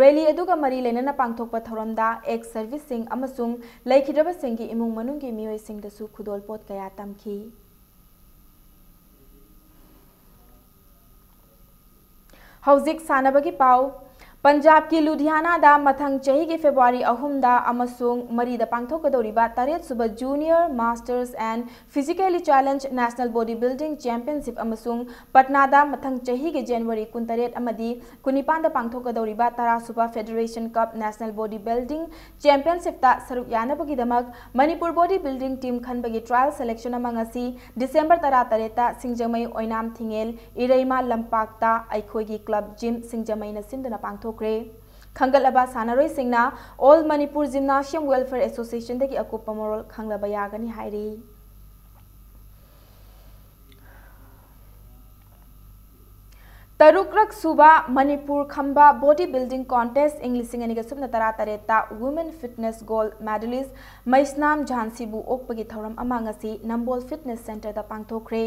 ꯔꯦꯂꯤ ꯑꯗꯨꯒ ꯃꯔꯤ ꯂꯩꯅꯅ ꯄꯥꯡꯊꯣꯛꯄ ꯊꯧꯔꯝꯗ ꯑꯦꯛꯁ ꯁꯔꯚꯤꯁꯁꯤꯡ ꯑꯃꯁꯨꯡ ꯂꯩꯈꯤꯗ꯭ꯔꯕꯁꯤꯡꯒꯤ ꯏꯃꯨꯡ ꯃꯅꯨꯡꯒꯤ ꯃꯤꯑꯣꯏꯁꯤꯡꯗꯁꯨ ꯈꯨꯗꯣꯜꯄꯣꯠ ꯀꯌꯥ ꯇꯝꯈꯤ꯫ ꯍꯧꯖꯤꯛ ꯁꯥꯟꯅꯕꯒꯤ ꯄꯥꯎ꯫ ꯄꯟꯖꯥꯕꯀꯤ ꯂꯨꯙꯤꯌꯥꯅꯥꯗ ꯃꯊꯪ ꯆꯍꯤꯒꯤ ꯐꯦꯕ꯭ꯔꯨꯋꯥꯔꯤ ꯑꯍꯨꯝꯗ ꯑꯃꯁꯨꯡ ꯃꯔꯤꯗ ꯄꯥꯡꯊꯣꯛꯀꯗꯧꯔꯤꯕ ꯇꯔꯦꯠ ꯁꯨꯕ Junior Masters and Physically Challenged National Body Building Championship ꯑꯃꯁꯨꯡ ꯄꯠꯅꯥꯗ ꯃꯊꯪ ꯆꯍꯤꯒꯤ ꯖꯅꯋꯥꯔꯤ ꯀꯨꯟꯇꯔꯦꯠ ꯑꯃꯗꯤ ꯀꯨꯟꯅꯤꯄꯥꯟꯗ ꯄꯥꯡꯊꯣꯛꯀꯗꯧꯔꯤꯕ ꯇꯔꯥ ꯁꯨꯕ Federation Cup National Body Building Championshipꯇ ꯁꯔꯨꯛ ꯌꯥꯅꯕꯒꯤꯗꯃꯛ ꯃꯅꯤꯄꯨꯔ body building team ꯈꯟꯕꯒꯤ trial selection ꯑꯃ ꯉꯁꯤ December ꯇꯔꯥꯇꯔꯦꯠꯇ ꯁꯤꯡꯖꯃꯩ ꯑꯣꯏꯅꯥꯝ ꯊꯤꯡꯉꯦꯜ ꯏꯔꯩꯃ ꯂꯝꯄꯥꯛꯇ ꯑꯩꯈꯣꯏꯒꯤ club gym ꯁꯤꯡꯖꯃꯩꯅ ꯁꯤꯟꯗꯨꯅ ꯄꯥꯡꯊꯣꯛꯈ꯭ꯔꯦ꯫ ꯈꯟꯒꯠꯂꯕ ꯁꯥꯟꯅꯔꯣꯏꯁꯤꯡꯅ All Manipur Gymnasium Welfare Associationꯗꯒꯤ ꯑꯀꯨꯞꯄ ꯃꯔꯣꯜ ꯈꯪꯂꯕ ꯌꯥꯒꯅꯤ ꯍꯥꯏꯔꯤ꯫ ꯇꯔꯨꯛꯔꯛ ꯁꯨꯕ ꯃꯅꯤꯄꯨꯔ ꯈꯝꯕ body building contest ꯏꯪ ꯂꯤꯁꯤꯡ ꯑꯅꯤꯒ ꯁꯨꯞꯅ ꯇꯔꯥꯇꯔꯦꯠꯇ Women Fitness Gold Medalist ꯃꯩꯁꯅꯥꯝ ꯖꯥꯟꯁꯤꯕꯨ ꯑꯣꯛꯄꯒꯤ ꯊꯧꯔꯝ ꯑꯃ ꯉꯁꯤ ꯅꯝꯕꯣꯜ Fitness Centreꯗ ꯄꯥꯡꯊꯣꯛꯈ꯭ꯔꯦ꯫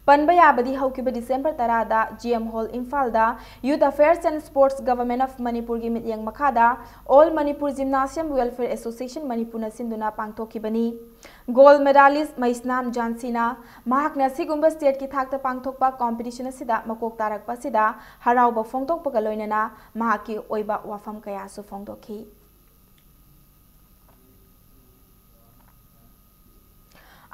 ꯄꯟꯕ ꯌꯥꯕꯗꯤ ꯍꯧꯈꯤꯕ December ꯇꯔꯥꯗ G M Hall ꯏꯝꯐꯥꯜꯗ Youth Affairs and Sports Government of Manipurꯒꯤ ꯃꯤꯠꯌꯦꯡ ꯃꯈꯥꯗ All Manipur Gymnasium Welfare Association ꯃꯅꯤꯄꯨꯔꯅ ꯁꯤꯟꯗꯨꯅ ꯄꯥꯡꯊꯣꯛꯈꯤꯕꯅꯤ꯫ Gold medalist ꯃꯩꯁꯅꯥꯝ ꯖꯥꯟꯁꯤꯅ ꯃꯍꯥꯛꯅ ꯁꯤꯒꯨꯝꯕ stateꯀꯤ ꯊꯥꯛꯇ ꯄꯥꯡꯊꯣꯛꯄ competition ꯑꯁꯤꯗ ꯃꯀꯣꯛ ꯇꯥꯔꯛꯄ ꯑꯁꯤꯗ ꯍꯔꯥꯎꯕ ꯐꯣꯡꯗꯣꯛꯄꯒ ꯂꯣꯏꯅꯅ ꯃꯍꯥꯛꯀꯤ ꯑꯣꯏꯕ ꯋꯥꯐꯝ ꯀꯌꯥꯁꯨ ꯐꯣꯡꯗꯣꯛꯈꯤ꯫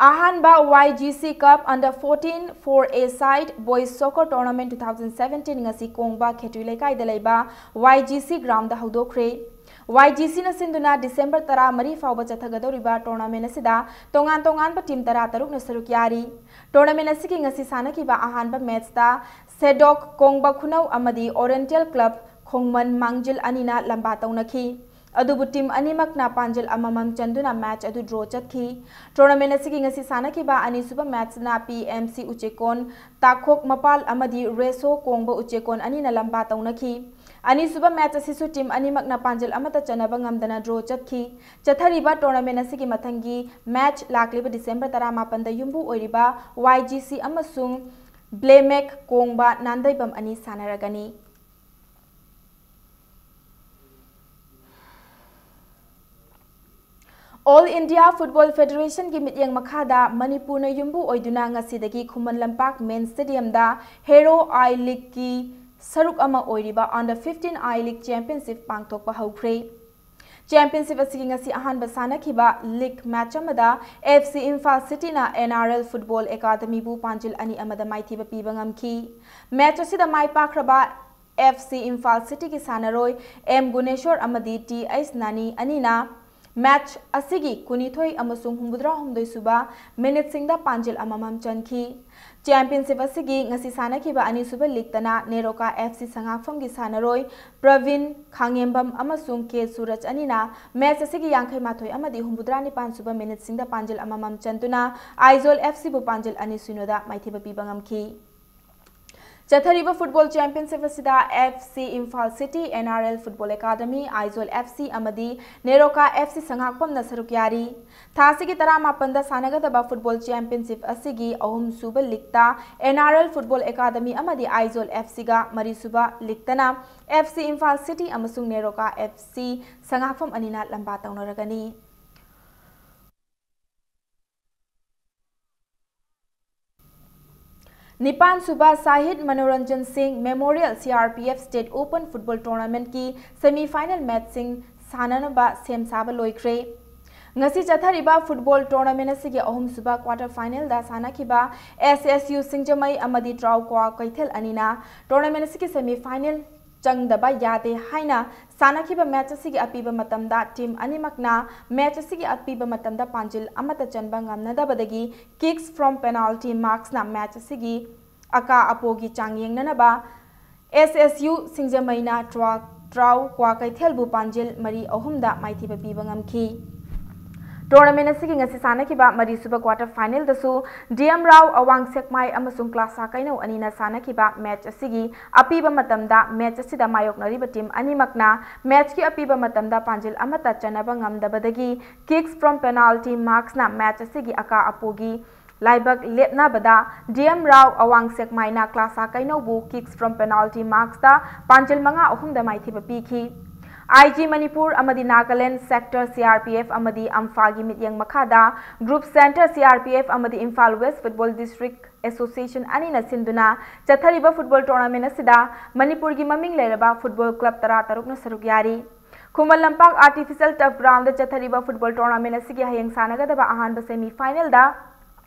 ꯑꯍꯥꯟꯕ Y G C Cup Under fourteen four A side Boys Soccer Tournament two thousand seventeen ꯉꯁꯤ ꯀꯣꯡꯕ ꯈꯦꯇ꯭ꯔꯤ ꯂꯩꯀꯥꯏꯗ ꯂꯩꯕ Y G C groundꯗ ꯍꯧꯗꯣꯛꯈ꯭ꯔꯦ꯫ Y G Cꯅ ꯁꯤꯟꯗꯨꯅ December ꯇꯔꯥꯃꯔꯤ ꯐꯥꯎꯕ ꯆꯠꯊꯒꯗꯧꯔꯤꯕ tournament ꯑꯁꯤꯗ ꯇꯣꯉꯥꯟ ꯇꯣꯉꯥꯟꯕ team ꯇꯔꯥꯇꯔꯨꯛꯅ ꯁꯔꯨꯛ ꯌꯥꯔꯤ꯫ Tournament ꯑꯁꯤꯒꯤ ꯉꯁꯤ ꯁꯥꯟꯅꯈꯤꯕ ꯑꯍꯥꯟꯕ matchꯇ ꯁꯦꯗꯣꯛ ꯀꯣꯡꯕ ꯈꯨꯅꯧ ꯑꯃꯗꯤ Oriental Club ꯈꯣꯡꯃꯟ ꯃꯥꯡꯖꯤꯜ ꯑꯅꯤꯅ ꯂꯝꯕꯥ ꯇꯧꯅꯈꯤ꯫ ꯑꯗꯨꯕꯨ team ꯑꯅꯤꯃꯛꯅ ꯄꯥꯟꯖꯤꯜ ꯑꯃꯃꯝ ꯆꯟꯗꯨꯅ match ꯑꯗꯨ draw ꯆꯠꯈꯤ꯫ Tournament ꯑꯁꯤꯒꯤ ꯉꯁꯤ ꯁꯥꯟꯅꯈꯤꯕ ꯑꯅꯤꯁꯨꯕ matchꯅ P M C ꯎꯆꯦꯀꯣꯟ ꯇꯥꯈꯣꯛ ꯃꯄꯥꯜ ꯑꯃꯗꯤ ꯔꯦꯁꯣ ꯀꯣꯡꯕ ꯎꯆꯦꯀꯣꯟ ꯑꯅꯤꯅ ꯂꯝꯕꯥ ꯇꯧꯅꯈꯤ꯫ ꯑꯅꯤꯁꯨꯕ match ꯑꯁꯤꯁꯨ team ꯑꯅꯤꯃꯛꯅ ꯄꯥꯟꯖꯤꯜ ꯑꯃꯠꯇ ꯆꯟꯅꯕ ꯉꯝꯗꯅ draw ꯆꯠꯈꯤ꯫ ꯆꯠꯊꯔꯤꯕ tournament ꯑꯁꯤꯒꯤ ꯃꯊꯪꯒꯤ match ꯂꯥꯛꯂꯤꯕ December ꯇꯔꯥꯃꯥꯄꯟꯗ ꯌꯨꯝꯕꯨ ꯑꯣꯏꯔꯤꯕ Y G C ꯑꯃꯁꯨꯡ ꯕ꯭ꯂꯦꯃꯦꯛ ꯀꯣꯡꯕ ꯅꯥꯟꯗꯩꯕꯝ ꯑꯅꯤ ꯁꯥꯟꯅꯔꯒꯅꯤ꯫ All India Football Federationꯒꯤ ꯃꯤꯠꯌꯦꯡ ꯃꯈꯥꯗ ꯃꯅꯤꯄꯨꯔꯅ ꯌꯨꯝꯕꯨ ꯑꯣꯏꯗꯨꯅ ꯉꯁꯤꯗꯒꯤ Khuman Lampak main stadiumꯗ Hero I Leagueꯀꯤ ꯁꯔꯨꯛ ꯑꯃ ꯑꯣꯏꯔꯤꯕ Under fifteen I League Championship ꯄꯥꯡꯊꯣꯛꯄ ꯍꯧꯈ꯭ꯔꯦ꯫ Championship ꯑꯁꯤꯒꯤ ꯉꯁꯤ ꯑꯍꯥꯟꯕ ꯁꯥꯟꯅꯈꯤꯕ league match ꯑꯃꯗ F C Imphal City ꯅ N R L Football Academy ꯕꯨ ꯄꯥꯟꯖꯤꯜ ꯑꯅꯤ ꯑꯃꯗ ꯃꯥꯏꯊꯤꯕ ꯄꯤꯕ ꯉꯝꯈꯤ꯫ Match ꯑꯁꯤꯗ ꯃꯥꯏ ꯄꯥꯛꯈ꯭ꯔꯕ F C Imphal City ꯒꯤ ꯁꯥꯟꯅꯔꯣꯏ M Guneshwar ꯑꯃꯗꯤ T H Nani ꯑꯅꯤꯅ match ꯑꯁꯤꯒꯤ ꯀꯨꯟꯅꯤꯊꯣꯏ ꯑꯃꯁꯨꯡ ꯍꯨꯝꯐꯨꯇꯔꯥꯍꯨꯝꯗꯣꯏ ꯁꯨꯕ minute ꯁꯤꯡꯗ ꯄꯥꯟꯖꯤꯜ ꯑꯃꯃꯝ ꯆꯟꯈꯤ꯫ Championship ꯑꯁꯤꯒꯤ ꯉꯁꯤ ꯁꯥꯟꯅꯈꯤꯕ ꯑꯅꯤꯁꯨꯕ league ꯇꯅ ꯅꯦꯔꯣꯀꯥ F C ꯁꯉꯥꯛꯐꯝꯒꯤ ꯁꯥꯟꯅꯔꯣꯏ ꯄ꯭ꯔꯕꯤꯟ ꯈꯥꯉꯦꯝꯕꯝ ꯑꯃꯁꯨꯡ K Suraj ꯑꯅꯤꯅ match ꯑꯁꯤꯒꯤ ꯌꯥꯡꯈꯩ ꯃꯥꯊꯣꯏ ꯑꯃꯗꯤ ꯍꯨꯝꯐꯨꯇꯔꯥ ꯅꯤꯄꯥꯟ ꯁꯨꯕ minute ꯁꯤꯡꯗ ꯄꯥꯟꯖꯤꯜ ꯑꯃꯃꯝ ꯆꯟꯗꯨꯅ Aizawl F C ꯕꯨ ꯄꯥꯟꯖꯤꯜ ꯑꯅꯤ ꯁꯤꯅꯣꯗ ꯃꯥꯏꯊꯤꯕ ꯄꯤꯕ ꯉꯝꯈꯤ꯫ ꯆꯠꯊꯔꯤꯕ football championship ꯑꯁꯤꯗ F C Imphal City, N R L Football Academy, Aizawl F C ꯑꯃꯗꯤ ꯅꯦꯔꯣꯀꯥ F C ꯁꯉꯥꯛꯐꯝꯅ ꯁꯔꯨꯛ ꯌꯥꯔꯤ꯫ ꯊꯥ ꯑꯁꯤꯒꯤ ꯇꯔꯥꯃꯥꯄꯟꯗ ꯁꯥꯟꯅꯒꯗꯕ football championship ꯑꯁꯤꯒꯤ ꯑꯍꯨꯝꯁꯨꯕ league ꯇ N R L Football Academy ꯑꯃꯗꯤ Aizawl F C ꯒ, ꯃꯔꯤꯁꯨꯕ league ꯇꯅ F C Imphal City ꯑꯃꯁꯨꯡ ꯅꯦꯔꯣꯀꯥ F C ꯁꯉꯥꯛꯐꯝ ꯑꯅꯤꯅ ꯂꯝꯕꯥ ꯇꯧꯅꯔꯒꯅꯤ꯫ ꯅꯤꯄꯥꯟ ꯁꯨꯕ ꯁꯥꯍꯤꯗ ꯃꯅꯣꯔꯟꯖꯟ ꯁꯤꯡ Memorial C R P F State Open Football Tournament ꯀꯤ semi final match ꯁꯤꯡ ꯁꯥꯟꯅꯅꯕ ꯁꯦꯝ ꯁꯥꯕ ꯂꯣꯏꯈ꯭ꯔꯦ꯫ ꯉꯁꯤ ꯆꯠꯊꯔꯤꯕ football tournament ꯑꯁꯤꯒꯤ ꯑꯍꯨꯝꯁꯨꯕ quarter final ꯗ ꯁꯥꯟꯅꯈꯤꯕ S S U ꯁꯤꯡꯖꯃꯩ ꯑꯃꯗꯤ ꯇ꯭ꯔꯥꯎ ꯀ꯭ꯋꯥꯀꯩꯊꯦꯜ ꯑꯅꯤꯅ tournament ꯑꯁꯤꯒꯤ semi final ꯆꯪꯗꯕ ꯌꯥꯗꯦ ꯍꯥꯏꯅ ꯁꯥꯟꯅꯈꯤꯕ match ꯑꯁꯤꯒꯤ ꯑꯄꯤꯕ ꯃꯇꯝꯗ team ꯑꯅꯤꯃꯛꯅ match ꯑꯁꯤꯒꯤ ꯑꯄꯤꯕ ꯃꯇꯝꯗ ꯄꯥꯟꯖꯤꯜ ꯑꯃꯠꯇ ꯆꯟꯕ ꯉꯝꯅꯗꯕꯗꯒꯤ kicks from penalty marks ꯅ match ꯑꯁꯤꯒꯤ ꯑꯀꯥ ꯑꯄꯣꯒꯤ ꯆꯥꯡ ꯌꯦꯡꯅꯅꯕ S S U ꯁꯤꯡꯖꯃꯩꯅ ꯇ꯭ꯔꯥ-, ꯇ꯭ꯔꯥꯎ ꯀ꯭ꯋꯥꯀꯩꯊꯦꯜꯕꯨ ꯄꯥꯟꯖꯤꯜ ꯃꯔꯤ ꯑꯍꯨꯝꯗ ꯃꯥꯏꯊꯤꯕ ꯄꯤꯕ ꯉꯝꯈꯤ꯫ Tournament ꯑꯁꯤꯒꯤ ꯉꯁꯤ ꯁꯥꯟꯅꯈꯤꯕ ꯃꯔꯤꯁꯨꯕ quarter final ꯗꯁꯨ D M ꯔꯥꯎ ꯑꯋꯥꯡ ꯁꯦꯛꯃꯥꯏ ꯑꯃꯁꯨꯡ ꯀ꯭ꯂꯥꯁꯥ ꯀꯩꯅꯧ ꯑꯅꯤꯅ ꯁꯥꯟꯅꯈꯤꯕ match ꯑꯁꯤꯒꯤ ꯑꯄꯤꯕ ꯃꯇꯝꯗ match ꯑꯁꯤꯗ ꯃꯥꯌꯣꯛꯅꯔꯤꯕ team ꯑꯅꯤꯃꯛꯅ match ꯀꯤ ꯑꯄꯤꯕ ꯃꯇꯝꯗ ꯄꯥꯟꯖꯤꯜ ꯑꯃꯠꯇ ꯆꯟꯅꯕ ꯉꯝꯗꯕꯗꯒꯤ kicks from penalty marks ꯅ match ꯑꯁꯤꯒꯤ ꯑꯀꯥ ꯑꯄꯣꯒꯤ ꯂꯥꯏꯕꯛ ꯂꯦꯞꯅꯕꯗ D M ꯔꯥꯎ ꯑꯋꯥꯡ ꯁꯦꯛꯃꯥꯏꯅ ꯀ꯭ꯂꯥꯁꯥ ꯀꯩꯅꯧꯕꯨ kicks from penalty marks ꯇ ꯄꯥꯟꯖꯤꯜ ꯃꯉꯥ ꯑꯍꯨꯝꯗ ꯃꯥꯏꯊꯤꯕ ꯄꯤꯈꯤ꯫ ꯑꯥꯏ ꯖꯤ ꯃꯅꯤꯄꯨꯔ ꯑꯃꯗꯤ Nagaland sector C R P F ꯑꯃꯗꯤ ꯑꯝꯐꯥꯒꯤ ꯃꯤꯠꯌꯦꯡ ꯃꯈꯥꯗ group centre C R P F ꯑꯃꯗꯤ ꯏꯝꯐꯥꯜ ꯋꯦꯁ꯭ꯠ ꯐꯨꯠꯕꯣꯜ ꯗꯤꯁ꯭ꯠꯔꯤꯛ ꯑꯦꯁꯣꯁꯤꯌꯦꯁꯟ ꯑꯅꯤꯅ ꯁꯤꯟꯗꯨꯅ ꯆꯠꯊꯔꯤꯕ ꯐꯨꯠꯕꯣꯜ ꯇꯣꯔꯅꯥꯃꯦꯟꯠ ꯑꯁꯤꯗ ꯃꯅꯤꯄꯨꯔꯒꯤ ꯃꯃꯤꯡ ꯂꯩꯔꯕ ꯐꯨꯠꯕꯣꯜ ꯀ꯭ꯂꯕ ꯇꯔꯥ ꯇꯔꯨꯛꯅ ꯁꯔꯨꯛ ꯌꯥꯔꯤ꯫ ꯈꯨꯃꯟ ꯂꯝꯄꯥꯛ ꯑꯥꯔꯇꯤꯐꯤꯁꯤꯌꯦꯜ ꯇꯔꯐ ꯒ꯭ꯔꯥꯎꯟꯗ ꯆꯠꯊꯔꯤꯕ ꯐꯨꯠꯕꯣꯜ ꯇꯣꯔꯅꯥꯃꯦꯟꯠ ꯑꯁꯤꯒꯤ ꯍꯌꯦꯡ ꯁꯥꯟꯅꯒꯗꯕ ꯑꯍꯥꯟꯕ ꯁꯦꯃꯤ ꯐꯥꯏꯅꯦꯜꯗ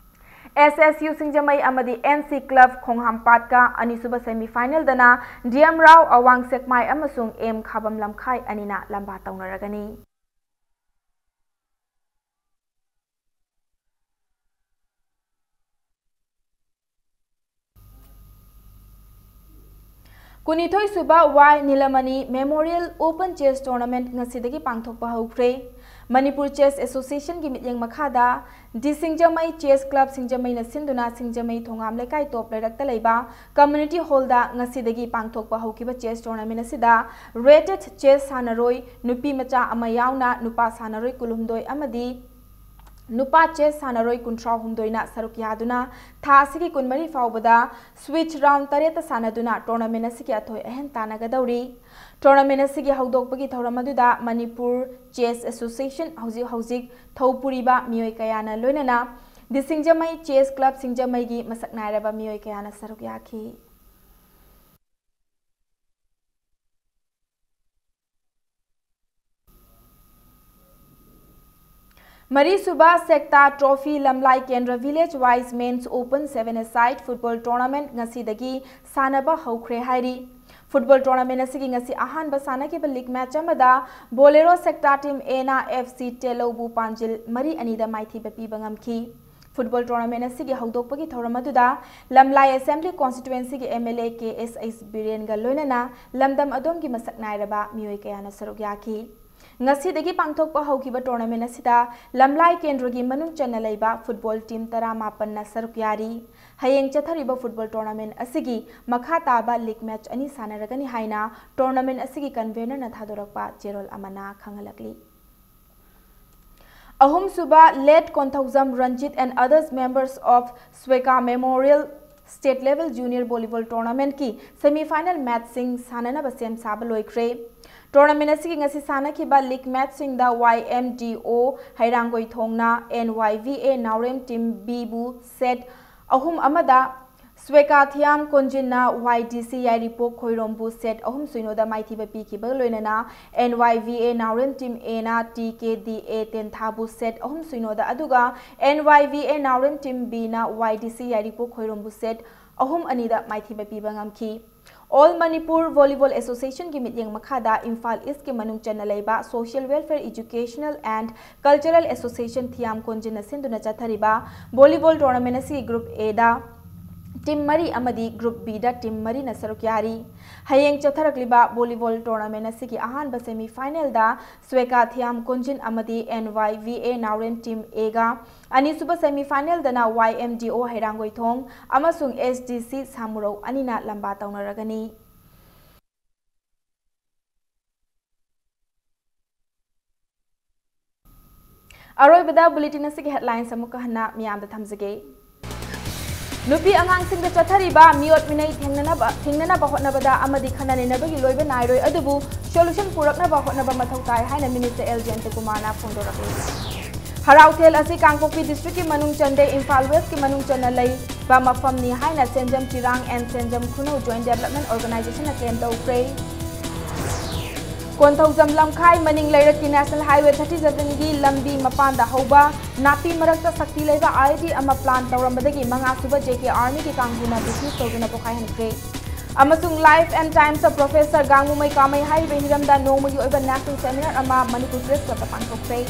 ꯑꯦꯁ ꯑꯦꯁ ꯌꯨ ꯁꯤꯡꯖꯃꯩ ꯑꯃꯗꯤ ꯑꯦꯟ ꯁꯤ ꯀ꯭ꯂꯕ ꯈꯣꯡꯍꯥꯝꯄꯥꯠꯀ, ꯑꯅꯤꯁꯨꯕ ꯁꯦꯃꯤ ꯐꯥꯏꯅꯦꯜꯗꯅ ꯗꯤ ꯑꯦꯝ ꯔꯥꯎ ꯑꯋꯥꯡ ꯁꯦꯛꯃꯥꯏ ꯑꯃꯁꯨꯡ ꯑꯦꯝ ꯈꯥꯕꯝ ꯂꯝꯈꯥꯏ ꯑꯅꯤꯅ ꯂꯝꯕꯥ ꯇꯧꯅꯔꯒꯅꯤ꯫ ꯀꯨꯟꯅꯤꯊꯣꯏ ꯁꯨꯕ ꯋꯥꯏ ꯅꯤꯂꯃꯅꯤ ꯃꯦꯃꯣꯔꯤꯌꯦꯜ ꯑꯣꯄꯟ ꯆꯦꯁ ꯇꯣꯔꯅꯥꯃꯦꯟꯠ ꯉꯁꯤꯗꯒꯤ ꯄꯥꯡꯊꯣꯛꯄ ꯍꯧꯈ꯭ꯔꯦ꯫ ꯃꯅꯤꯄꯨꯔ ꯆꯦꯁ ꯑꯦꯁꯣꯁꯤꯌꯦꯁꯟꯒꯤ ꯃꯤꯠꯌꯦꯡ ꯃꯈꯥꯗ ꯗꯤ ꯁꯤꯡꯖꯃꯩ ꯆꯦꯁ ꯀ꯭ꯂꯕ ꯁꯤꯡꯖꯃꯩꯅ ꯁꯤꯟꯗꯨꯅ ꯁꯤꯡꯖꯃꯩ ꯊꯣꯉꯥꯝ ꯂꯩꯀꯥꯏ ꯇꯣꯞ ꯂꯩꯔꯛꯇ ꯂꯩꯕ ꯀꯝꯃ꯭ꯌꯨꯅꯤꯇꯤ ꯍꯣꯜꯗ ꯉꯁꯤꯗꯒꯤ ꯄꯥꯡꯊꯣꯛꯄ ꯍꯧꯈꯤꯕ ꯆꯦꯁ ꯇꯣꯔꯅꯥꯃꯦꯟꯠ ꯑꯁꯤꯗ ꯔꯦꯇꯦꯗ ꯆꯦꯁ ꯁꯥꯟꯅꯔꯣꯏ ꯅꯨꯄꯤ ꯃꯆꯥ ꯑꯃ ꯌꯥꯎꯅ ꯅꯨꯄꯥ ꯁꯥꯟꯅꯔꯣꯏ ꯀꯨꯟꯍꯨꯝꯗꯣꯏ ꯑꯃꯗꯤ ꯅꯨꯄꯥ ꯆꯦꯁ ꯁꯥꯟꯅꯔꯣꯏ ꯀꯨꯟꯊ꯭ꯔꯥ ꯍꯨꯝꯗꯣꯏꯅ ꯁꯔꯨꯛ ꯌꯥꯗꯨꯅ ꯊꯥ ꯑꯁꯤꯒꯤ ꯀꯨꯟꯃꯔꯤ ꯐꯥꯎꯕꯗ ꯁ꯭ꯋꯤꯆ ꯔꯥꯎꯟ ꯇꯔꯦꯠꯇ ꯁꯥꯟꯅꯗꯨꯅ ꯇꯣꯔꯅꯥꯃꯦꯟꯠ ꯑꯁꯤꯒꯤ ꯑꯊꯣꯏ ꯑꯍꯦꯟ ꯇꯥꯟꯅꯒꯗꯧꯔꯤ꯫ ꯇꯣꯔꯅꯥꯃꯦꯟꯠ ꯑꯁꯤꯒꯤ ꯍꯧꯗꯣꯛꯄꯒꯤ ꯊꯧꯔꯝ ꯑꯗꯨꯗ ꯃꯅꯤꯄꯨꯔ ꯆꯦꯁ ꯑꯦꯁꯣꯁꯤꯌꯦꯁꯟ ꯍꯧꯖꯤꯛ ꯍꯧꯖꯤꯛ ꯊꯧ ꯄꯨꯔꯤꯕ ꯃꯤꯑꯣꯏ ꯀꯌꯥꯅ ꯂꯣꯏꯅꯅ ꯗꯤ ꯁꯤꯡꯖꯃꯩ ꯆꯦꯁ ꯀ꯭ꯂꯕ ꯁꯤꯡꯖꯃꯩꯒꯤ ꯃꯁꯛ ꯅꯥꯏꯔꯕ ꯃꯤꯑꯣꯏ ꯀꯌꯥꯅ ꯁꯔꯨꯛ ꯌꯥꯈꯤ꯫ ꯃꯔꯤꯁꯨꯕ ꯁꯦꯛꯇꯥ ꯇ꯭ꯔꯣꯐꯤ ꯂꯝꯂꯥꯏ ꯀꯦꯟꯗ꯭ꯔ ꯚꯤꯂꯦꯖ ꯋꯥꯏꯁ ꯃꯦꯟꯁ ꯑꯣꯄꯟ ꯁꯦꯚꯦꯟ ꯑꯦ ꯁꯥꯏꯗ ꯐꯨꯠꯕꯣꯜ ꯇꯣꯔꯅꯥꯃꯦꯟꯠ ꯉꯁꯤꯗꯒꯤ ꯁꯥꯟꯅꯕ ꯍꯧꯈ꯭ꯔꯦ ꯍꯥꯏꯔꯤ꯫ ꯐꯨꯠꯕꯣꯜ ꯇꯣꯔꯅꯥꯃꯦꯟꯠ ꯑꯁꯤꯒꯤ ꯉꯁꯤ ꯑꯍꯥꯟꯕ ꯁꯥꯟꯅꯈꯤꯕ ꯂꯤꯒ ꯃꯦꯆ ꯑꯃꯗ ꯕꯣꯂꯦꯔꯣ ꯁꯦꯛꯇꯥ ꯇꯤꯝ ꯑꯦꯅ ꯑꯦꯐ ꯁꯤ ꯇꯦꯂꯧꯕꯨ ꯄꯥꯟꯖꯤꯜ ꯃꯔꯤ ꯑꯅꯤꯗ ꯃꯥꯏꯊꯤꯕ ꯄꯤꯕ ꯉꯝꯈꯤ꯫ ꯐꯨꯠꯕꯣꯜ ꯇꯣꯔꯅꯥꯃꯦꯟꯠ ꯑꯁꯤꯒꯤ ꯍꯧꯗꯣꯛꯄꯒꯤ ꯊꯧꯔꯝ ꯑꯗꯨꯗ ꯂꯝꯂꯥꯏ ꯑꯦꯁꯦꯝꯕ꯭ꯂꯤ ꯀꯣꯟꯁꯇꯤꯇ꯭ꯋꯦꯟꯁꯤꯒꯤ M L A K S H ꯕꯤꯔꯦꯟꯒ ꯂꯣꯏꯅꯅ ꯂꯝꯗꯝ ꯑꯗꯣꯝꯒꯤ ꯃꯁꯛ ꯅꯥꯏꯔꯕ ꯃꯤꯑꯣꯏ ꯀꯌꯥꯅ ꯁꯔꯨꯛ ꯌꯥꯈꯤ꯫ ꯉꯁꯤꯗꯒꯤ ꯄꯥꯡꯊꯣꯛꯄ ꯍꯧꯈꯤꯕ ꯇꯣꯔꯅꯥꯃꯦꯟꯠ ꯑꯁꯤꯗ ꯂꯝꯂꯥꯏ ꯀꯦꯟꯗ꯭ꯔꯒꯤ ꯃꯅꯨꯡ ꯆꯟꯅ ꯂꯩꯕ ꯐꯨꯠꯕꯣꯜ ꯇꯤꯝ ꯇꯔꯥꯃꯥꯄꯟꯅ ꯁꯔꯨꯛ ꯌꯥꯔꯤ꯫ ꯍꯌꯦꯡ ꯆꯠꯊꯔꯤꯕ ꯐꯨꯠꯕꯣꯜ ꯇꯣꯔꯅꯥꯃꯦꯟꯠ ꯑꯁꯤꯒꯤ ꯃꯈꯥ ꯇꯥꯕ ꯂꯤꯒ ꯃꯦꯆ ꯑꯅꯤ ꯁꯥꯟꯅꯔꯒꯅꯤ ꯍꯥꯏꯅ ꯇꯣꯔꯅꯥꯃꯦꯟꯠ ꯑꯁꯤꯒꯤ ꯀꯟꯚꯦꯅꯔꯅ ꯊꯥꯗꯣꯔꯛꯄ ꯆꯦꯔꯣꯜ ꯑꯃꯅ ꯈꯪꯍꯜꯂꯛꯂꯤ꯫ ꯑꯍꯨꯝꯁꯨꯕ late Konthoujam Ranjit and others members of Sweka memorial state level junior volleyball ꯇꯣꯔꯅꯥꯃꯦꯟꯠꯀꯤ ꯁꯦꯃꯤ ꯐꯥꯏꯅꯦꯜ ꯃꯦꯆꯁꯤꯡ ꯁꯥꯟꯅꯅꯕ ꯁꯦꯝ ꯁꯥꯕ ꯂꯣꯏꯈ꯭ꯔꯦ꯫ Tournament ꯑꯁꯤꯒꯤ ꯉꯁꯤ ꯁꯥꯟꯅꯈꯤꯕ league matchꯁꯤꯡꯗ Y M D O ꯍꯩꯔꯥꯡꯒꯣꯏꯊꯣꯡꯅ N Y V A Naorem team Bꯕꯨ set ꯑꯍꯨꯝ ꯑꯃꯗ, ꯁ꯭ꯋꯦꯀꯥꯊꯤꯌꯥꯝ ꯀꯣꯟꯖꯤꯟꯅ Y D C ꯌꯥꯏꯔꯤꯄꯣꯛ ꯈꯣꯏꯔꯣꯝꯕꯨ set ꯑꯍꯨꯝ ꯁꯨꯏꯅꯣꯗ ꯃꯥꯏꯊꯤꯕ ꯄꯤꯈꯤꯕ ꯂꯣꯏꯅꯅ N Y V A Naorem team Aꯅ T K D A ꯇꯦꯟꯊꯥꯕꯨ set ꯑꯍꯨꯝ ꯁꯨꯏꯅꯣꯗ, ꯑꯗꯨꯒ N Y V A Naorem team Bꯅ Y D C Yairipok ꯈꯣꯏꯔꯣꯝꯕꯨ set ꯑꯍꯨꯝ ꯑꯅꯤꯗ ꯃꯥꯏꯊꯤꯕ ꯄꯤꯕ ꯉꯝꯈꯤ꯫ All Manipur Volleyball Associationꯒꯤ ꯃꯤꯠꯌꯦꯡ ꯃꯈꯥꯗ ꯏꯝꯐꯥꯜ Eastꯀꯤ ꯃꯅꯨꯡ ꯆꯟꯅ ꯂꯩꯕ Social Welfare, Educational and Cultural Association ꯊꯤꯌꯥꯝ ꯀꯣꯟꯖꯤꯟꯅ ꯁꯤꯟꯗꯨꯅ ꯆꯠꯊꯔꯤꯕ volleyball tournament ꯑꯁꯤꯒꯤ group Aꯗ team ꯃꯔꯤ ꯑꯃꯗꯤ group Bꯗ team ꯃꯔꯤꯅ ꯁꯔꯨꯛ ꯌꯥꯔꯤ꯫ ꯍꯌꯦꯡ ꯆꯠꯊꯔꯛꯂꯤꯕ volleyball tournament ꯑꯁꯤꯒꯤ ꯑꯍꯥꯟꯕ semi finalꯗ ꯁ꯭ꯋꯦꯀꯥ ꯊꯤꯌꯥꯝ ꯀꯣꯟꯖꯤꯟ ꯑꯃꯗꯤ N Y V A Naorem team Aꯒ, ꯑꯅꯤꯁꯨꯕ semi finalꯗꯅ Y M D O ꯍꯩꯔꯥꯡꯒꯣꯏꯊꯣꯡ ꯑꯃꯁꯨꯡ S D C ꯁꯥꯃꯨꯔꯧ ꯑꯅꯤꯅ ꯂꯝꯕꯥ ꯇꯧꯅꯔꯒꯅꯤ꯫ ꯑꯔꯣꯏꯕꯗ bulletin ꯑꯁꯤꯒꯤ headlines ꯑꯃꯨꯛꯀ ꯍꯟꯅ ꯃꯤꯌꯥꯝꯗ ꯊꯝꯖꯒꯦ꯫ ꯅꯨꯄꯤ ꯑꯉꯥꯡꯁꯤꯡꯗ ꯆꯠꯊꯔꯤꯕ ꯃꯤꯑꯣꯠ ꯃꯤꯅꯩ ꯊꯦꯡꯅꯅꯕ, ꯊꯤꯡꯅꯅꯕ ꯍꯣꯠꯅꯕꯗ ꯑꯃꯗꯤ ꯈꯟꯅ ꯅꯩꯅꯕꯒꯤ ꯂꯣꯏꯕ ꯅꯥꯏꯔꯣꯏ, ꯑꯗꯨꯕꯨ solution ꯄꯨꯔꯛꯅꯕ ꯍꯣꯠꯅꯕ ꯃꯊꯧ ꯇꯥꯏ ꯍꯥꯏꯅ Minister L Jayantakumarꯅ ꯐꯣꯡꯗꯣꯔꯛꯂꯤ꯫ ꯍꯔꯥꯎꯊꯦꯜ ꯑꯁꯤ ꯀꯥꯡꯄꯣꯛꯄꯤ districtꯀꯤ ꯃꯅꯨꯡ ꯆꯟꯗꯦ, ꯏꯝꯐꯥꯜ Westꯀꯤ ꯃꯅꯨꯡ ꯆꯟꯅ ꯂꯩꯕ ꯃꯐꯝꯅꯤ ꯍꯥꯏꯅ ꯁꯦꯟꯖꯝ ꯆꯤꯔꯥꯡ and Senjam ꯈꯨꯅꯧ Joint Development Organizationꯅ claim ꯇꯧꯈ꯭ꯔꯦ꯫ ꯀꯣꯟꯊꯧꯖꯝ ꯂꯝꯈꯥꯏ ꯃꯅꯤꯡ ꯂꯩꯔꯛꯀꯤ National Highway thirty sevenꯒꯤ ꯂꯝꯕꯤ ꯃꯄꯥꯟꯗ ꯍꯧꯕ ꯅꯥꯄꯤ ꯃꯔꯛꯇ ꯁꯛꯇꯤ ꯂꯩꯕ I E D ꯑꯃ plant ꯇꯧꯔꯝꯕꯗꯒꯤ ꯃꯉꯥꯁꯨꯕ J K Armyꯒꯤ ꯀꯥꯡꯕꯨꯅ defuse ꯇꯧꯗꯨꯅ ꯄꯣꯈꯥꯏꯍꯟꯈ꯭ꯔꯦ꯫ ꯑꯃꯁꯨꯡ Life and Times of Professor ꯒꯥꯡꯃꯨꯃꯩ ꯀꯥꯃꯩ ꯍꯥꯏꯔꯤꯕ ꯍꯤꯔꯝꯗ ꯅꯣꯡꯃꯒꯤ ꯑꯣꯏꯕ national seminar ꯑꯃ Manipur Press Clubꯇ ꯄꯥꯡꯊꯣꯛꯈ꯭ꯔꯦ꯫